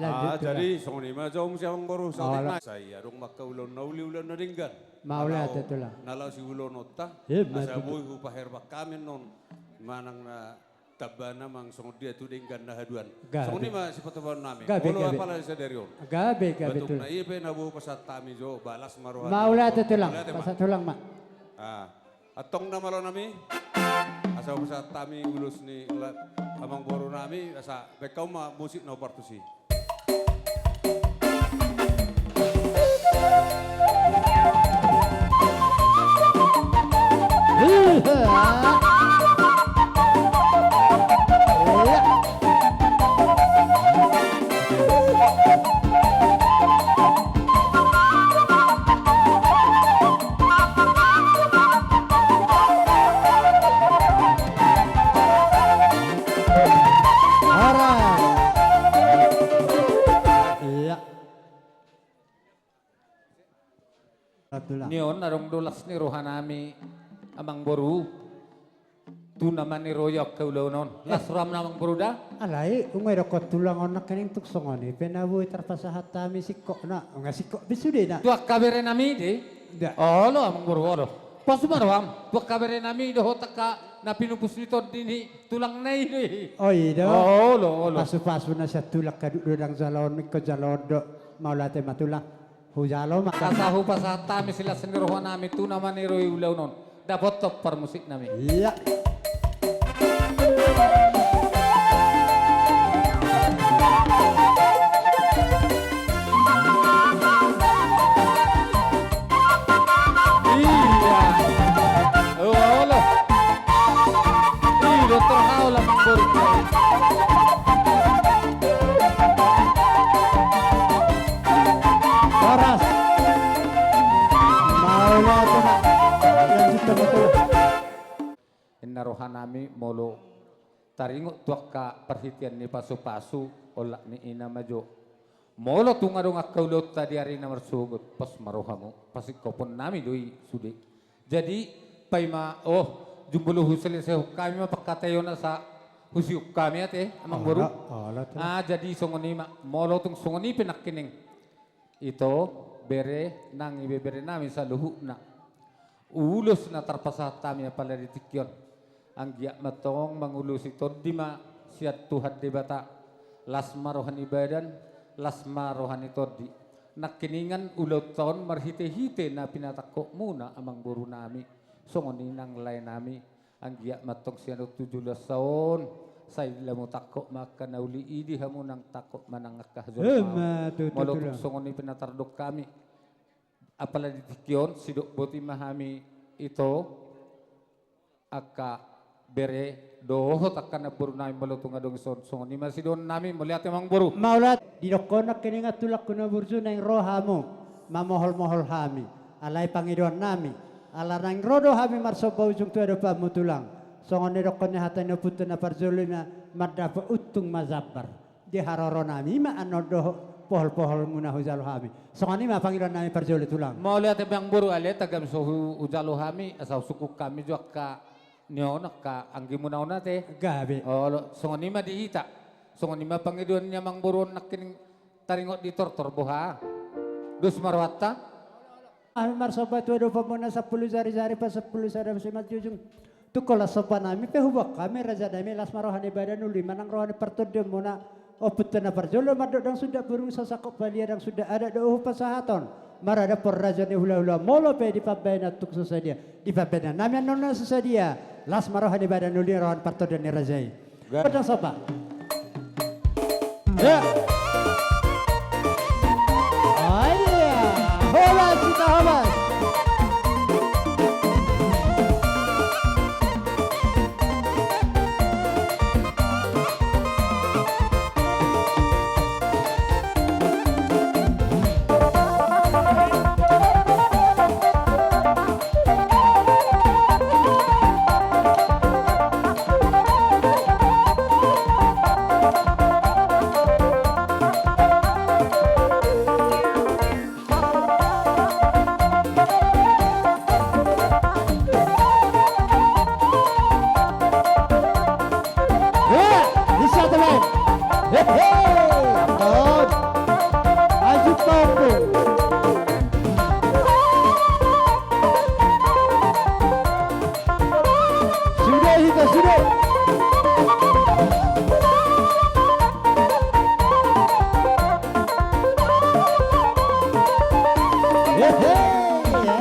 Ah, jadi songon i ma jo muse, amangboru, saotik nai. Sai adong ma angka ulaon na uli, ulaon na denggan. Mauliate, tulang. Na laho siulaononta. Asa boi hupaherbang hami annon manang na tambana manang songon dia tu denggan na haduan. Songon i ma sipatupaon nami. Gabe, gabe. Olo apala di sadari on. Gabe, gabe, tulang. Batuk na ia pe na boi hupasahat hami jo, balas ma roha. Mauliate, tulang. Mauliate ma. Pasahat tulang ma. Ah. Antong na malo nami, asa hupasahat hami ulos ni la-, amangboru nami, asa baen hamu ma musik na hombar tusi. Tulang. Ni on adong do las ni rohanami, amangboru. Tu na maniroi angka ulaon on. Eh. Las roham, amangboru, da? Alai, unang didokkon tulang on nangkining tung songon i pe na boi tarpasahat hami singkopna. Unang singkop be sudena. Tu angka berenami, de? Nda. Olo, amangboru, olo. Pasu ma roham. Tu angka berenami dohot angka na pinupus ni tondi ni tulangna i do i. O, i do. Olo, olo. Pasu-pasu na sian tulang, haduan do ndang jaloon, ingkon jaloon do. Mauliate ma, tulang. Hujalo ma. Asa hupasahat hami silas ni rohanami tu na maniroi ulaon on. Dapothon parmusiknami. Iya. Iya. Olo. Ih, dokter Haul, amangboru. Horas. Mauliate ma. Lanjut, betul. Inna rohanami molo taringot tu angka parhitean ni pasu-pasu, olat ni ina ma jo. Molo tung adong angka ulaonta di ari na marsogot, pos ma rohamu, pasingkoponnami do i sude. Jadi, paima, oh, jumolo huselesehon hami ma pangkataion asa husihut hami ate, amangboru. Olo, olo, tulang. Ah, jadi songon i ma, molo tung songon i pe nangkining. Ito, bere, nang ibeberenami saluhutna. Ulos na tarpasahat hami apala di tingki on. Anggiat ma antong mangulosi tondi ma sian Tuhan Debata. Las ma roha ni badan, las ma roha ni tondi. Nangkiningan ulaonta on marhite-hite na pinatangkokmuna, amangborunami. Songon i nang laenami. Anggiat ma antong sian on tu joloan on, sai lam tangkok ma angka na uli i, di hamu nang tangkok ma nang angka hajolmaon. Emma tutu, tulang. Molo tung songon i pe na tardok hami. Apala di tingki on, sidok boti ma hami ito, angka bere, dohot angka namborunami, molo tung adong dison, songon i ma sidohononnami, mauliate, amangboru. Mauliate, didokkon nangkiningan tulangku na burju, naeng ro hamu mamohol-mohol hami. Alai pangidoannami, ala naeng ro do hami marsomba ujung tu adopanmu, tulang. Songon na nidokkon ni hata ni ompunta na parjolo i ma, mandapot untung ma jambar. Di haroronami ma annon dohot pohol-poholmuna hujalo hami. Songon i ma pangidoannami parjolo, tulang. Mauliate, amangboru, alai tagan so hu-, hujalo hami, asa husungkun hami jo angka ni on, angka anggimuna on ate. Gabe. Olo, songon i ma di hita. Songon i ma pangidoan ni amangboru on nangkining taringot di tortor, boha. Dos ma rohanta. Hami marsomba tu adopanmuna sampulu jari-jari pasampulu sada simanjujung. Tung holan sombanami pe huboan hami, rajanami, las ma roha ni badan, uli ma nang roha ni partondionmuna. Ompunta na parjolo mandok, ndang sundat burung sasangkot palia, ndang sundat adat do hupasahathon. Maradaphon raja ni hula-hula, molo pe di pambahenan tung so sadia. Di pambahenannami annon na so sadia. Las ma roha ni badan, uli roha ni partondion ni raja i. Gondang somba. Ya. Oh iya. Horas, kita horas. Sude hita, sude. Hehe, ya.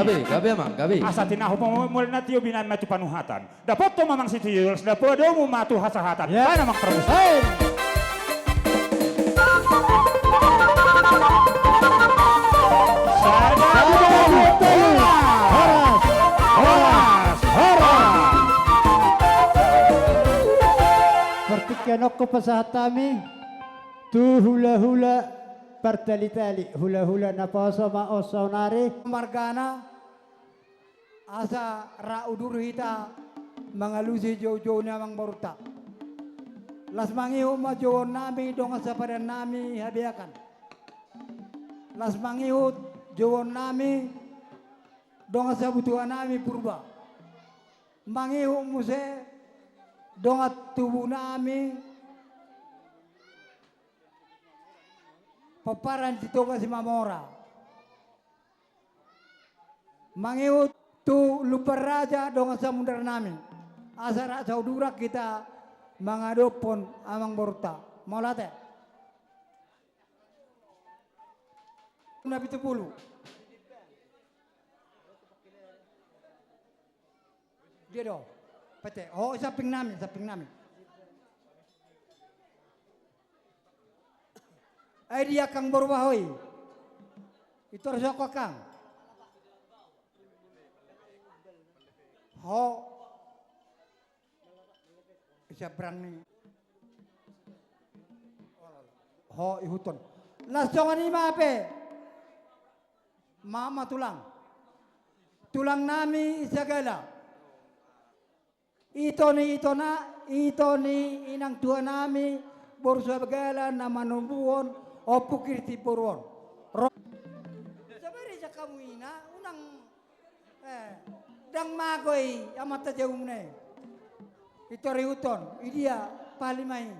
Gabe, gabe amang, gabe. Asa tinahu ma mulai na tio, binahen ma tu panuhatan. Dapothon ma amang sitio, laos dapothon ma tu hasahatan. Ya. Baen amang parmusik. Hei. Sada, dua, tolu. Horas. Horas. Horas. Partingkian on pasahat hami tu hulahula partalitali, hulahula naposo ma on saonari. Margana, asa ra udur hita mangalusi joujou ni amangborunta. Las mangihut ma jouonnami dongan sapadannami Habeakan. Las mangihut jouonnami dongan sabutuanami Purba. Mangihut muse dongan tubunami pomparan Sitoga Simamora. Mangihut tu Lumban Raja dongan samundarnami. Asa ra sauduran hita mangadophon amangborunta. Mauliate. Na pitu pulu. Dia do. Pete. Ho, sampingnami, sampingnami. Ai dia kang boru bahoi. Itu harus aku kang. Ho. Siap berang ni. Ho, ihuthon. Las songon i ma pe. Mama tulang. Tulangnami sagala. Ito ni itona, ito ni inang tuanami, boru sagala na manombuhon, Ompu Kirti boru on. Ro-, sabari jakamu ina, unang, eh, ndang mago i, amanta jabumuna i. Itor ihuthon, idia, palimai.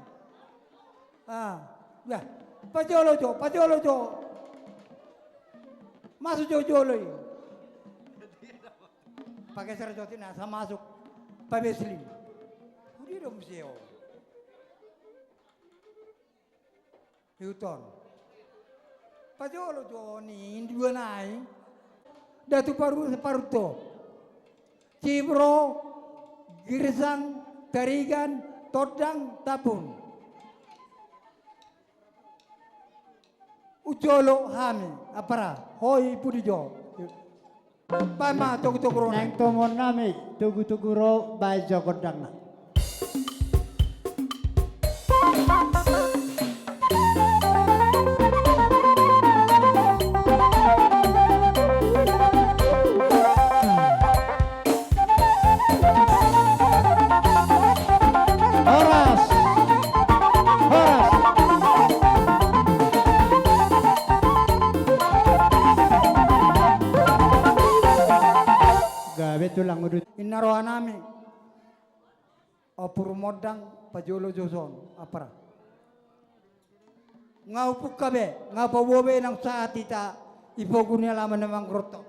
Ah, ya. Pajolo jo, pajolo jo. Masuk jo jolo i. Pageser jo tina, sa masuk. Pabeslim. Udi dong sio. Ihuthon. Pajolo jo ni indua nai. Datu paru, paruto. Cibro, Girsang, Tarigan, Tondang, Tapun. Ujolo hami, apara, hoi pudi jo. Baen ma togu-togu ro. Naeng tomon nami, togu-togu ro, baen jo gondangna. Horas. Horas. Gabe tulang udut. Inna roha nami. Ompur mondang pajolo jo son, apara. Nga hupungka be, nga paboa be nang sahat hita di pogu ni alaman na mangrotto.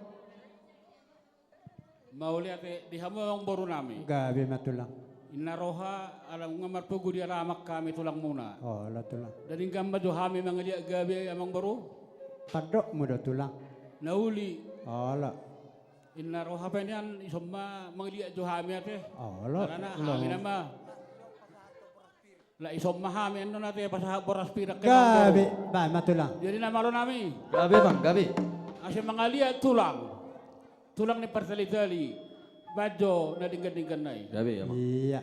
Mauliate di hamu amangboru nami. Gabe ma tulang. Inna roha, ala nunga marpogu di alaman hami tulangmuna. Olo tulang. Denggan ma jo hami mangaliat gabe amangboru. Tandokmu do tulang. Na uli. Olo. Inna roha pe nian ison ma mangaliat jo hami ate. Olo. Alana hami nama. Laos ison ma hami annon ate pasahat boras pir. Gabe, baen ma tulang. Jadi na malo nami. Gabe bang, gabe. Asa mangaliat tulang. Tulang ni partali-tali. Baen jo na denggan-denggan nai. Gabe ya bang. Iya.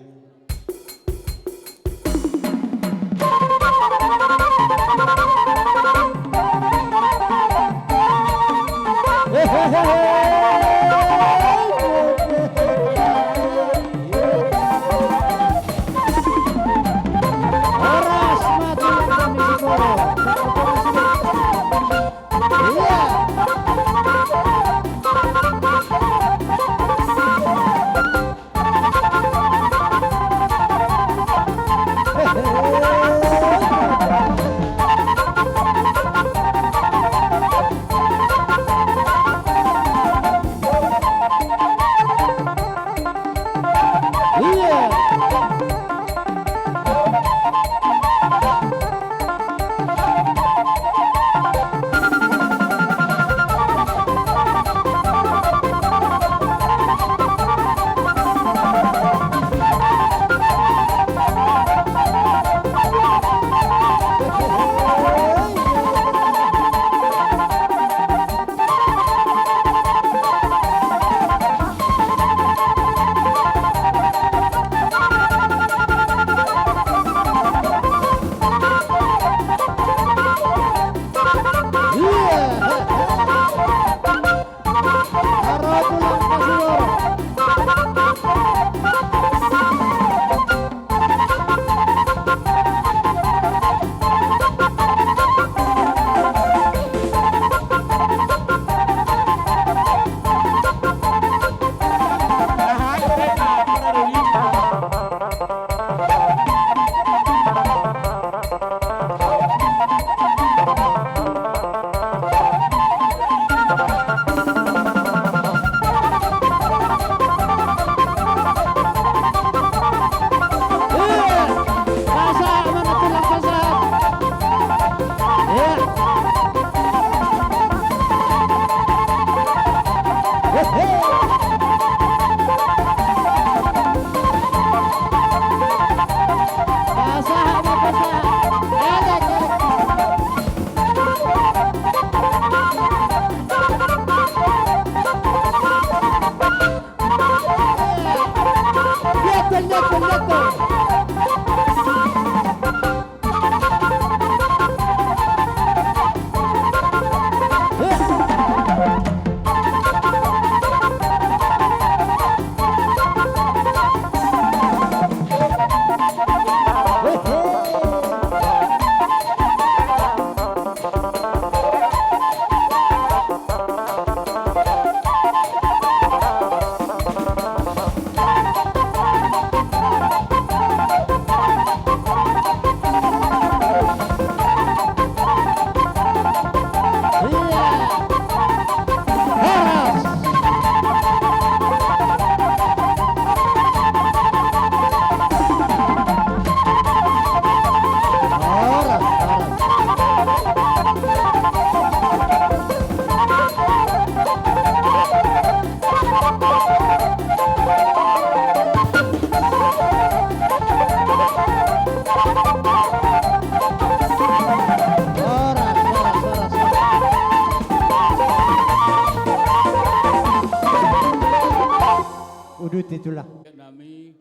Uduti tulang. Nami,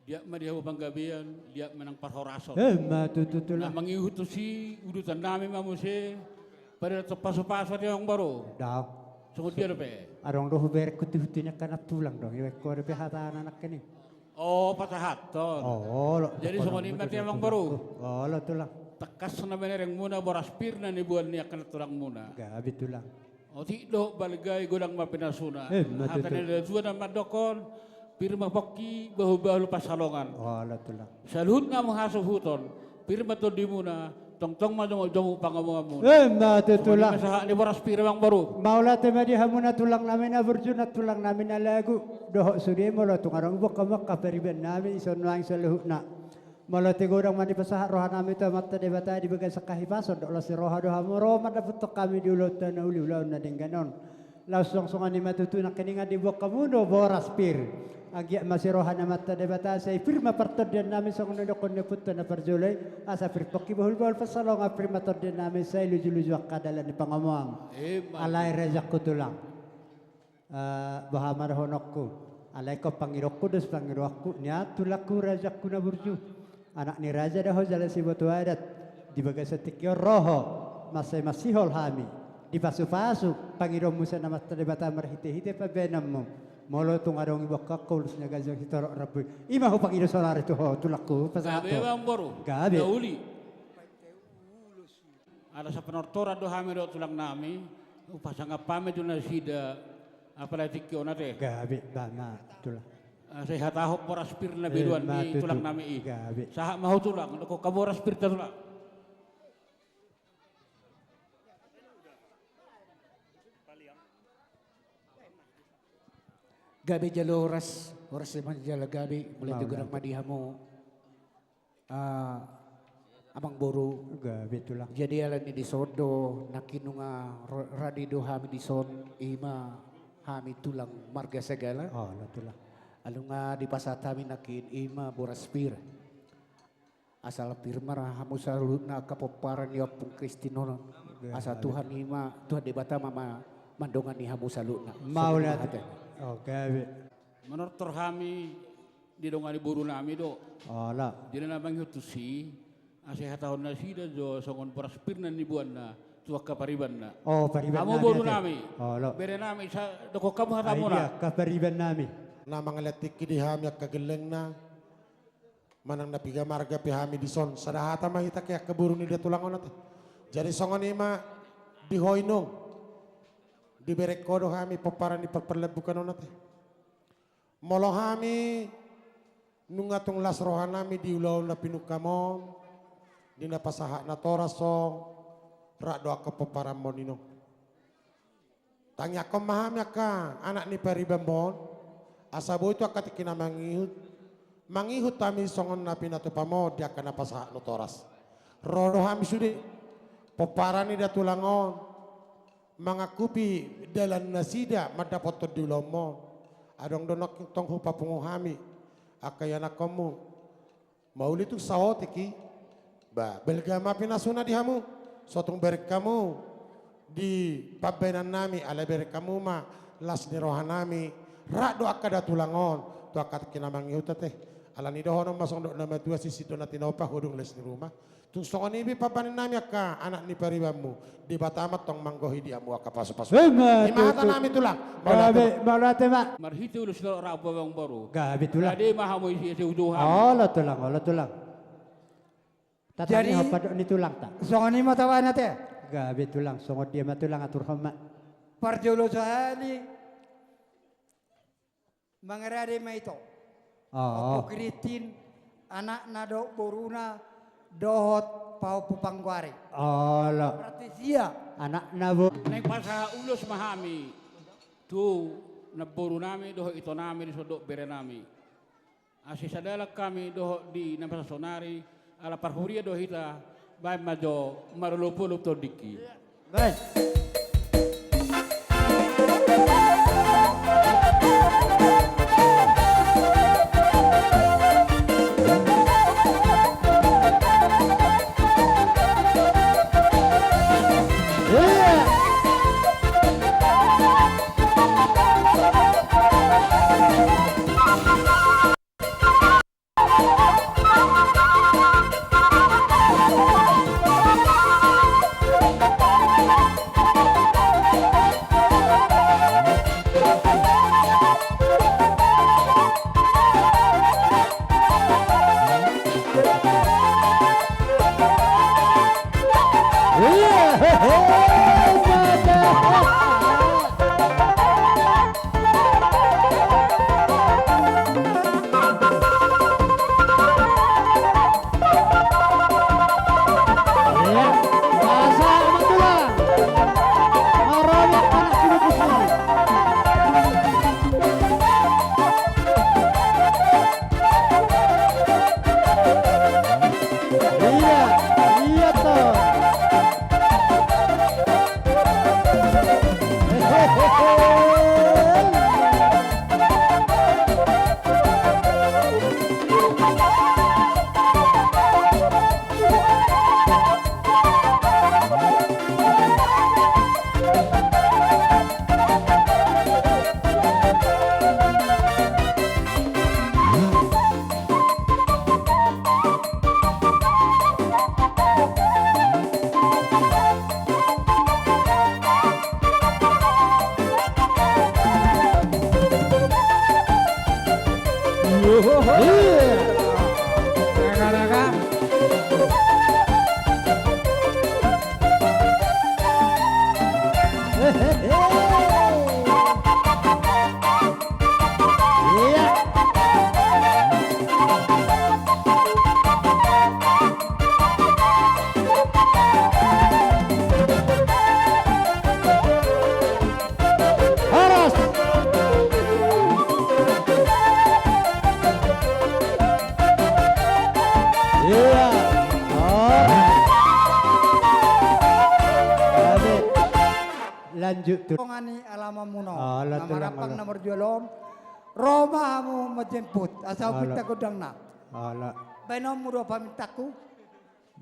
dia ma di hamu panggabean, dia ma nang parhorason. Emma tutu tulang. Na mangihut tusi, udutan nami ma muse, pada tu pasupasu ate amangboru. Dao. Songon dia dope. Adong do hubereng hutihutihon angka na tulang do, ibaen ho dope hatana nangkin i. O, pasahathon. Olo. Jadi songon i ma ate amangboru. Olo tulang. Tangkas na mamereng muna boras pir na niboan ni angka na tulang muna. Gabe tulang. Otik dohot balga i godang ma pinasuna. Emma tutu. Hata ni natuatua na mandokkon, pir ma pongki, bahulbahul pansalongan. Olo tulang. Saluhutna hamu hasuhuton, pir ma tondimuna, tongtong ma jomukjomuk pangomoanmuna. Emma tutu tulang. Songon i ma sahat ni boras pir amangboru. Mauliate ma di hamuna tulang nami na burju, na tulang nami na lagu. Dohot sude molo tung adong boan hamu angka pariban nami, dison nuaeng saluhutna. Molo tung godang ma dipasahat roha nami tu Amanta Debata di bagasan hahipason dohot las ni roha do hamu ro mandapothon hami di ulaonta na uli, ulaon na denggan on. Laos songon i ma tutu nangkiningan diboan hamu do boras pir. Anggiat ma siroha ni Amanta Debata sai pir ma partondian nami songon na nidokkon ni ompunta na parjolo i, asa pir pongki, bahulbahul pansalongan, pir ma tondian nami sai lujuluju angka dalan ni pangomoan. Emma tutu. Alai raja ni tulang. Eh, boha ma dohononku? Alai ingkon pangidoonku do sipangidoanku, nian tulangku, rajaku na burju. Anak ni raja do ho jala siboto adat. Di bagasan tingki on ro ho mansai mansihol hami. Dipasupasu pangidoonmu sian Amanta Debata marhitehite pambahenanmu. Molo tung adong diboan ho ulos na ganjang, sitorop rambu i, i ma hupangido saonari tu ho tulangku, pasahat ho. Gabe ma amangboru. Gabe. Na uli. Ala sapanortoran do hami dohot tulang nami, hupasangap hami tu nasida, apala tingki on ate. Gabe, ba ma tulang. Ah, sai hatahon boras pir na binuan ni tulang nami i. Emma tutu. Gabe. Sahat ma ho tulang, dokkon hamu boras pirta tulang. Gabe jala horas, horas ma jala gabe, mauliate godang ma di hamu. Ah, amangboru. Gabe tulang. Jadi ala ni dison do nangkin nunga ro-, rade do hami dison, i ma hami tulang marga Sagala. Olo tulang. Ala nunga dipasahat hami nangkin i ma boras pir. Asa pir ma hamu saluhutna angka pomparan ni Ompung Kristin on. Gabe. Asa Tuhan i ma, Tuhan Debata ma, ma mandongani hamu saluhutna. Mauliate. Songon i ma hata. O, gabe. Manortor hami didongani boru nami do. Olo. Jadi na mangihut tusi, asa hatahon nasida jo songon boras pir na niboanna, Tu angka paribanna. O, pariban nami ate. Hamu boru nami. Olo. Bere nami, sa dokkon hamu hatamu na. Ai dia angka pariban nami. Na mangalehon tingki di hami angka gellengna. Manang na piga marga pe hami dison, sada hata ma hita ke angka boru ni datulang on ate. Jadi songon i ma di ho inong. Dibereng ho do hami pomparan ni parpalembukan on ate. Molo hami nunga tung las roha nami di ulaon na pinungka on, di na pasahat natoras on, rap do angka pomparan on inong. Tangiangkon ma hami angka anak ni pariban on, asa boi tu angka tingki na mangihut, mangihut hami songon na pinatupa on di angka na pasahat natoras. Ro do hami sude, pomparan ni datulang on, mangangkupi dalan nasida mandapothon di ulaon on. Adong do nangkin tong hupapungu hami, angka ianakkonmu. Mauli tung saotik i. Ba, balga ma pinasuna di hamu. So tung bereng hamu di pambahenan nami, alai bereng hamu ma las ni roha nami. Rap do angka datulang on tu angka tingki na mangihut ate. Alani dohonon ma songon dok na matua, sisip do na tinopa, hudung las ni ruma. Tung songon i be pambahenan nami angka anak ni paribanmu. Debata ma tong manggohi di hamu angka pasupasu. Ima hata nami tulang. Mauliate ma. Mauliate ma. Marhite ulos do rap amangboru. Gabe tulang. Jadi ma hamu isi isi uju hamu. Olo tulang, olo tulang. Jadi, hata ni tulang ta. Songon i ma tabaen ate. Gabe tulang, songon dia ma tulang, aturhon ma. Parjolo sahali. Mangarade ma ito. O. Ompu Kristin, anakna dohot boruna, dohot pahompu panggoari. Olo. Berarti sia. Anakna bo. Naeng pasahat ulos ma hami tu namboru nami dohot ito nami di son dohot bere nami. Asa sadalan hami dohot di na masa sonari, ala parhuria do hita, baen ma jo marolopolop tondingki. Baen. Horas. Iya. Horas. Lanjut tu. Pongani alamanmuna. Ala na tulang, marapang ala. Na marjual on. Ro ma hamu menjemput. Asa. Ala. Upinta gondangna. Ala. Baenonmu do pamintaku.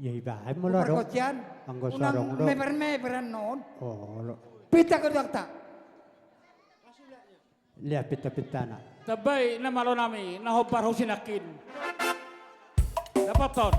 Ia ibaen molo do. Parkosian. Anggo unang sarong do. Meper-meperan non. Ala. Pinta gondangta. Lihat pinta-pintana. Tambai na malo nami, na hombar husi nangkin. Dapothon.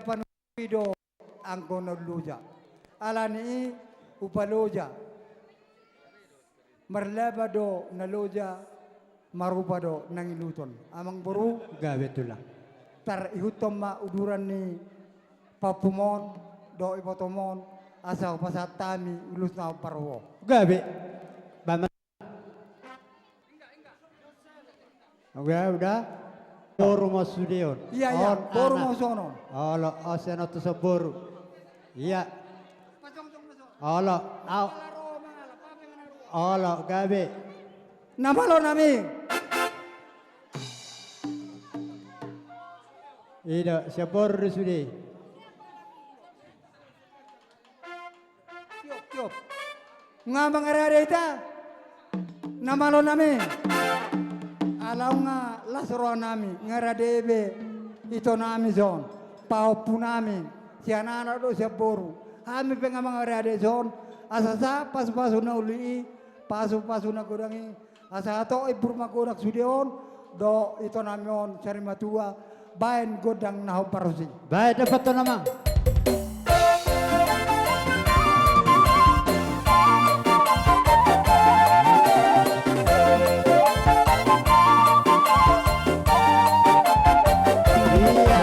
Panuhi do anggo na loja. Alani i hupaloja. Marlaba do na loja, marupa do na ngiluton. Amang boru. Gabe tulang. Tar ihuthon ma uduran ni pahompum on dohot ibotom on, asa hupasahat hami ulos na hombar on. Gabe. Baen ma. Udah, udah. Boru ma sude on. Iya, iya, on, boru ma sude on. Olo, on sian on tu sian boru. Iya. Olo, au. Olo, gabe. Na malo nami. I do, sian boru do sude. Tiop, tiop. Nga mangarade hita. Na malo nami. Ala nga las roha nami, ngarade be ito nami son, pahompu nami, sian anak dohot sian boru. Hami pe nga mangarade son, asa sahat pasupasu na uli i, pasupasu na godang i, asa hatop imbur magodang sude on, dohot ito nami on sari matua, baen gondang na hombar tusi. Baen dapothon amang. Iya.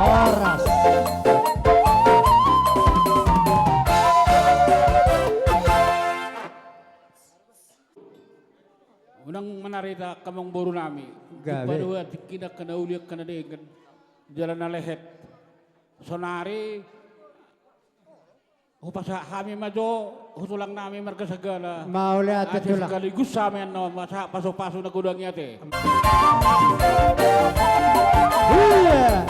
Horas. Unang manarita angka amangboru nami. Gabe. Padoa tingki angka na uli angka na denggan. Jala na lehet. Sonari hupasahat hami ma jo tu tulang nami marga Sagala. Mauliate tulang. Asa sekaligus hami annon pasahat pasupasu na godang i ate. Iya.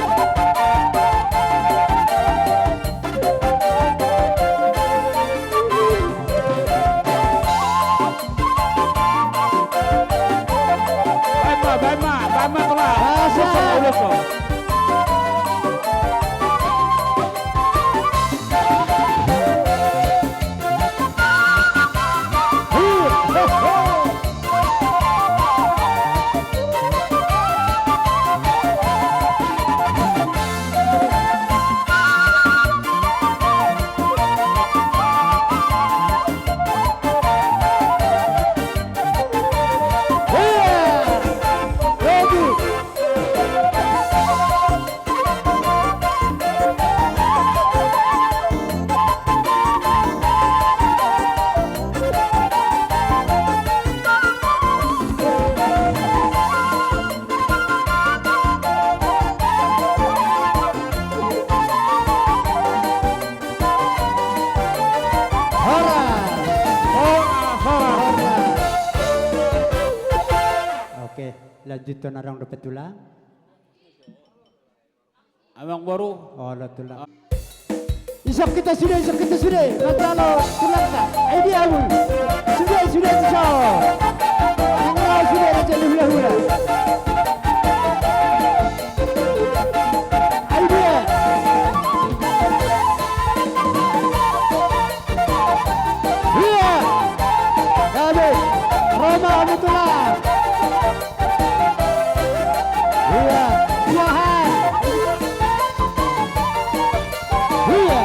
Baen ma, baen ma, baen ma tulang. Asa. Ulos ma, ulos ma. Horas! Horas, horas, horas! Oke, lanjuthon, adong dope tulang. Amangboru. Olo tulang. Isok hita sude, isok hita sude. Manjalo tulangta. Ai dia, Bul. Sude, sude, isok. Nang ro sude, raja ni hulahula. Ai dia. Iya. Gabe. Ro ma hamu tulang. Iya, iya, ha. Iya.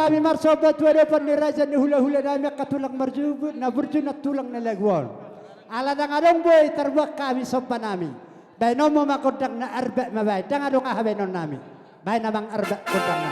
Hami marsomba tu adopan ni raja ni hulahula nami angka tulang marjubu na burju na tulang na lagu on. Ala ndang adong boi tarbuat hami somba nami. Baenonmu ma gondang na arbak ma baen, ndang adong aha baenon nami. Baen amang arbak gondang na.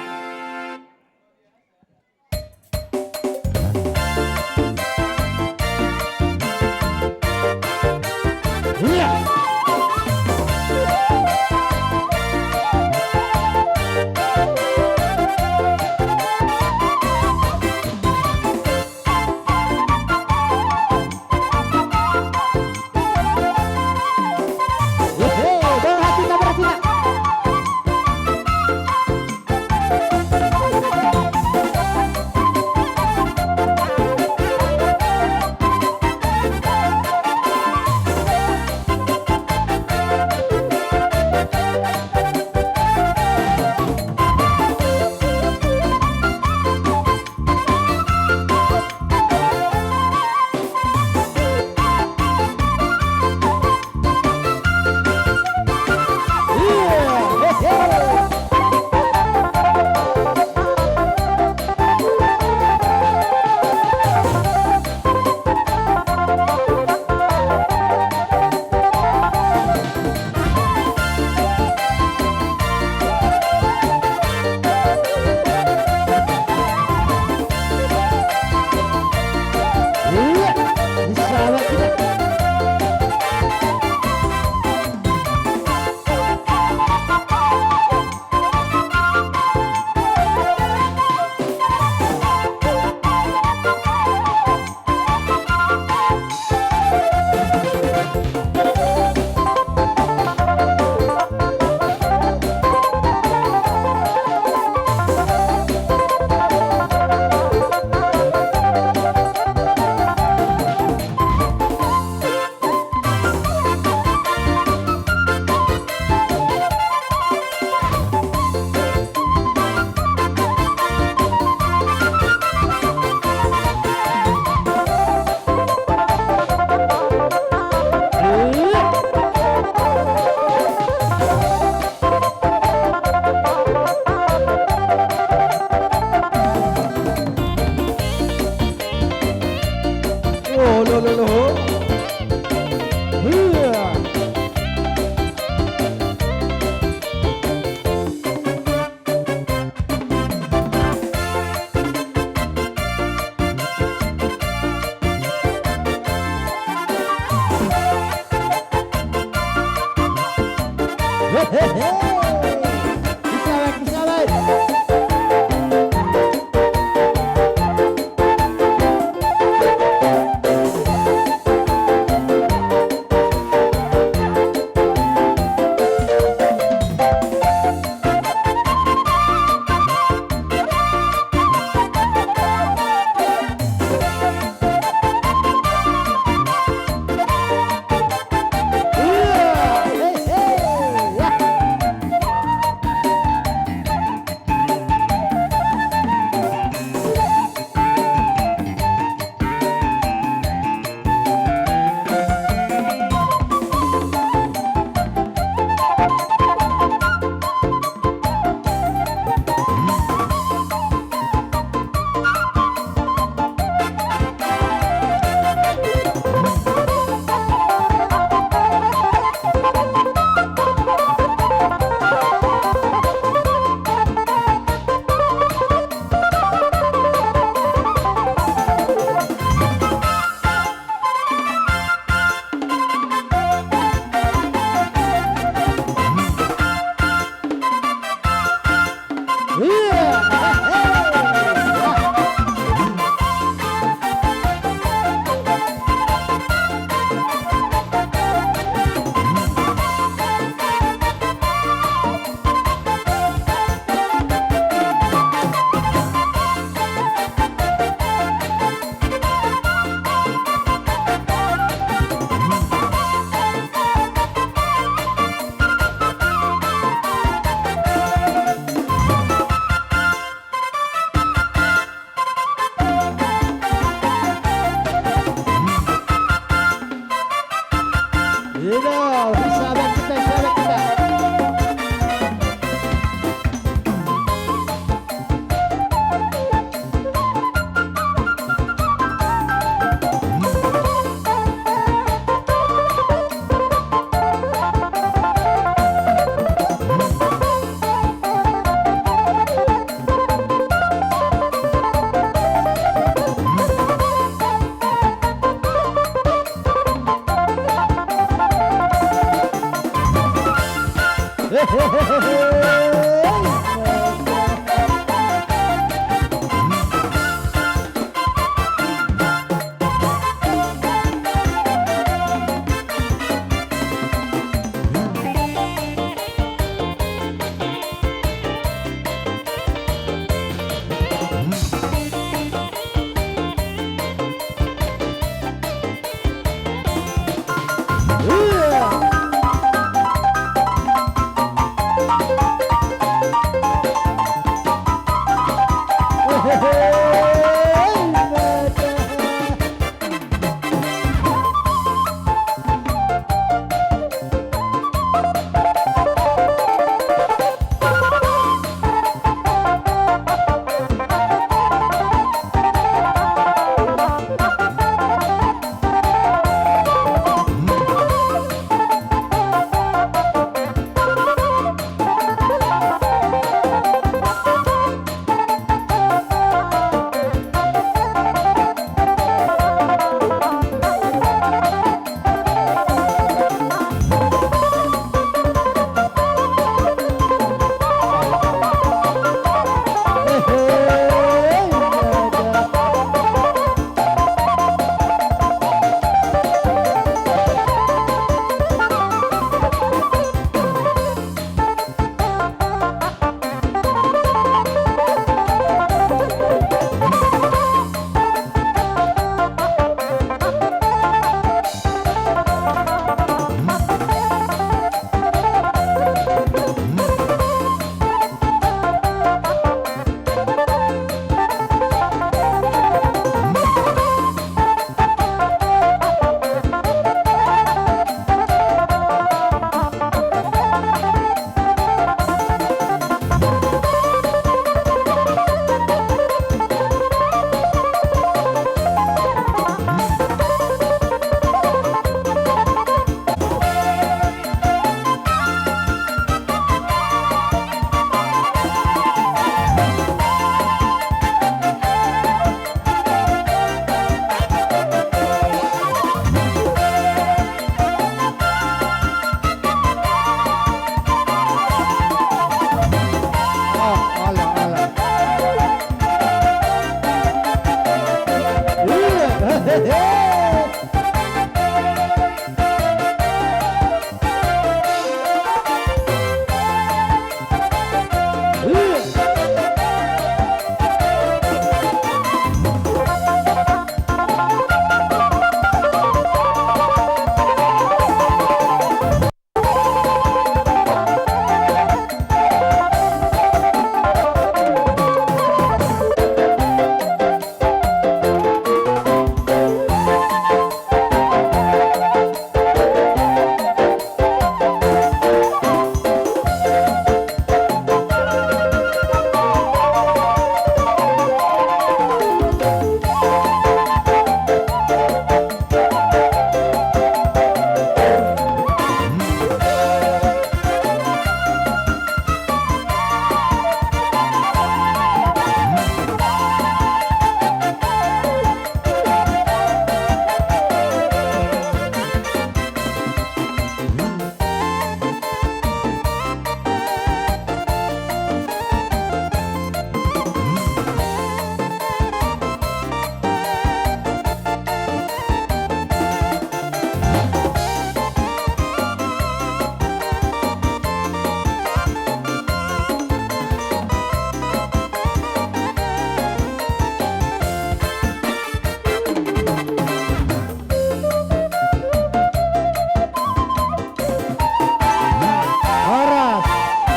Horas,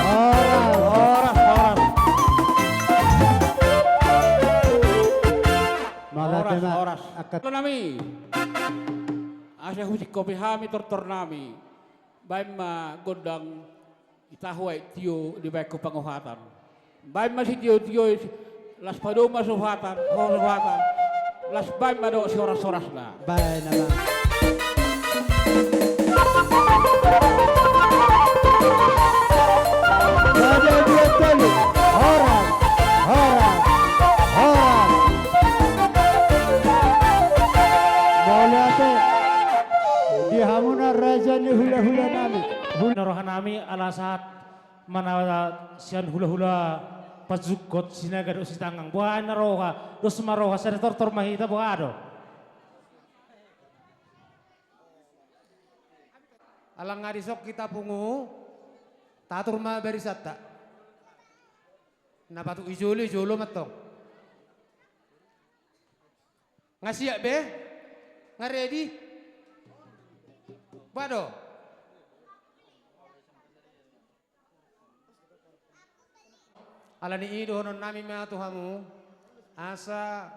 horas, horas, horas. Mauliate ma, horas, horas. Angkat. Nami. Asa husingkopi hami tortor nami. Baen ma gondang i tahu aek tio dibaen tu panguhatan. Baen ma sitiotio i, las padomu ma suhatan, ho suhatan. Las baen ma dohot sihorashorasna. Baen ma. Sada, dua, tolu. Horas, horas, horas. Mauliate. Di hamuna raja ni hulahula nami. Hul- Roha nami ala sahat Mana sian hulahula pajungkot Sinaga dohot Sitanggang. Boha na roha, dos ma roha, sada tortor ma hita, boha do. Ala nga dison hita pungu, tatur ma barisanta. Na patut i jolo, i jolo mantong. Nga siap be? Nga ready? Boha do? Ala ni i dohonon nami ma tu hamu, asa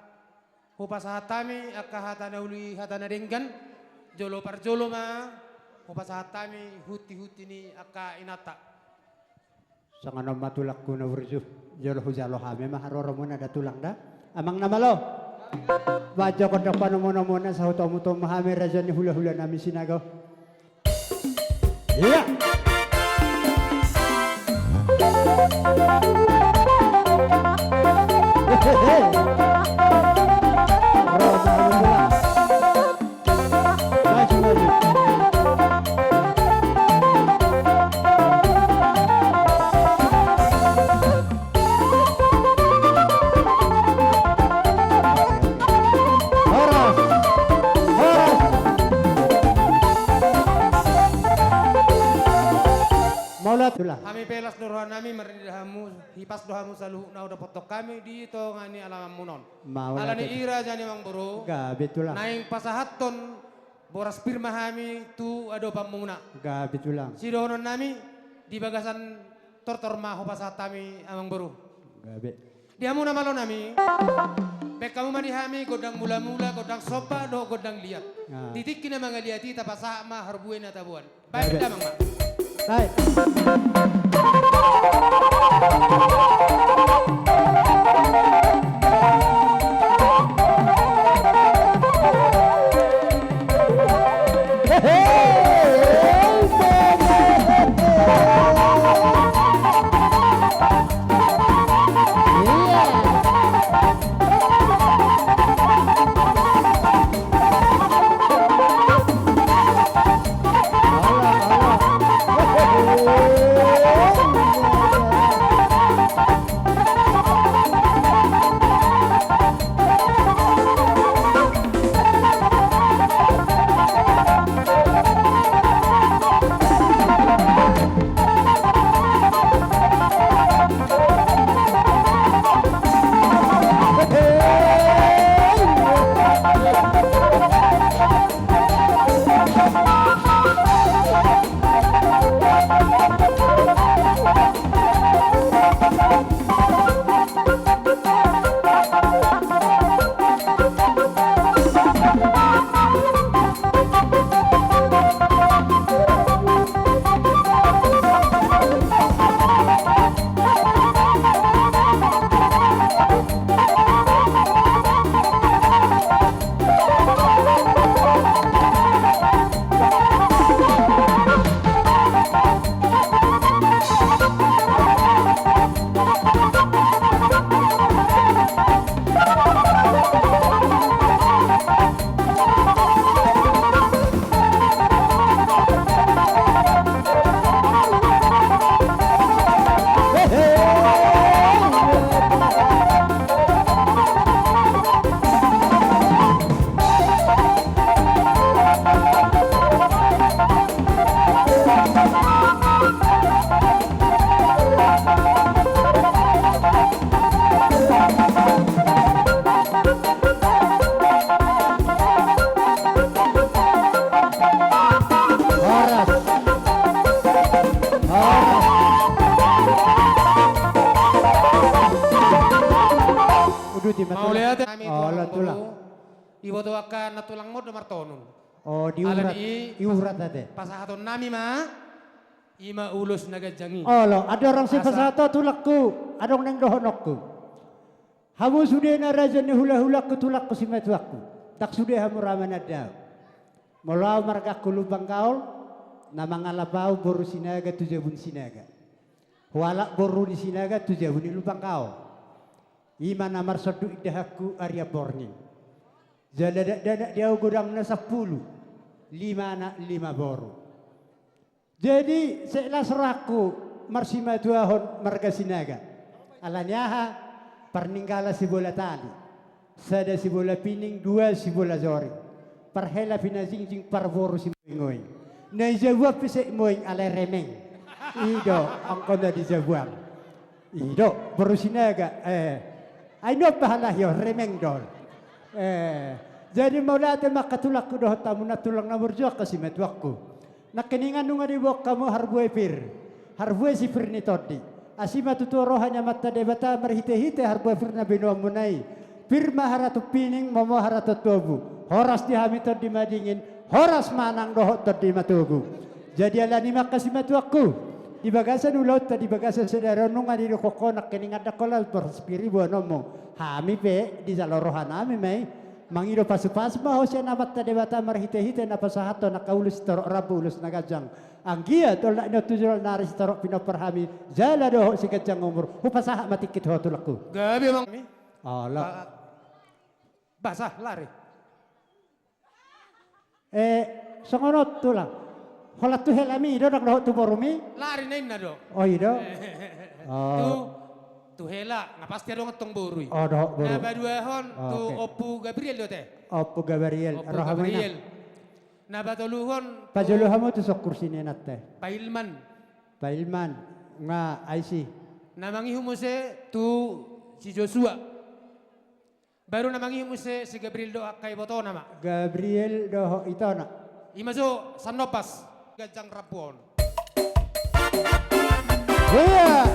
hupasahat hami angka hata na uli, hata na denggan, jolo parjolo ma hupasahat hami hunti-hunti ni angka inanta. Songon on ma tulangku na burju, jolo hujalo hami ma haroromuna da tulang da. Amang na malo. Baen jo gondang panomu-nomuna, sahutomu-tomu hami raja ni hulahula nami Sinaga. Ia. Hehehe. Ro, ro, ro, ro. Maju, maju. Horas. Horas. Mauliate, tulang. Hami pe las do roha nami marnida hamu, hipas do hamu saluhutna hudapothon hami di tonga ni alamanmuna on. Mauliate. Ala ni i raja ni amangboru. Gabe, tulang. Naeng pasahathon boras pir ma hami tu adopanmuna. Gabe, tulang. Sidohonon nami, di bagasan tortor ma hupasahat hami, amangboru. Gabe. Di hamu na malo nami. Baen hamu ma di hami gondang mula-mula, gondang somba dohot gondang liat. Ah. Di tingki na mangaliat i tapasahat ma harbue na taboan. Baen damang ma. Baik. Horas. Horas. Uduti ma, tulang. Mauliate. Nami, olo, tulang, tulang. Boru. Iboto angka na tulang modom martonun. O, di urat, ala ni i, di urat ate. Pasahaton nami ma, i ma ulos na ganjang i. Olo, andorang sipasahat ho, tulangku, adong naeng dohononku. Hamu sudena raja ni hulahulangku, tulangku, simatuangku. Ndang sude hamu ra mananda au. Molo au margangku Lumban Gaol, na mangalap au boru Sinaga tu jabu ni Sinaga. Hualap boru ni Sinaga tu jabu ni Lumban Gaol. I ma na marsonduk indahanku arian borngin. Jala dakdanak di au godangna sampulu, lima anak lima boru. Jadi, sai las rohangku, Marsimatuahon marga Sinaga. Alani aha? Parninggalan sibola tali. Sada sibola pining, dua sibola joring. Parhela pinajingjing, parboru simoingoing. Na di jabuan pe sai moing alai remeng. I do angka na di jabuan. I do boru Sinaga, eh. Ai nop halahi on remeng do. Eh, jadi mauliate ma angka tulangku dohot hamu na tulang na burju, angka simatuangku. Nangkiningan nunga diboan hamu harbue pir, harbue si pir ni tondi. Asi ma tutu roha ni Amanta Debata marhitehite harbue pir na binoanmuna i. Pir ma haraton pining, momo haraton tobu. Horas di hami tondi madingin, horas manang dohot tondi matogu. Jadi alani i ma angka simatuangku, di bagasan ulaonta, di bagasan sadari on nunga didok ho nangkiningan ndang holan boras pir i boanonmu. Hami pe dijalo rohanami ma i. Mangido pasupasu ma ho sian Amanta Debata marhitehite na pasahathon angka ulos sitorop rambu, ulos na ganjang. Anggiat tolhas ni on tu joloan ni ari sitorop pinompar hami, jala dohot siganjang umur. Hupasahat ma tingki tu ho tulangku. Gabe ma hami. Ala. Ba-, basah lari. Eh, songon on tulang. Holan tu helami do, ndang dohot tu borumi? Lari na inna do. Oh, i do. Oh. Tu, tu hela, nga pasti adong antong boru i. Oh, dohot boru. Na paduahon tu, oh, oke, Ompu Gabriel do te. Ompu Gabriel. Ompu Gabriel. Roha muna. Na patoluhon tu, pajolo hamu tu songkur sininanta. Pailman. Pailman. Nga aisi. Na mangihut muse tu si Joshua. Baru na mangihut muse si Gabriel dohot angka ibotona ma. Gabriel dohot itona. I ma jo, Sandoppas, ganjang rambu on. Iya.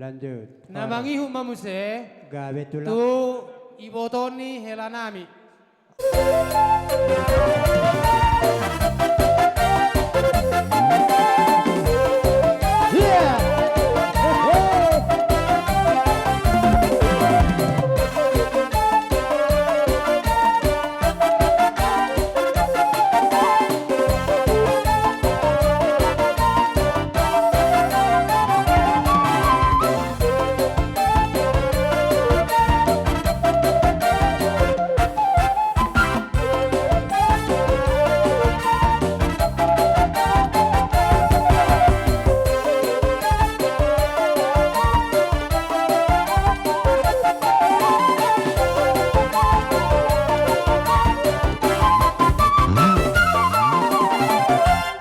Lanjut. Na mangihut ma muse. Gabe tulang. Tu iboto ni helanami.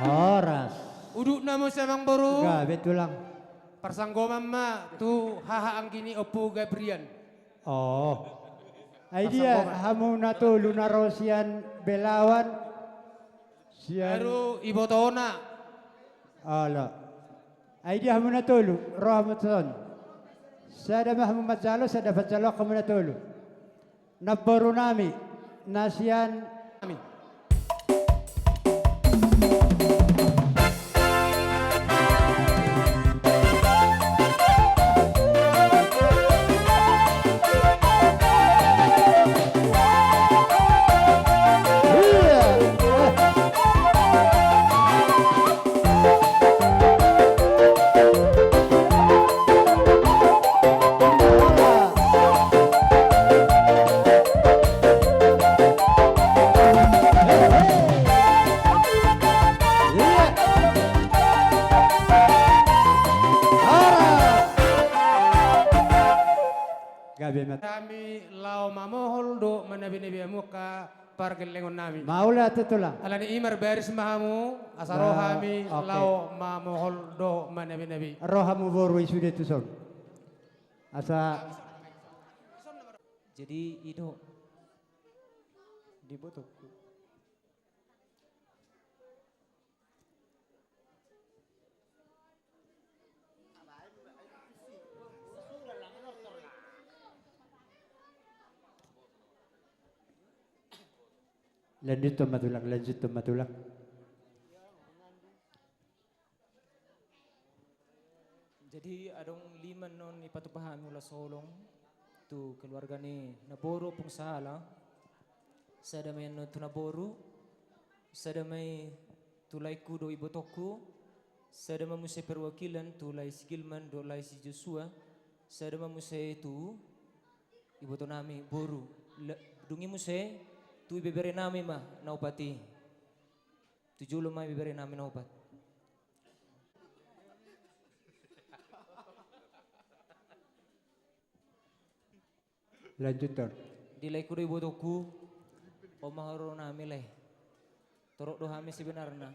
Horas. Udutna muse amangboru. Gabe tulang. Parsanggoman ma tu haha anggi ni Ompu Gabrian. Oh. Ai dia hamu na tolu na ro sian Belawan. Sian. Baru ibotona. Ala. Ai dia hamu na tolu, ro hamu tu son. Sada ma hamu manjalo, sada panjaloan hamu na tolu. Namborunami na sian. do manabi-nabi hamu angka pargellengon nami. Mauliate, Tulang. Alani i marbaris ma hamu, asa ro hami laho mamohol dohot manabi-nabi. Ro hamu boru i sude tuson. Asa. Jadi i do. Diboto. Lanjuthon ma, Tulang, lanjuthon ma, Tulang. Jadi adong lima annon dipatupa hami ulos holong tu keluarga ni naboru ompung sahala. Sada ma i annon tu naboru, sada ma i tu laengku dohot ibotongku, sada ma muse perwakilan tu lae si Gilman dohot lae si Joshua, sada ma muse tu iboto nami boru. La-, dung i muse tu ibebere nami ma na opat i. Tu jolo ma ibebere nami na opat. Lanjuthon. Di laengku dohot ibotongku, on ma haroro nami, Lae. Torop do hami sebenarna.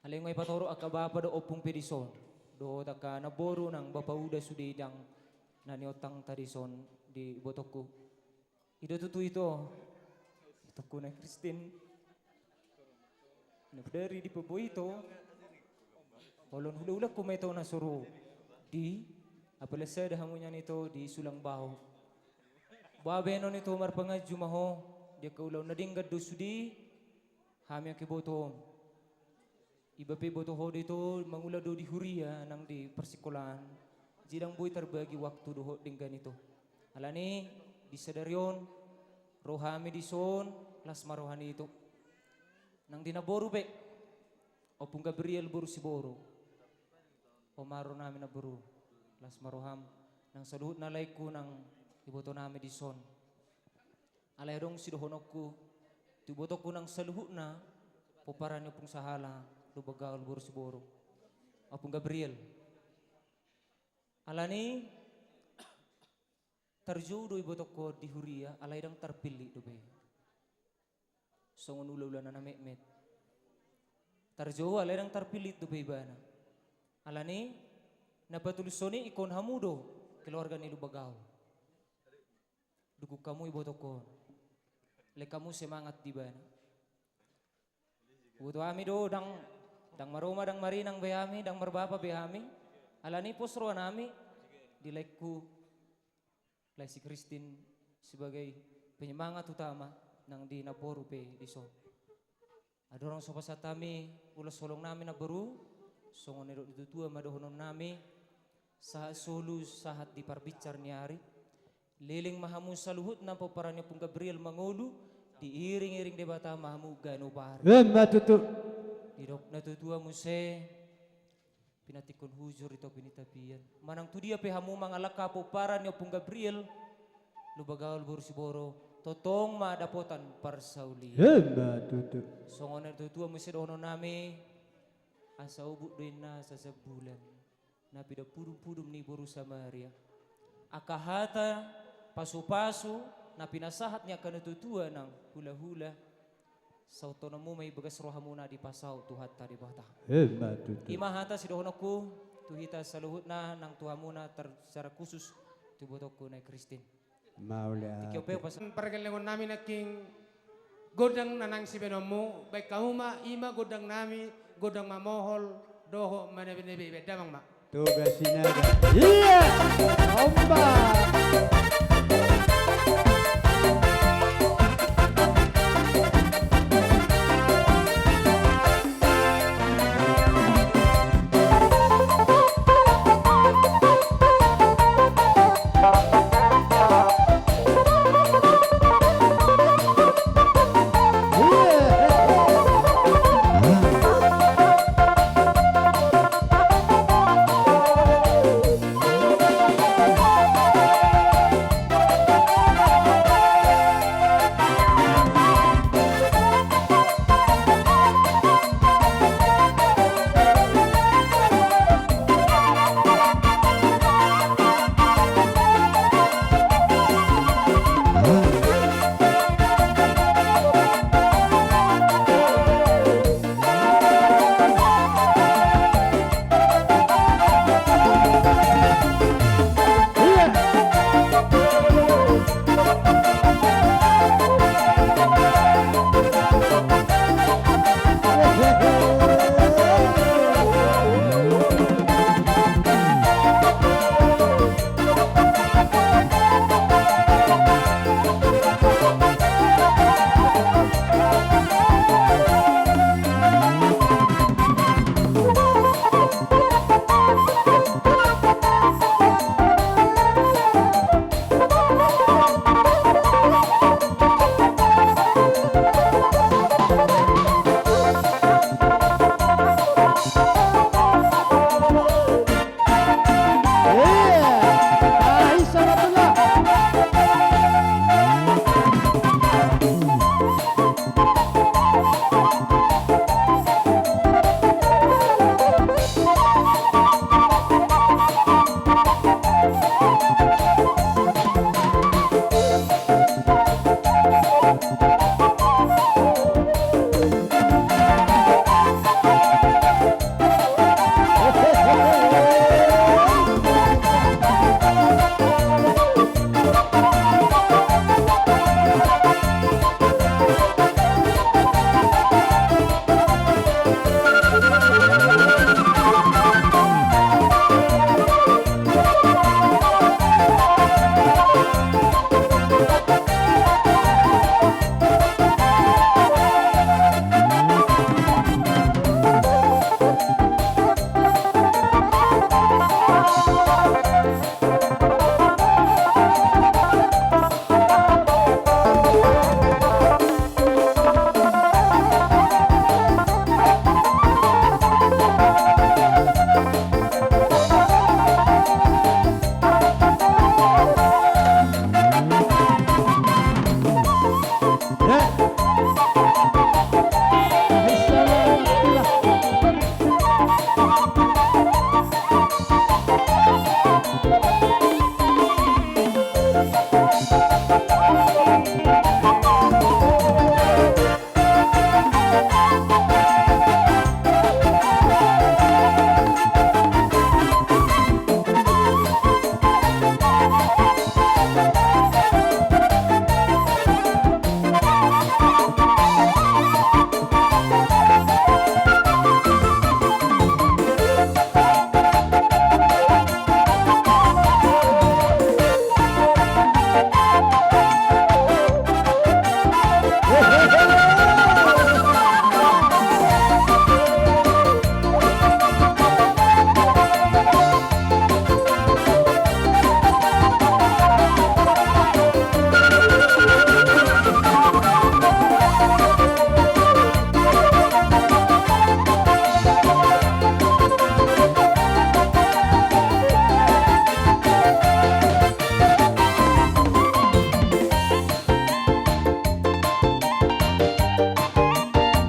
Alai nunga dipatorop angka bapa dohot ompung pe dison. Dohot angka naboru nang bapa uda sude i, ndang na niontangta dison di ibotongku. I do tutu ito, itongku na Kristen. Na bodari di pabo ito. Holong hula-hulangku ma ito na so ro di, apala sada hamu nian ito di Sulang Bao. Baen on ito marpanganju ma ho, di angka ulaon na denggan do sude, hami angka ibotom. Iba pe iboto ho do ito mangula do di huria nang di parsikolaan, jadi ndang boi tarbagi waktu dohot denggan ito. Alani i, di sadari on, ro hami dison, las ma roha ni ito. Nang di naboru pe, ompung Gabriel boru Siboro. On ma haroro nami naboru, las ma roham. Nang saluhutna laengku nang iboto nami dison. Alai adong sidohononku tu ibotongku nang saluhutna, pomparan ni ompung sahala, Lumban Gaol boru Siboro. Ompung Gabriel. Alani i, tarjou do ibotongku di huria, alai ndang tarpillit dope. Songon ula-ula na metmet. Tarjou alai ndang tarpillit dope ibana. Alani i, na patuluson i ingkon hamu do keluarga ni Lumban Gaol. Dukung hamu ibotongku on. Lehon hamu semangat di ibana. Iboto hami do, ndang, ndang maroma, ndang marinang be hami, ndang marbapa be hami. Alani i pos roha nami di laengku, lae si Kristin, sebagai penyemangat utama nang di naboru pe dison. Andorang so pasahat hami ulos holong nami naboru, songon na nidok ni natua-tua ma dohonon nami, sahat solu sahat di parbinsar ni ari. Leleng ma hamu saluhutna pomparan ni ompung Gabriel mangolu, diiring-iring Debata ma hamu ganup ari. Emma tutu. Didok na natua-tua muse, pinantikhon hujur di topi ni tapian. Manang tu dia pe hamu mangalangka pomparan ni ompung Gabriel, Lumban Gaol boru Siboro, tongtong ma dapotan parsaulian. Emma tutu. Songon na natua-tua muse dohonon nami, asa obuk do inna sasambulan, na pinampudum-pudum ni boru Samaria. Angka hata pasu-pasu na pinasahat ni angka natua-tua nang hula-hula, sauhononmu ma i bagas rohamuna dipasaut Tuhanta Debata. Emma tutu. I ma hata sidohononku tu hita saluhutna nang tu hamuna tar-, secara khusus tu ibotongku na Kristen. Mauliate. Tingki on pe hupasahat pargellengon nami nangkin gondang na naeng sibaenonmu, baen hamu ma, i ma gondang nami, gondang mamohol dohot manabi-nabi, baen damang ma. Toga Sinaga. Ia! Ombak.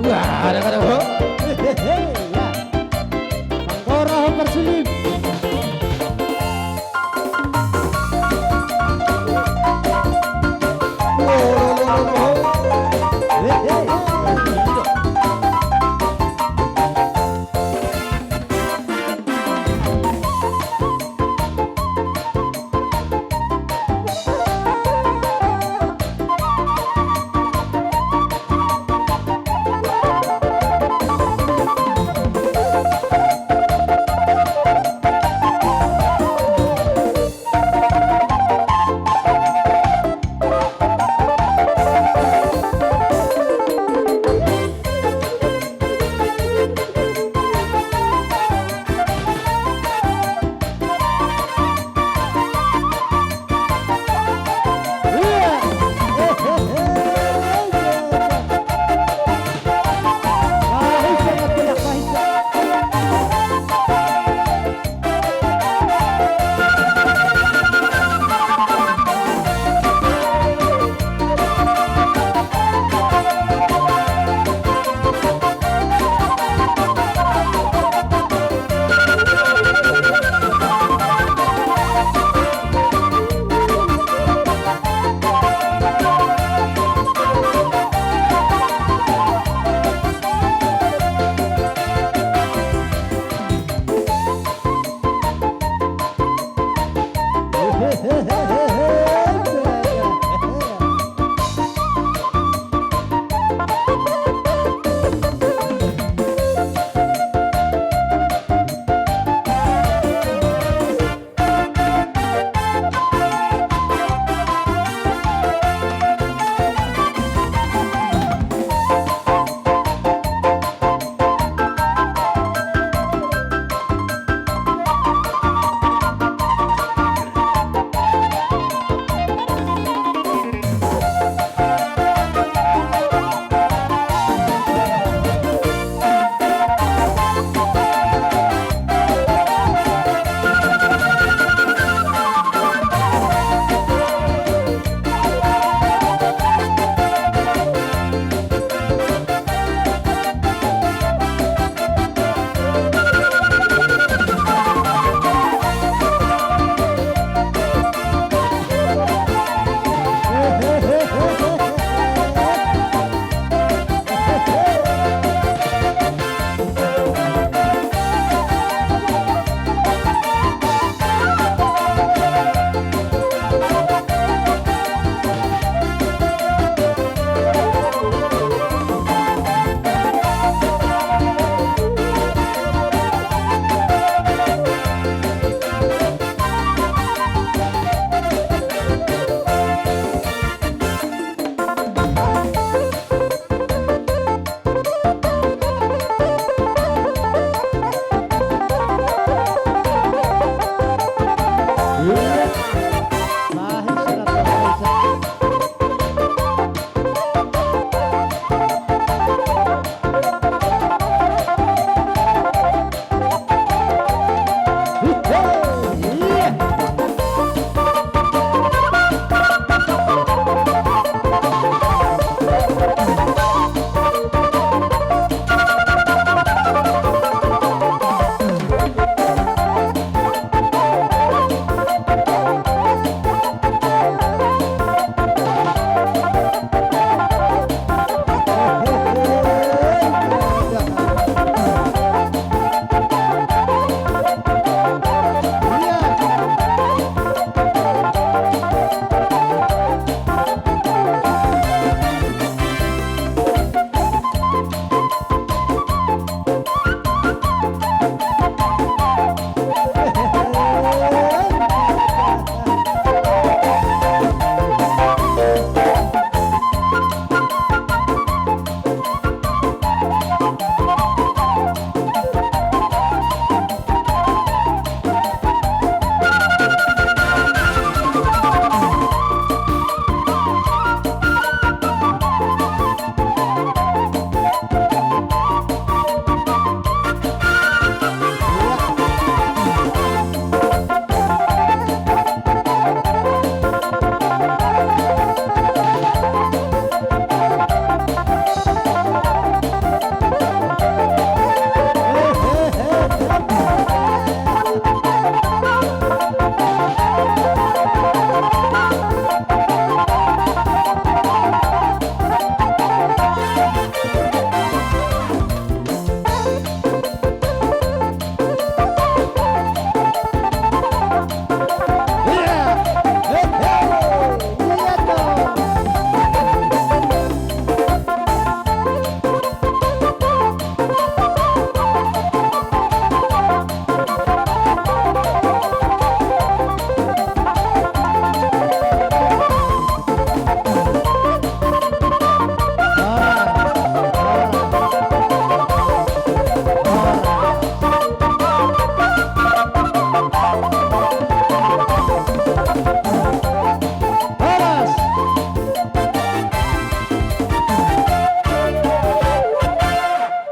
Wah, ada, ada, ho. Hehehe, ya. Manggora ho parsulim. Hehehe.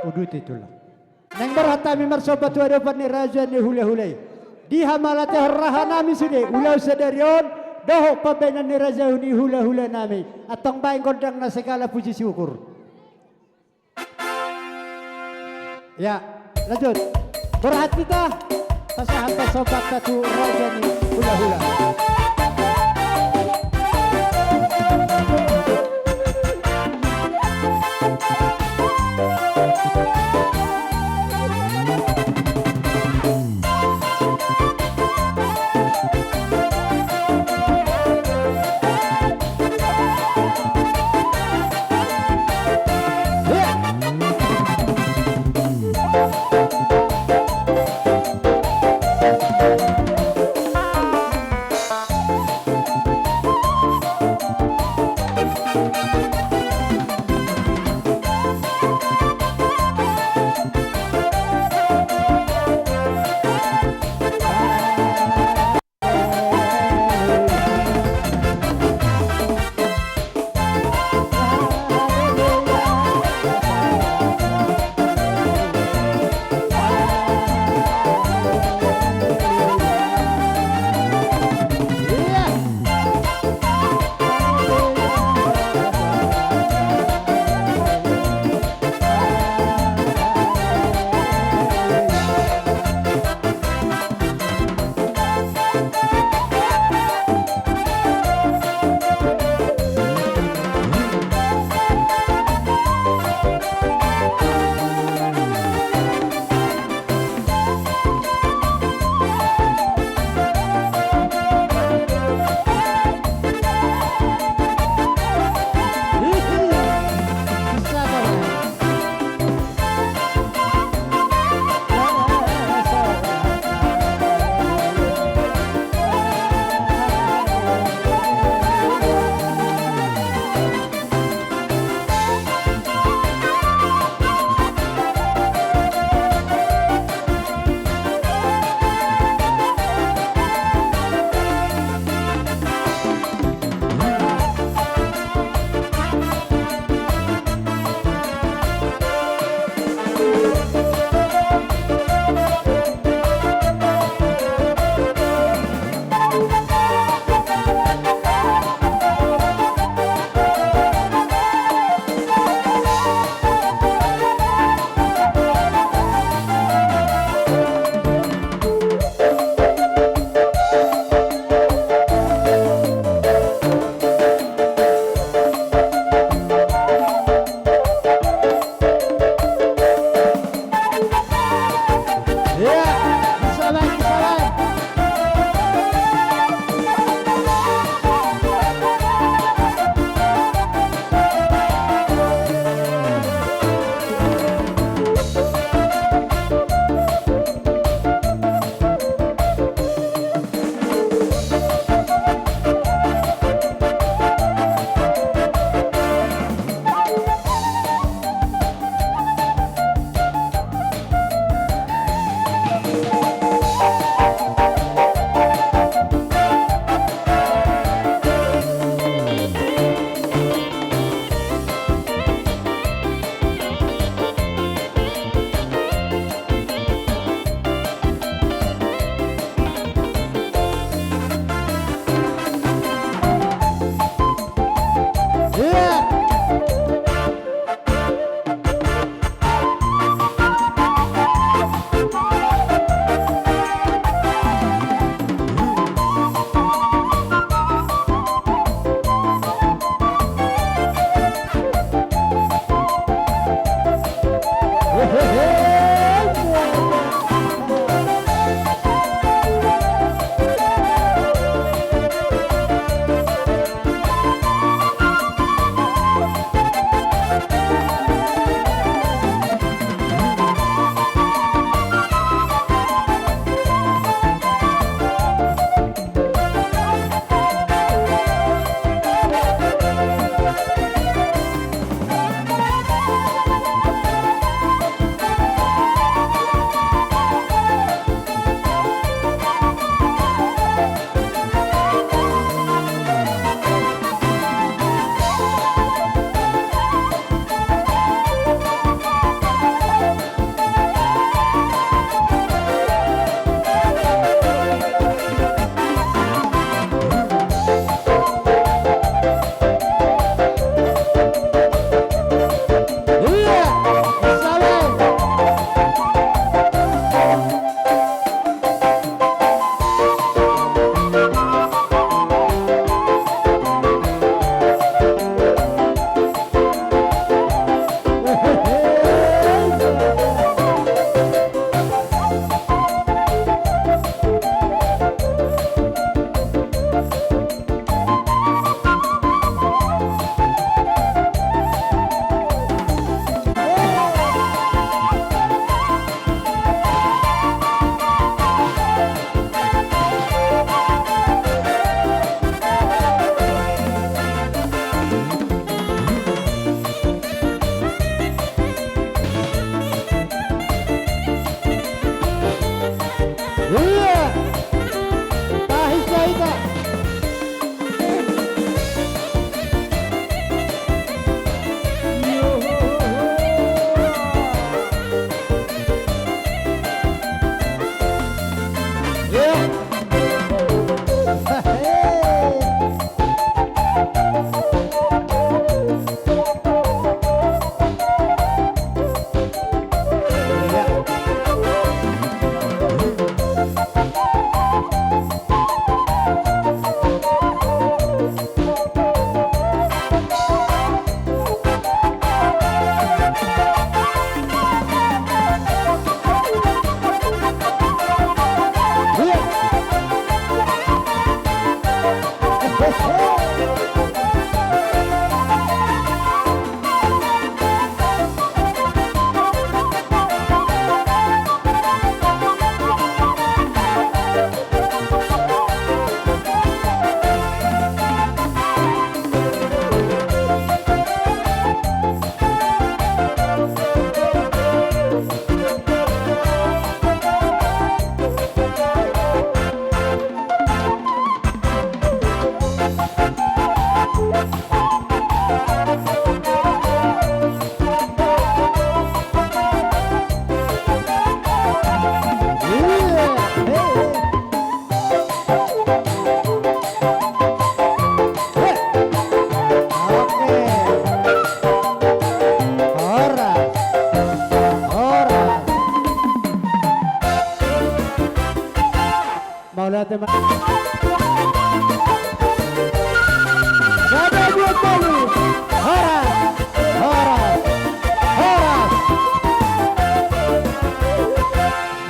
Uduti tulang. Naeng borhat hami marsomba tu adopan ni raja ni hulahula i. Di hamalatehon rahanami sude ulaon sadari on dohot pambahenan ni raja ni hulahulanami. Antong baen gondang na segala puji syukur. Ya, lanjut. Borhat hita, pasahat pasombanta tu raja ni hulahula. Sada, dua, tolu. Horas, horas, horas.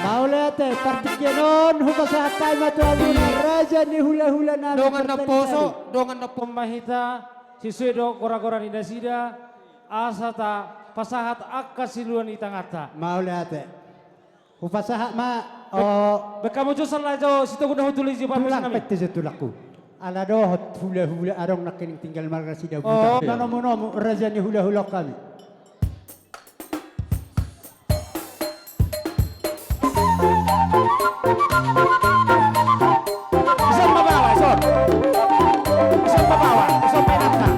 Mauliate, partingkian on hupasahat hami ma tu hamu raja ni hulahula nami. Dongan na poso, dongan na poso ma hita, sesuai do goragora ni nasida, asa tapasahat angka silua ni tanganta. Mauliate. Hupasahat ma, o. Baen hamu jo sala jo, sitogu na hutuli jo, Tulang, pamisi nami. Pette jo tulangku. Ala dohot hulahula adong nangkining tinggal marga Sidabutar. O. Manomunomu raja ni hulahula hami. Ison ma baoa, ison. Ison ma baoa, ison ma inanta.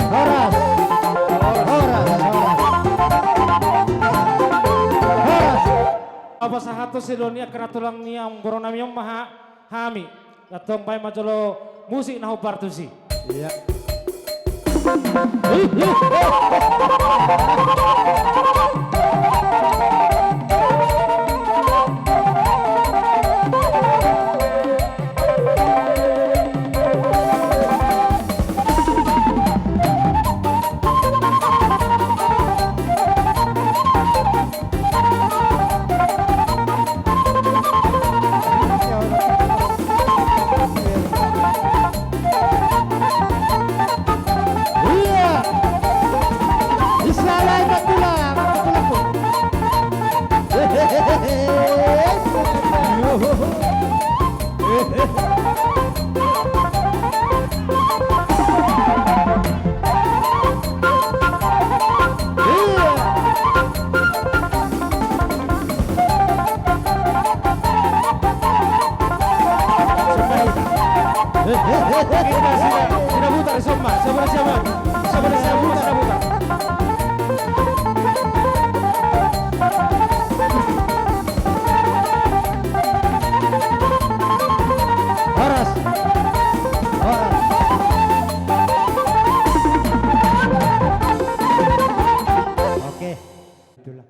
Horas. Horas, horas. Horas. Pasahathon silua ni angka na tulang ni amang boru nami on ma ha-, hami. Antong baen ma jolo musik na hombar tusi. Iya. Iya. Bisa lain na tulang, na tulangku. Sidabutar, sidabutar, sidabutar. Horas. Horas. Oke. Itulah.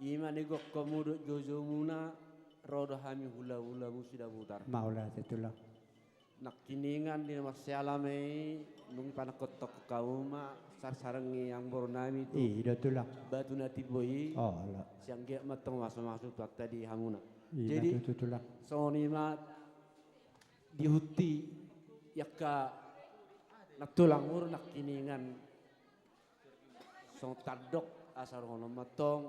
Ima na digokhonmu dohot jojomuna, ro do hami hulahulamu Sidabutar. Mauliate tulang. Nangkiningan di na marsiala ma i, nunga panangkothon hamu ma, sarsarang ni amang boru nami tu. I do tulang. Batu na timbo i. Olo. Sai anggiat ma antong mamasu-masu Tuhanta di hamuna. I do tulang. Jadi, songon i ma di huta i angka na tulang, ro nangkiningan. Songon tandok asa dohonon ma antong.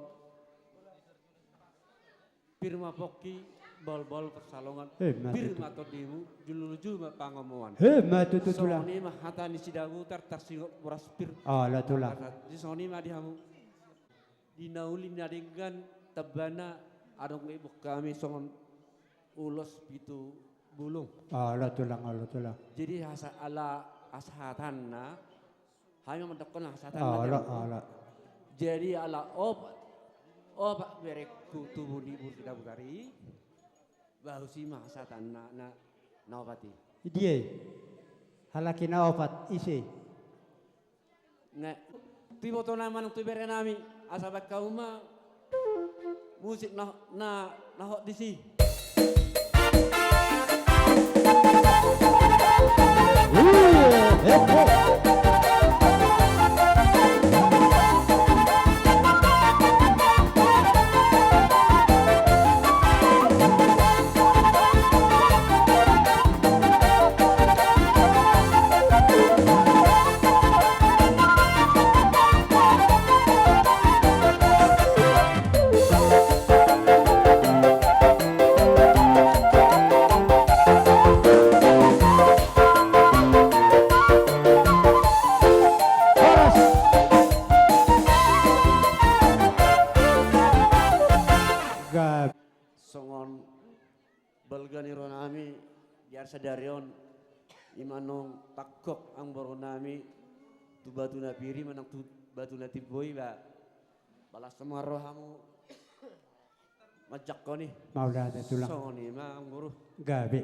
Pir ma pongki, bahulbahul pansalongan. Pir ma tondimu, jujur ma pangomoan. Ima tutu tulang. Songon i ma hata ni Sidabutar, tarsingot boras pir. Olo tulang. Di songon i ma di hamu. Di na uli na denggan tambana adong diboan hami songon ulos pitu bulung. Olo tulang, olo tulang. Jadi asa ala hasahatanna, hami mandokkon hasahatanna. Olo, olo. Jadi ala opat, opat berengku tubu di boru Sidabutar i, bahus i ma hasahatanna na, na opat i. Dia i? Halak i na opat, ise? Nga, tu iboto nami manang tu bere nami, asa baen hamu ma musik na, na, na hot disi. Horas. Gab. Songon balga ni roha nami di ari sadari on, ima naung tangkok amang boru nami tu batu na pir i manang tu Batu na timbo i ba. Balas ma rohamu. Manjangkon i. Mauliate tulang. Songon i ma amang boru. Gabe.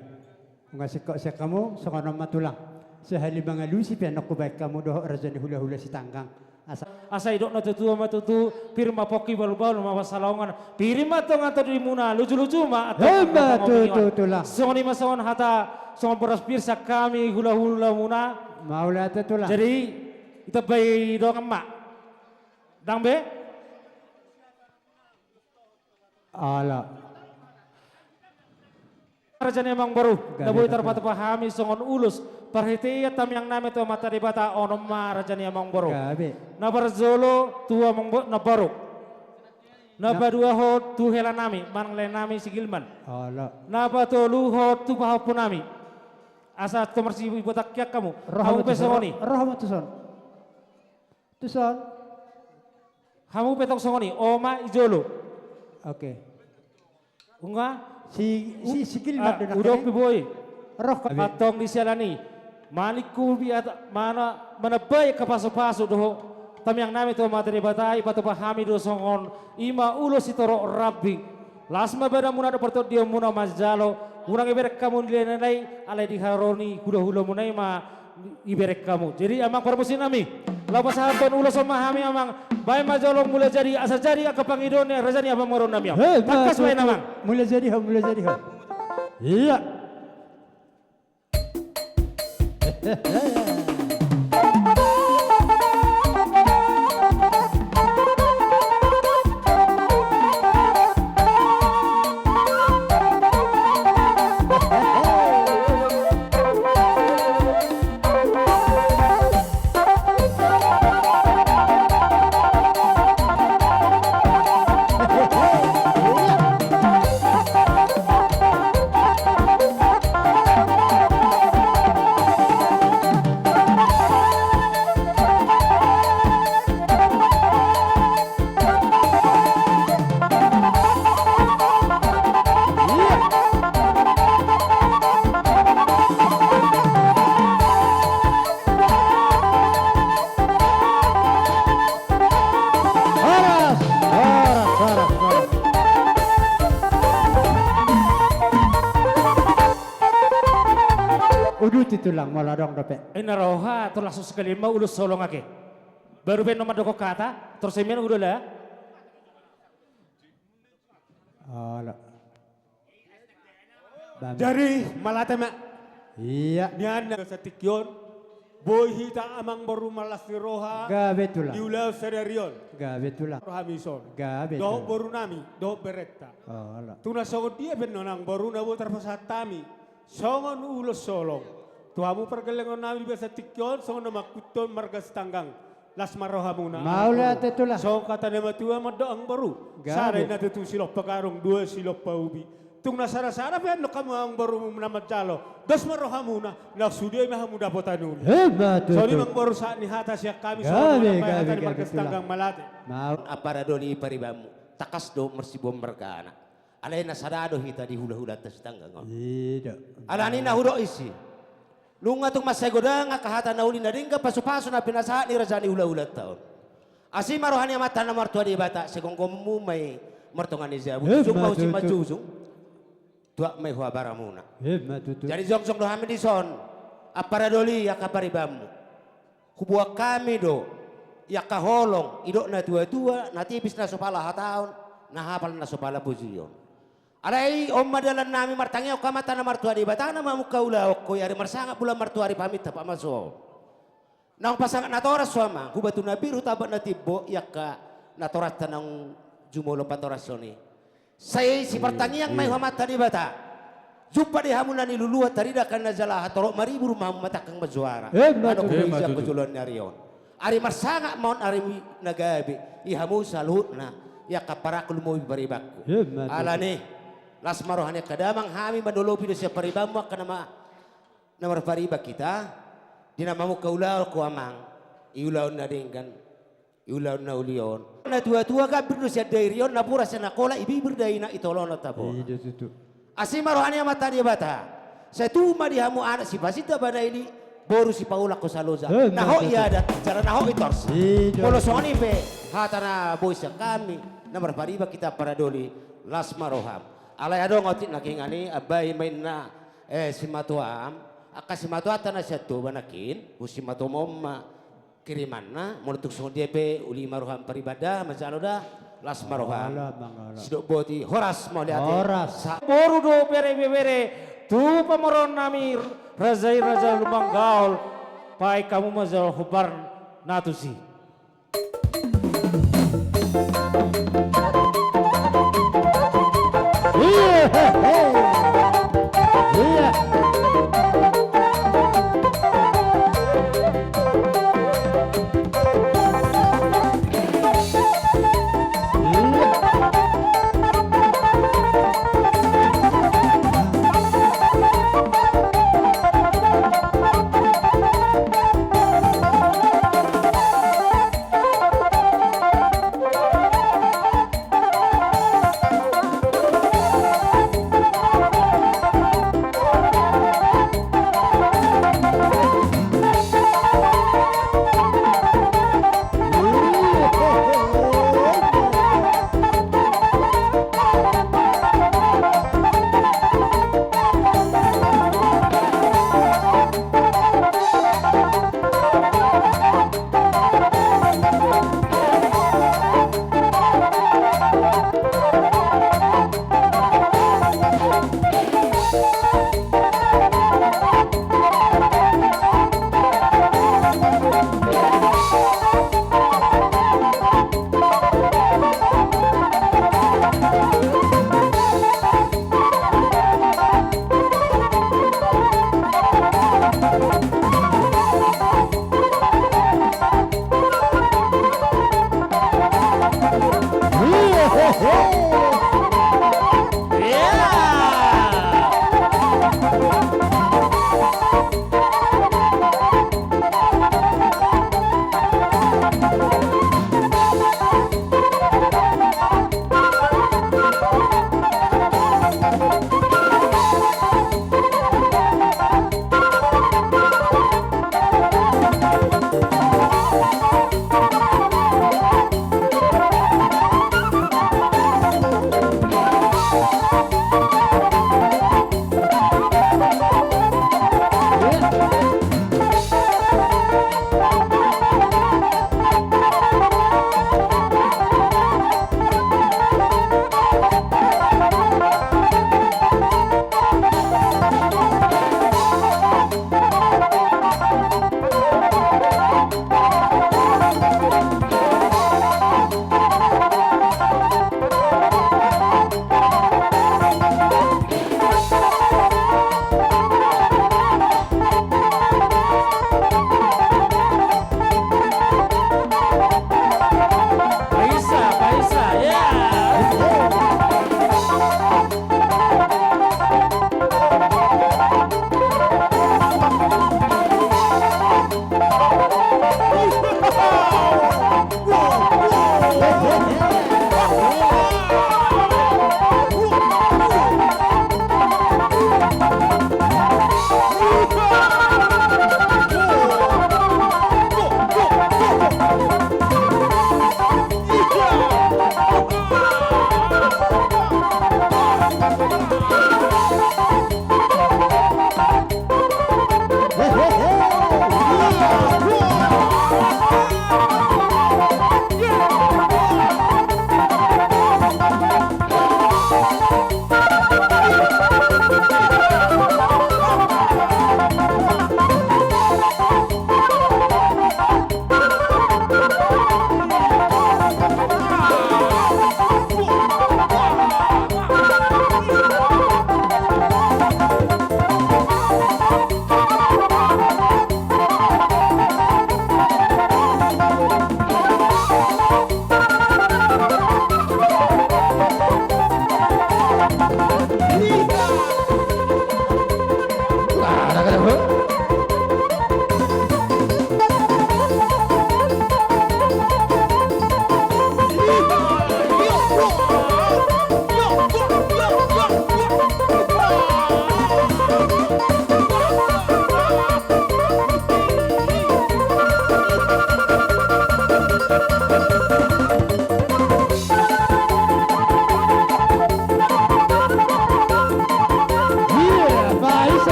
Nunga singkop sian hamu, songon on ma tulang. Sahali mangalusi pe annon hubaen hamu dohot raja ni hulahula Sitanggang. Asa. Asa didok na tutu ma tutu, pir ma pongki bahulbahul ma pansalongan. Pir ma tongan tondimuna, lujuluju ma antong. Emma tutu tulang. Songon i ma songon hata, songon boras pir sian hami hulahulamuna. Mauliate tulang. Jadi, ditambai dongan ma. Ndang be? Ala. Raja ni amang boru, na boi tarpatupa hami songon ulos parhitean tangiang nami tu Amanta Debata, on ma raja ni amang boru. Gabe. Na parjolo tu amang bo-, na boru. Na paduahon tu hela nami, manang lae nami si Gilman. Ala. Na patoluhon tu pahompu nami. Asa tumar si botak kiak hamu. Roha hamu pe songon i. Roha hamu tuson. Tuson. Hamu pe tong songon i, oma i jolo. Oke. Nunga? Si, si, si Gilman do na hudok pe boi. Roh. Antong di siala ni i. Maningku biata, mana, manambai angka pasupasu dohot tangiang nami tu Amanta Debata i, patupa hami do songon i ma ulos sitorop rambi. Las ma badanmuna dohot partondionmuna manjalo, unang ibereng hamu nilai na lain, alai di haroro ni hulahulamuna i ma ibereng hamu. Jadi amang parmusik nami, laho pasahathon ulos on ma hami amang, baen ma jolo Mulajadi asa jadi angka pangidoan ni raja ni amang boru nami on. Hei, tangkas baen amang. Mulajadi ho, Mulajadi ho. Iya. Horas, horas, horas, horas. Uduti tulang, molo adong dope. Ina roha, tong langsung sekalian ma ulos solong ake. Baru pe na mandok hata, torus i ma ulos lah. Ala. Jadi, mauliate ma. Iya. Nian na satingki on, boi hita amang boru marlas ni roha. Gabe tulang. Di ulaon sadari on. Gabe tulang. Rohami dison. Gabe tulang. Dohot boru nami, dohot berenta. Ala. Tung na songon dia pe annon amang boru na boi tarpasahat hami. Songon ulos solong. Tu hamu pargellengon nami di bagasan tingki on, songon na mangkuthon marga Sitanggang. Las ma rohamuna. Mauliate tulang. Songon hata ni natuatua mandok amang boru. Gabe. Sada inna tutu silompa karung, dua silompa ubi. Tung na sadasada pe annon hamu amang boru na manjalo. Dos ma rohamuna, na sude ma hamu dapotan uli. Emma tutu. Songon i amang boru sahat ni hata sian hami, songon i ma hata ni marga Sitanggang, mauliate. Mau. Ampara doli paribanmu. Tangkas do marsibuan margana. Alai na sada do hita di hulahulanta Sitanggang on. Ida. Alani na hudok disi. Nunga tung mansai godang angka hata na uli na denggan, pasupasu na pinasahat ni raja ni hulahulanta on. Asi ma roha ni Amanta na martua Debata, sai gomgommu ma i martonga ni jabu. Emma tutu. Jujung ma usi ma jujung. Tuat ma i huabaramuna. Emma tutu. Jadi jongjong do hami dison. Ampara doli angka paribanmu. Huboan hami do, i angka holong, didok natuatua, na tipis na so pala hataon, na hapal na so pala pujion. Alai on ma dalan nami martangiang tu Amanta na martua Debata na mamungka ulaon, i ari marsangap bulan martuari paminta pamasu. Naung pasangap natoras ho amang, hu batu na pir hu tambak na timbo, i angka natorasta naung jumolo patorashon i. Sai sipartangiang ma i hu Amanta Debata. Jumpa di hamu na niluluan, tarida angka na jala, torop maribur ma hamu, matangkang ma juara. Emma tutu. Adong do ijak joloan ni ari on. Ari marsangap ma on, ari na gabe. I hamu saluhutna, i angka parangku, lumobi paribanku. Emma tutu. Alani, las ma roha ni angka damang, hami mandolopi do sian paribanmu angka na ma-, na marpariban hita. Di na mamungka ulaon ho amang, i ulaon na denggan. I ulaon na uli on. Natuatua gambir do sian dairi on, napuran sian Angkola, ibibir daina, itolonan taboan. Ida tutu. Asi ma roha ni Amanta Debata. Sai tubu ma di hamu anak sipasinta bana ili, Boru Sipaulak ho saloja. Eh, na hot i adat, jala na hot i torsi. Molo songon i pe hata na boi sian hami na marpariban hita paradoli, las ma roham. Alai adong otik nangkin, ambai ma inna, eh, simatuam, angka simatuanta na sian Toba nangkin, tu simatuam on ma kirimanna, molo tung songon dia pe uli ma roham pariban da, manjalo da, las ma roham. Sidok boti, horas mauliate. Horas. Sa-, boru dohot bere, bebere, tu pamoruon nami, raja i, raja Lumban Gaol, baen hamu ma jala hombar na tusi.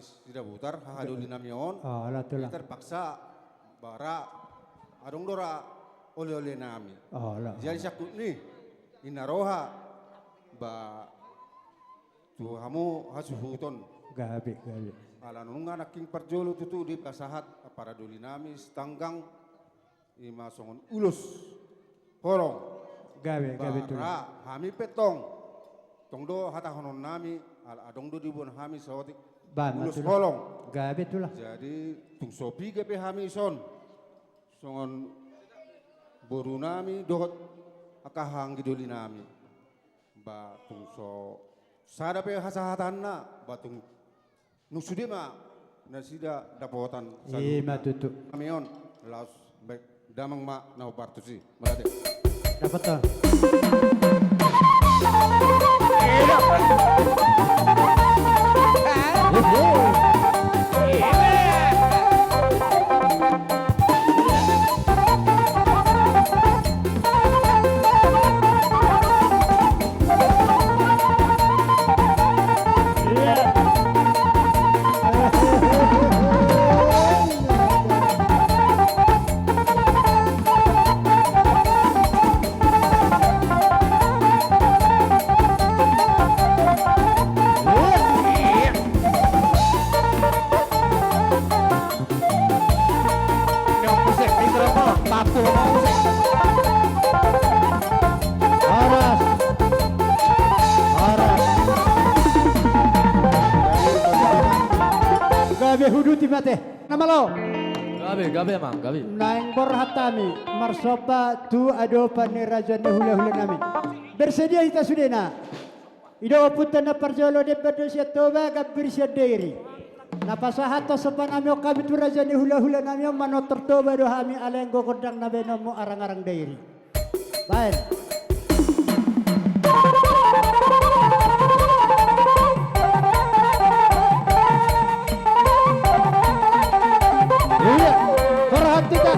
Sidabutar, haha doli nami on. Ah, ala tulang. Terpaksa, ba ra, adong do ra, ole-ole nami. Ah, ala. Jadi sangkut ni, inna roha, ba, tu hamu hasuhuton. Gabe, gabe. Ala nunga nangkin parjolo tutu dipasahat, para doli nami, sitanggang, ima songon ulos holong. Gabe, gabe tulang. Ba ra hami pe tong. Tong do hatahonon nami, ala adong do diboan hami saotik. Ba, ulos holong. Gabe tulang. Jadi, tung so piga pe hami son. Songon boru nami, dohot angka haha anggi doli nami. Ba tung so sada pe hasahatanna, ba tung nunga sude ma nasida dapotan. Ima tutu. Nami on, laos baen damang ma na hombar tusi. Mauliate. Dapotan. Horas. Horas. Gabe huduti mate. Na malo. Gabe, gabe amang, gabe. Naeng borhat hami marsomba tu adopan ni raja ni hulahula nami. Bersedia hita sudena. Ido ompunta na parjolo, demban do sian Toba, gambir sian Dairi. Na pasahathon somba nami on hami tu raja ni hulahula nami on, manortor Toba do hami, alai anggo gondang na baenonmu arang-arang Dairi. Baen. Iya, borhat hita.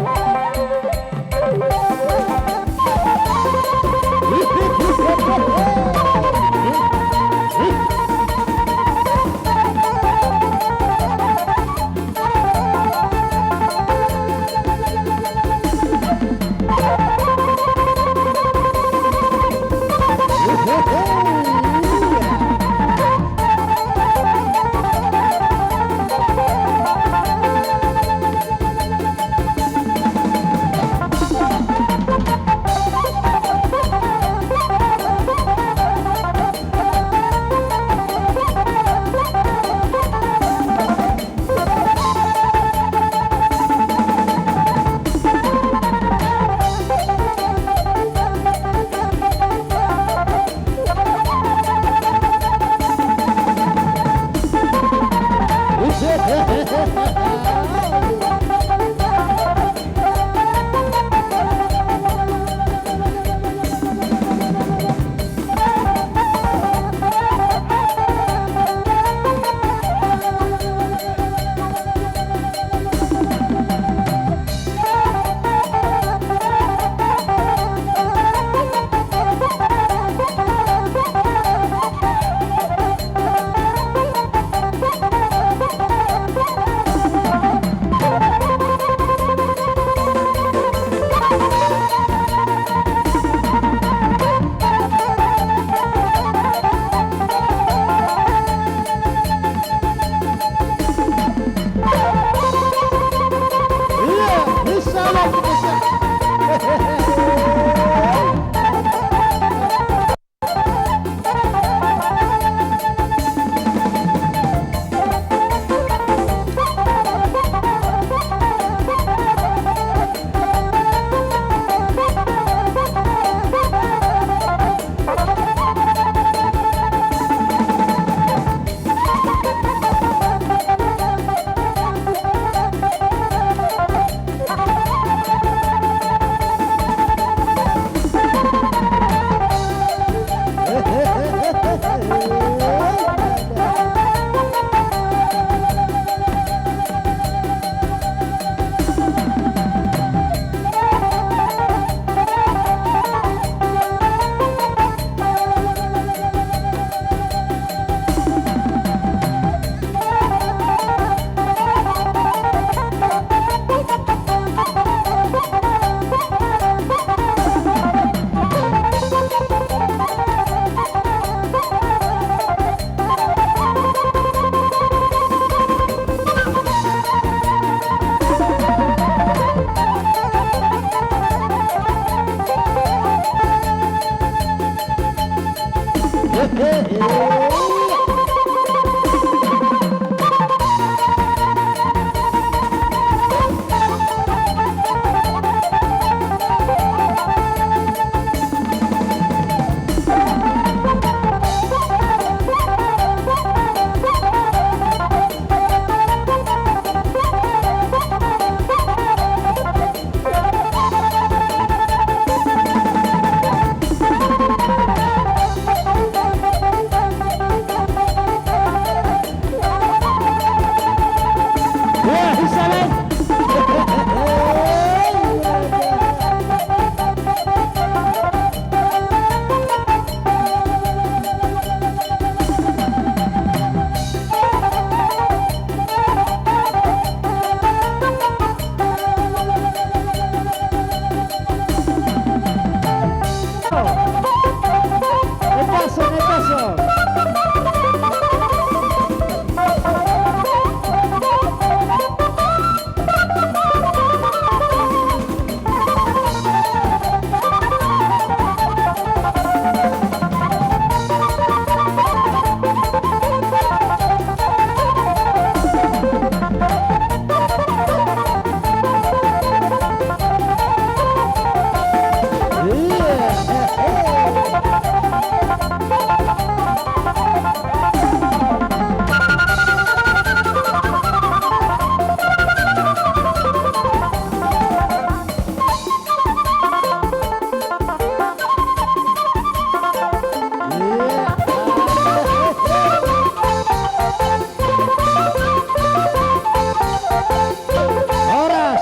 Horas.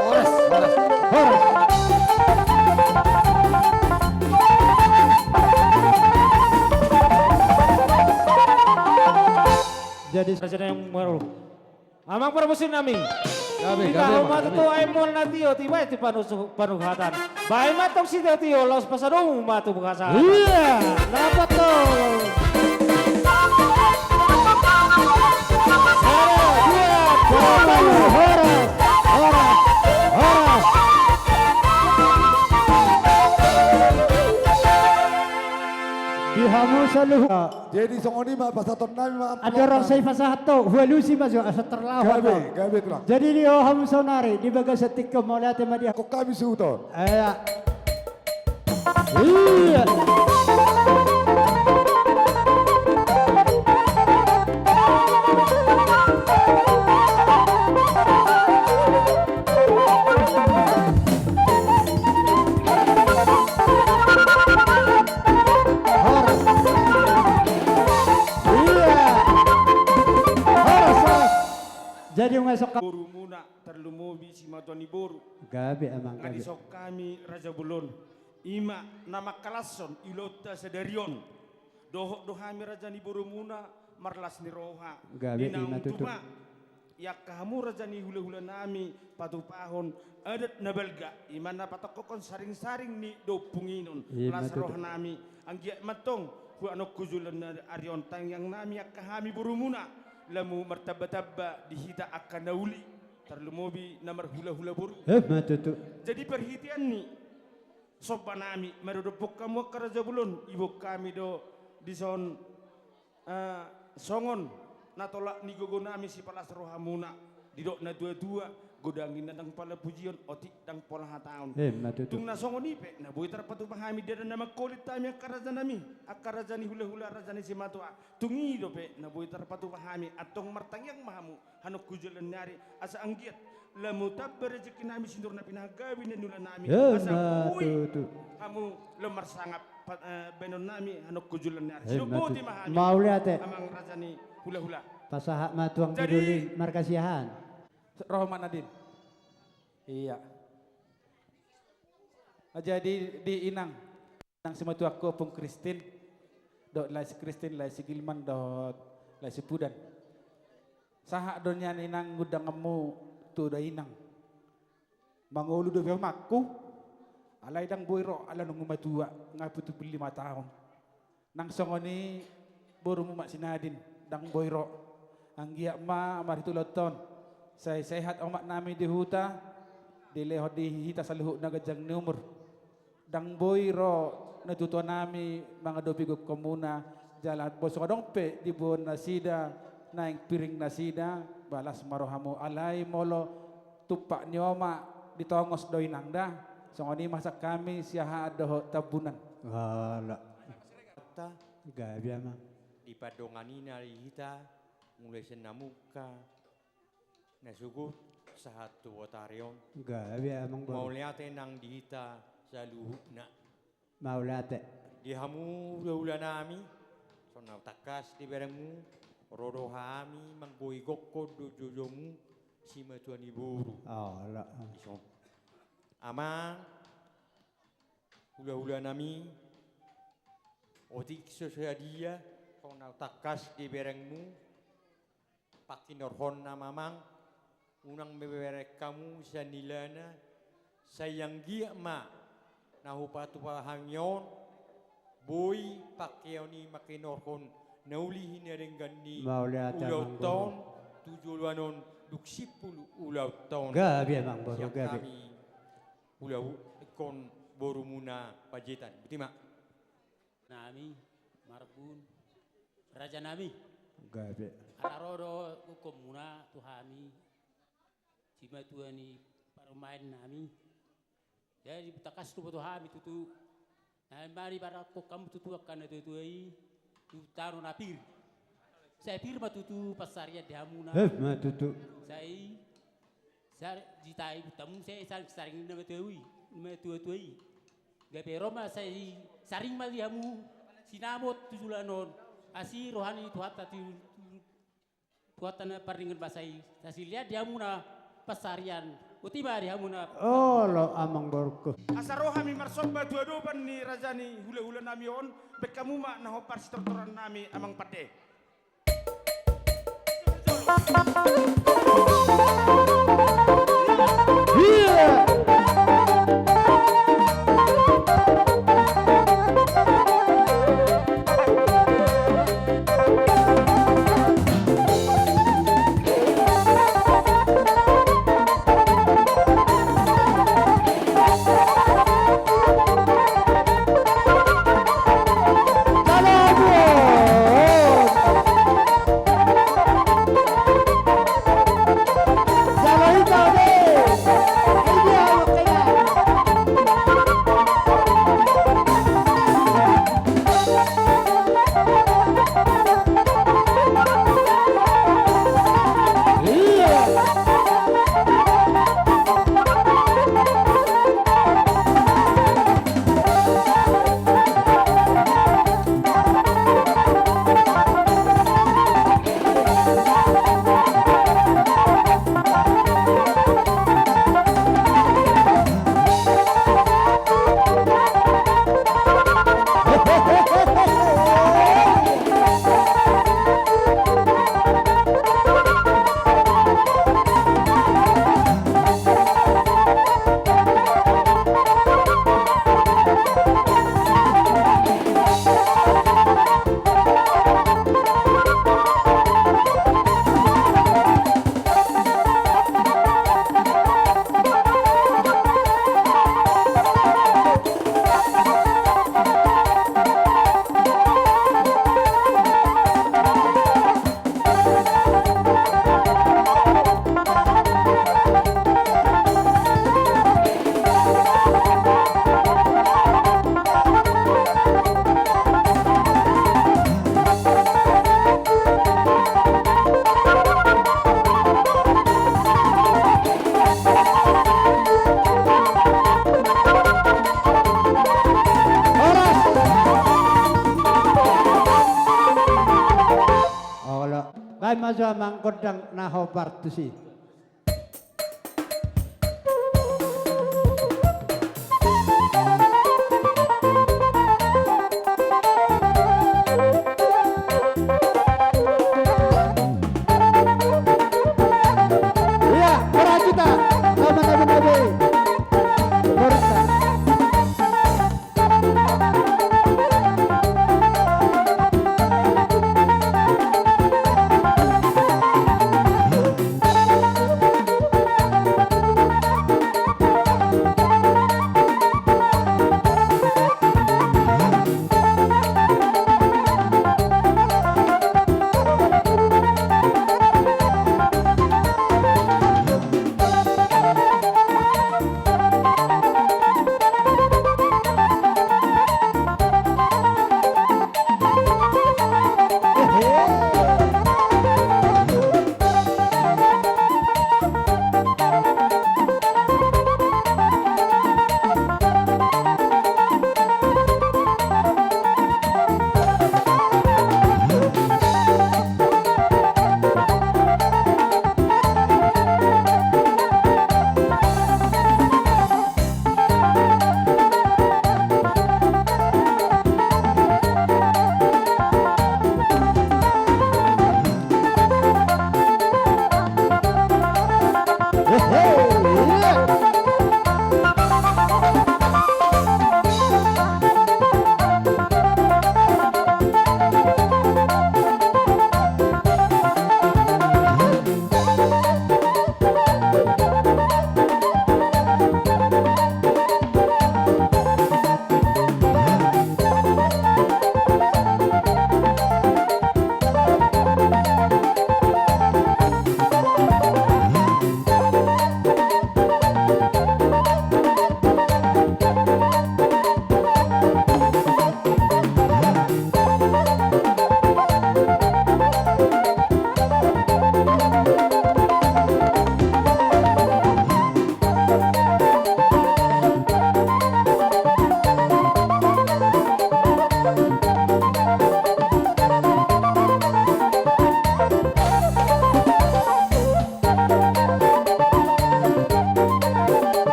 Horas, horas. Horas. Jadi, Raja na yang baru. Amang parmusik nami. Gabe, gabe, gabe. Baen ma tutu aek mual na tio, dibaen tu panusu-, panuhatan. Baen ma tong sitio-tio, laos pasadomu ma tu pasahat. Iya, dapat tong. Satu, dua, tiga, horas, horas, horas. Di hamu saluhut. Jadi songon i ma pasahaton nami ma. Andorang sai pasahat ho, hualusi ma jo asa tarlahon. Gabe, gabe tulang. Jadi di ho hamu saonari di bagasan tingki on, mauliate ma di ho. Kok hami suhuton. Iya. Iya. Horas. Iya. Horas, horas. Jadi, unga esok ka- Borumuna, tarlumobi simatua ni boru. Gabe, amang, gabe. Nga dison hami Raja Bolon. I ma na mangkalashon ulaonta sadari on. Dohot do hami raja ni borumuna marlas ni roha. Gabe, i ma tutu. Di naung tupa. I angka hamu raja ni hulahula nami patupahon adat na balga, i ma na patongkokhon saringsaring ni dompunginon. I ma tutu. Las roha nami, anggiat ma antong tu anon tu joloan ni ari on tangiang nami angka hami borumuna, lamu martambatamba di hita angka na uli, tarlumobi na marhulahula boru. I ma tutu. Jadi parhitean ni somba nami, maradophon hamu angka Raja Bolon, iboan hami do dison, eh, songon na tolap ni gogo nami sipalas rohamuna, didok na tuatua, godang i ndang pola pujion, otik ndang pola hataon. I ma tutu. Tung na songon i pe, na boi tarpatupa hami di adat na mangkolit hami angka raja nami, angka raja ni hulahula, raja ni simatua. Tung i dope na boi tarpatupa hami, antong martangiang ma hamu, anon tu joloan ni ari, asa anggiat lamu tamba rejeki nami, sinur na pinahan, gabe na niula nami, asa boi hamu lam marsangap, eh, baenon nami, anon tu joloan ni ari. I ma tutu. Sidok boti ma hami. Mauliate. Amang raja ni hulahula. Pasahat ma tu anggi doli marhasiahan. Jadi, roha ma Nadin. Iya. Jadi di inang, inang simatuangku Ompung Kristin, dohot lae si Kristin, lae si Gilman, dohot lae si Pudan. Sahat do nian inang undanganmu tu dainang. Mangolu dope omakku, alai ndang boi ro ala nunga matua, nga pitu pulu lima taon. Nang songon i borumu Mak si Nadin, ndang boi ro. Anggiat ma marhite ulaonta on, sai sehat omak nami di huta, dilehon di hita saluhutna ganjang ni umur. Ndang boi ro natuatua nami mangadopi gokhonmuna, jala molo so adong pe diboan nasida naeng piring nasida, ba las ma rohamu, alai molo tumpak ni omak ditongos do inang da. Songon i ma sian hami Siahaan dohot Tambunan. Ala. Gabe amang. Dipandongani na di hita, mulai sian na mungka, na sogot sahat tu botari on. Gabe amang boru. Mauliate nang di hita saluhutna. Mauliate. Di hamu hulahula nami, songon na tangkas diberengmu, ro do hami manggohi gokhon dohot joujoumu, Simatua ni boru. Oh, ala. Ison. Amang, hula-hula nami, otik so sadia, songon na tangkas di berengmu, pangkinorhon na mamang, unang mamereng hamu sian ilana, sai anggiat ma, na hupatupa hami on, boi pangkeon i mangkinorhon, na uli hinadenggan ni ulaonta on, tu joloan on, dung simpul ulaonta on. Gabe, amang boru, gabe. Sian hami, ulaon, ingkon borumuna Panjaitan. Botima. Nami, Marbun, raja nami. Gabe. Ala ro do gokhonmuna tu hami, simatua ni parumaen nami. Jadi, tangkas do boto hami tutu. Nami ma diparangkon hamu tutu angka na tua-tua i, tu tano na pir. Sai pir ma tutu pansarian di hamuna. Pir ma tutu. Sai, sar-, ditai hutamu sai saring-saring na matua i, na matua-tua i. Gabe ro ma sai saring ma di hamu sinamot tu joloan on. Asi roha ni Tuhanta tu, tu, Tuhanta na pardenggan basa i. Sai silean di hamuna pansarian. Botima di hamuna. Olo, amang borungku. Asa ro hami marsomba tu adopan ni raja ni hula-hula nami on, baen hamu ma na hombar sitortoran nami, amang pande. Olo, baen ma jo amang gondang na hombar tusi. Iya, berajita, sama nabi-nabi. Berajita.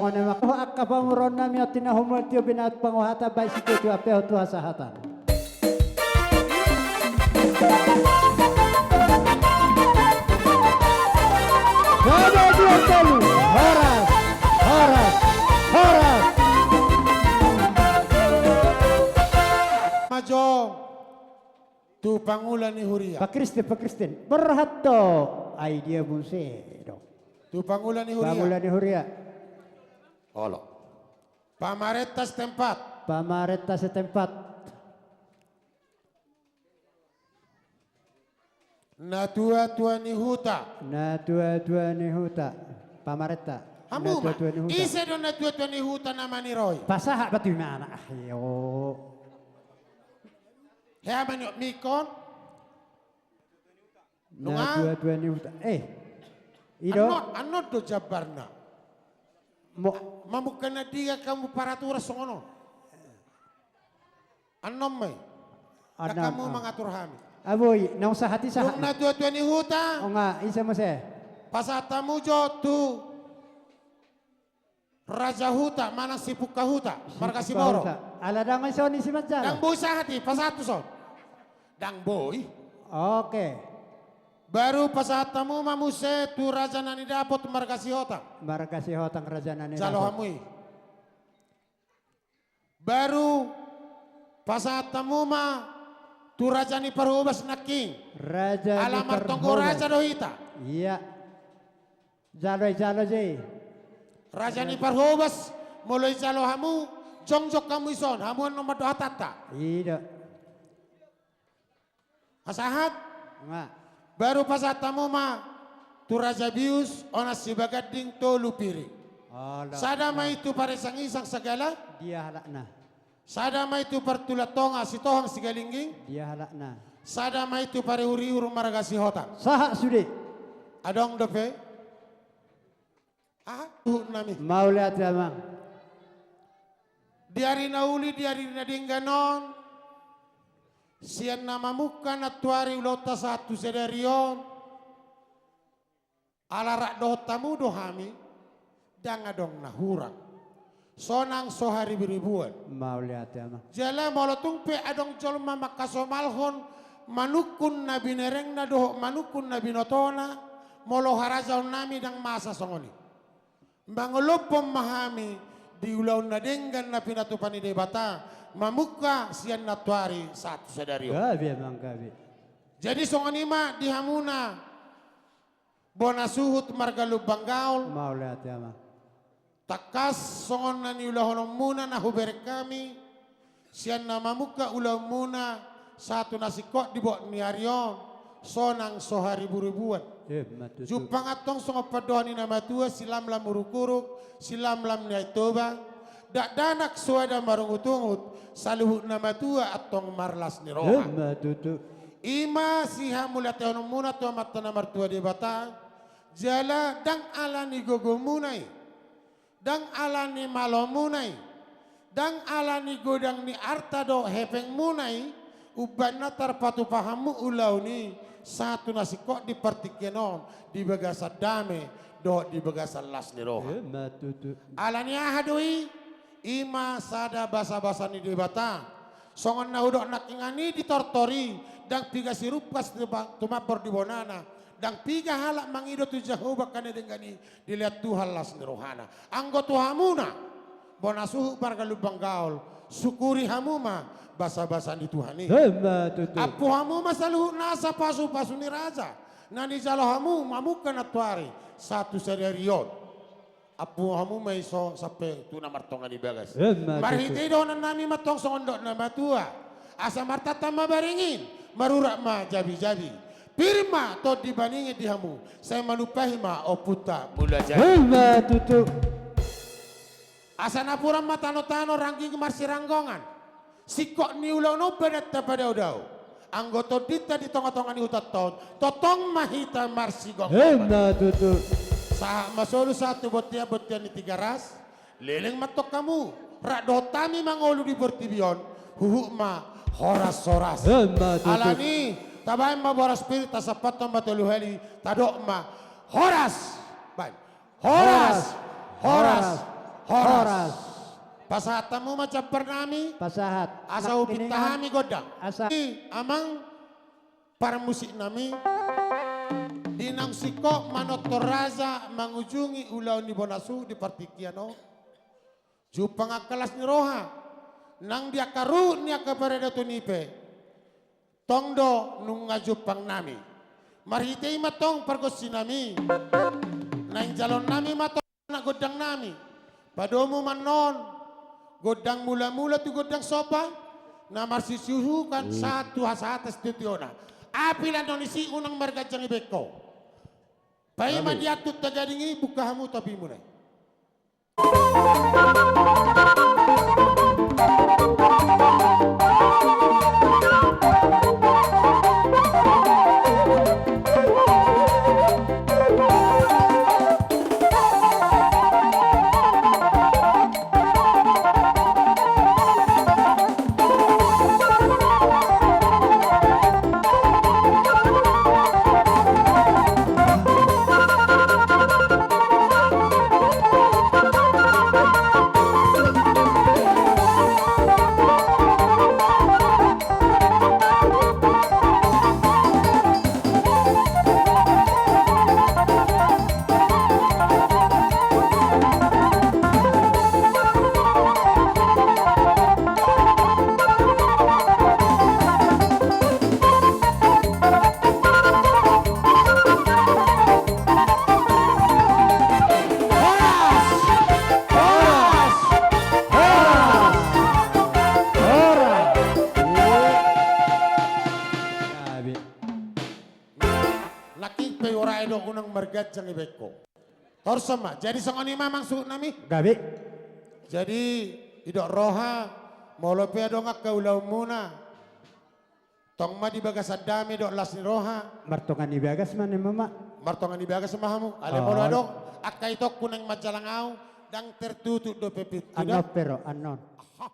Songon i ma angka pamoruon nami on, tina humul tio binat panguhatan, baik situtu ampehon tu hasahatan. Sada, dua, tolu. Horas, horas, horas. Majo. Tu pangula ni huria. Pak Kristen, Pak Kristen. Berhat do. Ai dia muse do. Tu pangula ni huria. Pangula ni huria. Olo. Pamarenta setempat. Pamarenta setempat. Natua-tua ni huta. Natua-tua ni huta. Pamarenta. Hamu ma. Natua-tua ni huta. Ise do natua-tua ni huta na maniroi? Pasahat batu imana. Ah, iyo. Hea maniop mikon. Nunga? Natua-tua ni huta. Eh. Ido. Annon, annon do jambarna. Mo- Mamungka na diga hamu paraturan songon on. Annon ma i. Annon, hamu ah. Mangatur hami. Aboi, naung sahat i sahat. Dung natua-tua ni huta. O nga, ise muse? Pasahat hamu jo tu Raja Huta, manang Sipungka Huta, Sipungka Marga Simoro. Huta. Ala ndang ison i si manjalo. Ndang boi sahat i, pasahat tuson. Ndang boi. Oke. Baru pasahat hamu ma muse tu Raja Nani Dapot Marga Sihotang. Marga Sihotang, Raja Nani Dapot. Jalo hamu i. Baru pasahat hamu ma tu Raja ni Parhobas nangkin. Raja ni Parhobas. Ala martonggo raja do hita. Iya. Jalo, jalo, jei. Raja ni Parhobas, molo ijalo hamu, jongjong hamu ison, hamu annon mandok hatanta. Ido. Pasahat? Nga. Baru pasahat hamu ma tu Raja Bius, onan Sibaganding, tolu piring. Olo. Sada ma i tu Paresangisang Sagala. Dia halakna. Sada ma i tu Partulang Tonga Sitohang Sigalingging. Dia halakna. Sada ma i tu Parihurihur Marga Sihotang. Sahat sude. Adong dope? Aha? Suhut nami. Mauliate, Amang. Di ari na uli, di ari na denggan on, sian na mamungka nantuari ulaonta sahat tu sadari on, ala rap dohot hamu do hami, ndang adong na hurang. Sonang so hariburibuan. Mauliate, Amang. Jala molo tung pe adong jolma mangkasomalhon manungkun na binerengna dohot manungkun na binotona, molo harajaon nami ndang masa songon i. Mangolophon ma hami di ulaon na denggan na pinatupa ni Debata, mamungka sian nantuari sahat tu sadari on. Gabe, Amang, gabe. Jadi songon i ma di hamuna bona suhut marga Lumban Gaol. Mauliate, Amang. Tangkas songon na niulahononmuna na hubereng hami, sian na mamungka ulaonmuna sahat tu na singkop di bot ni ari on, sonang so hariburibuan. Emma tutu. Jumpang antong songon pandohan ni na matua, silamlam uruk-uruk, silamlam ni Aek Toba, dakdanak soada marungutungut, saluhut na matua antong marlas ni roha. Emma tutu. I ma sihamauliatehononmuna tu Amanta na martua Debata, jala ndang ala ni gogomuna i, ndang ala ni malomuna i, ndang ala ni godang ni arta dohot hepengmuna i, umbahen na tarpatupa hamu ulaon i sahat tu na singkop di partingkian on, di bagasan dame dohot di bagasan las ni roha. Emma tutu. Ala ni aha do i? I ma sada basabasa ni Debata. Songon na hudok nangkiningan i di tortor i, ndang piga sirumpas tu ma-, tumambor di bonana, ndang piga halak mangido tu Jahowa angka na denggan i, dilean Tuhan las ni rohana. Anggo tu hamuna bona suhut marga Lumban Gaol, sukuri hamu ma basabasa ni Tuhan i. Emma tutu. Ampu hamu ma saluhut nasa pasupasu ni raja na nijalo hamu mamungka nantuari sahat tu sadari on. Ampu hamu ma i so sampe tu na martonga ni bagas. Emma tutu. Marhite i dohonon nami ma antong songon dok na matua. Asa martata ma baringin, marurat ma jabijabi. Pir ma tondi baringin di hamu, sai manumpahi ma ompunta Mulajadi. Emma tutu. Asa napuran ma tanotano, rangging marsiranggongan. Singkop ni ulaon on badanta padaodao. Anggo tondinta di tongatonga ni hutanta on, tongtong ma hita marsigomgoman. Emma tutu. Sahat ma solu sahat tu bontean, bontean ni Tigaras. Leleng ma antong hamu, rap dohot hami mangolu di portibi on, huhut ma horas, horas. Emma tutu. Alani, tabaen ma boras pirit, tasampathon ma tolu hali, tadok ma horas. Baen. Horas, horas, horas, Horas. Pasahat hamu ma jambar nami. Pasahat. Asa hupinta hami gondang. Asa. Amang parmusik nami. Di naung singkop manortor raja mangujungi ulaon ni bona suhut di partingkian on. Jumpang angka las ni roha nang di angka ruhut ni angka paradaton i pe. Tong do nunga jumpang nami. Marhite i ma tong pargonsi nami. Naeng jalon nami ma tong anak gondang nami. Padomu ma annon gondang mula-mula tu gondang somba na marsisiuhukan sahat tu hasahatan sitiotio na. Apala annon disi unang marganjang ibaen ho. Paima diantun tagading i, buka hamu topimuna i. Horas! Horas! Horas! Horas! Gabe. Nangkin pe horas i do unang marganjang ibaen ho. Torus ma. Jadi songon i ma amang suhut nami. Gabe. Jadi didok roha, molo pe adong angka ulaonmuna, tong ma di bagasan dame dohot las ni roha. Martonga ni bagas ma nian ma. Martonga ni bagas ma hamu. Alai molo adong angka itongku naeng manjalang ahu, ndang tertutup dope pintu da. Annon pe ro, annon. Aha.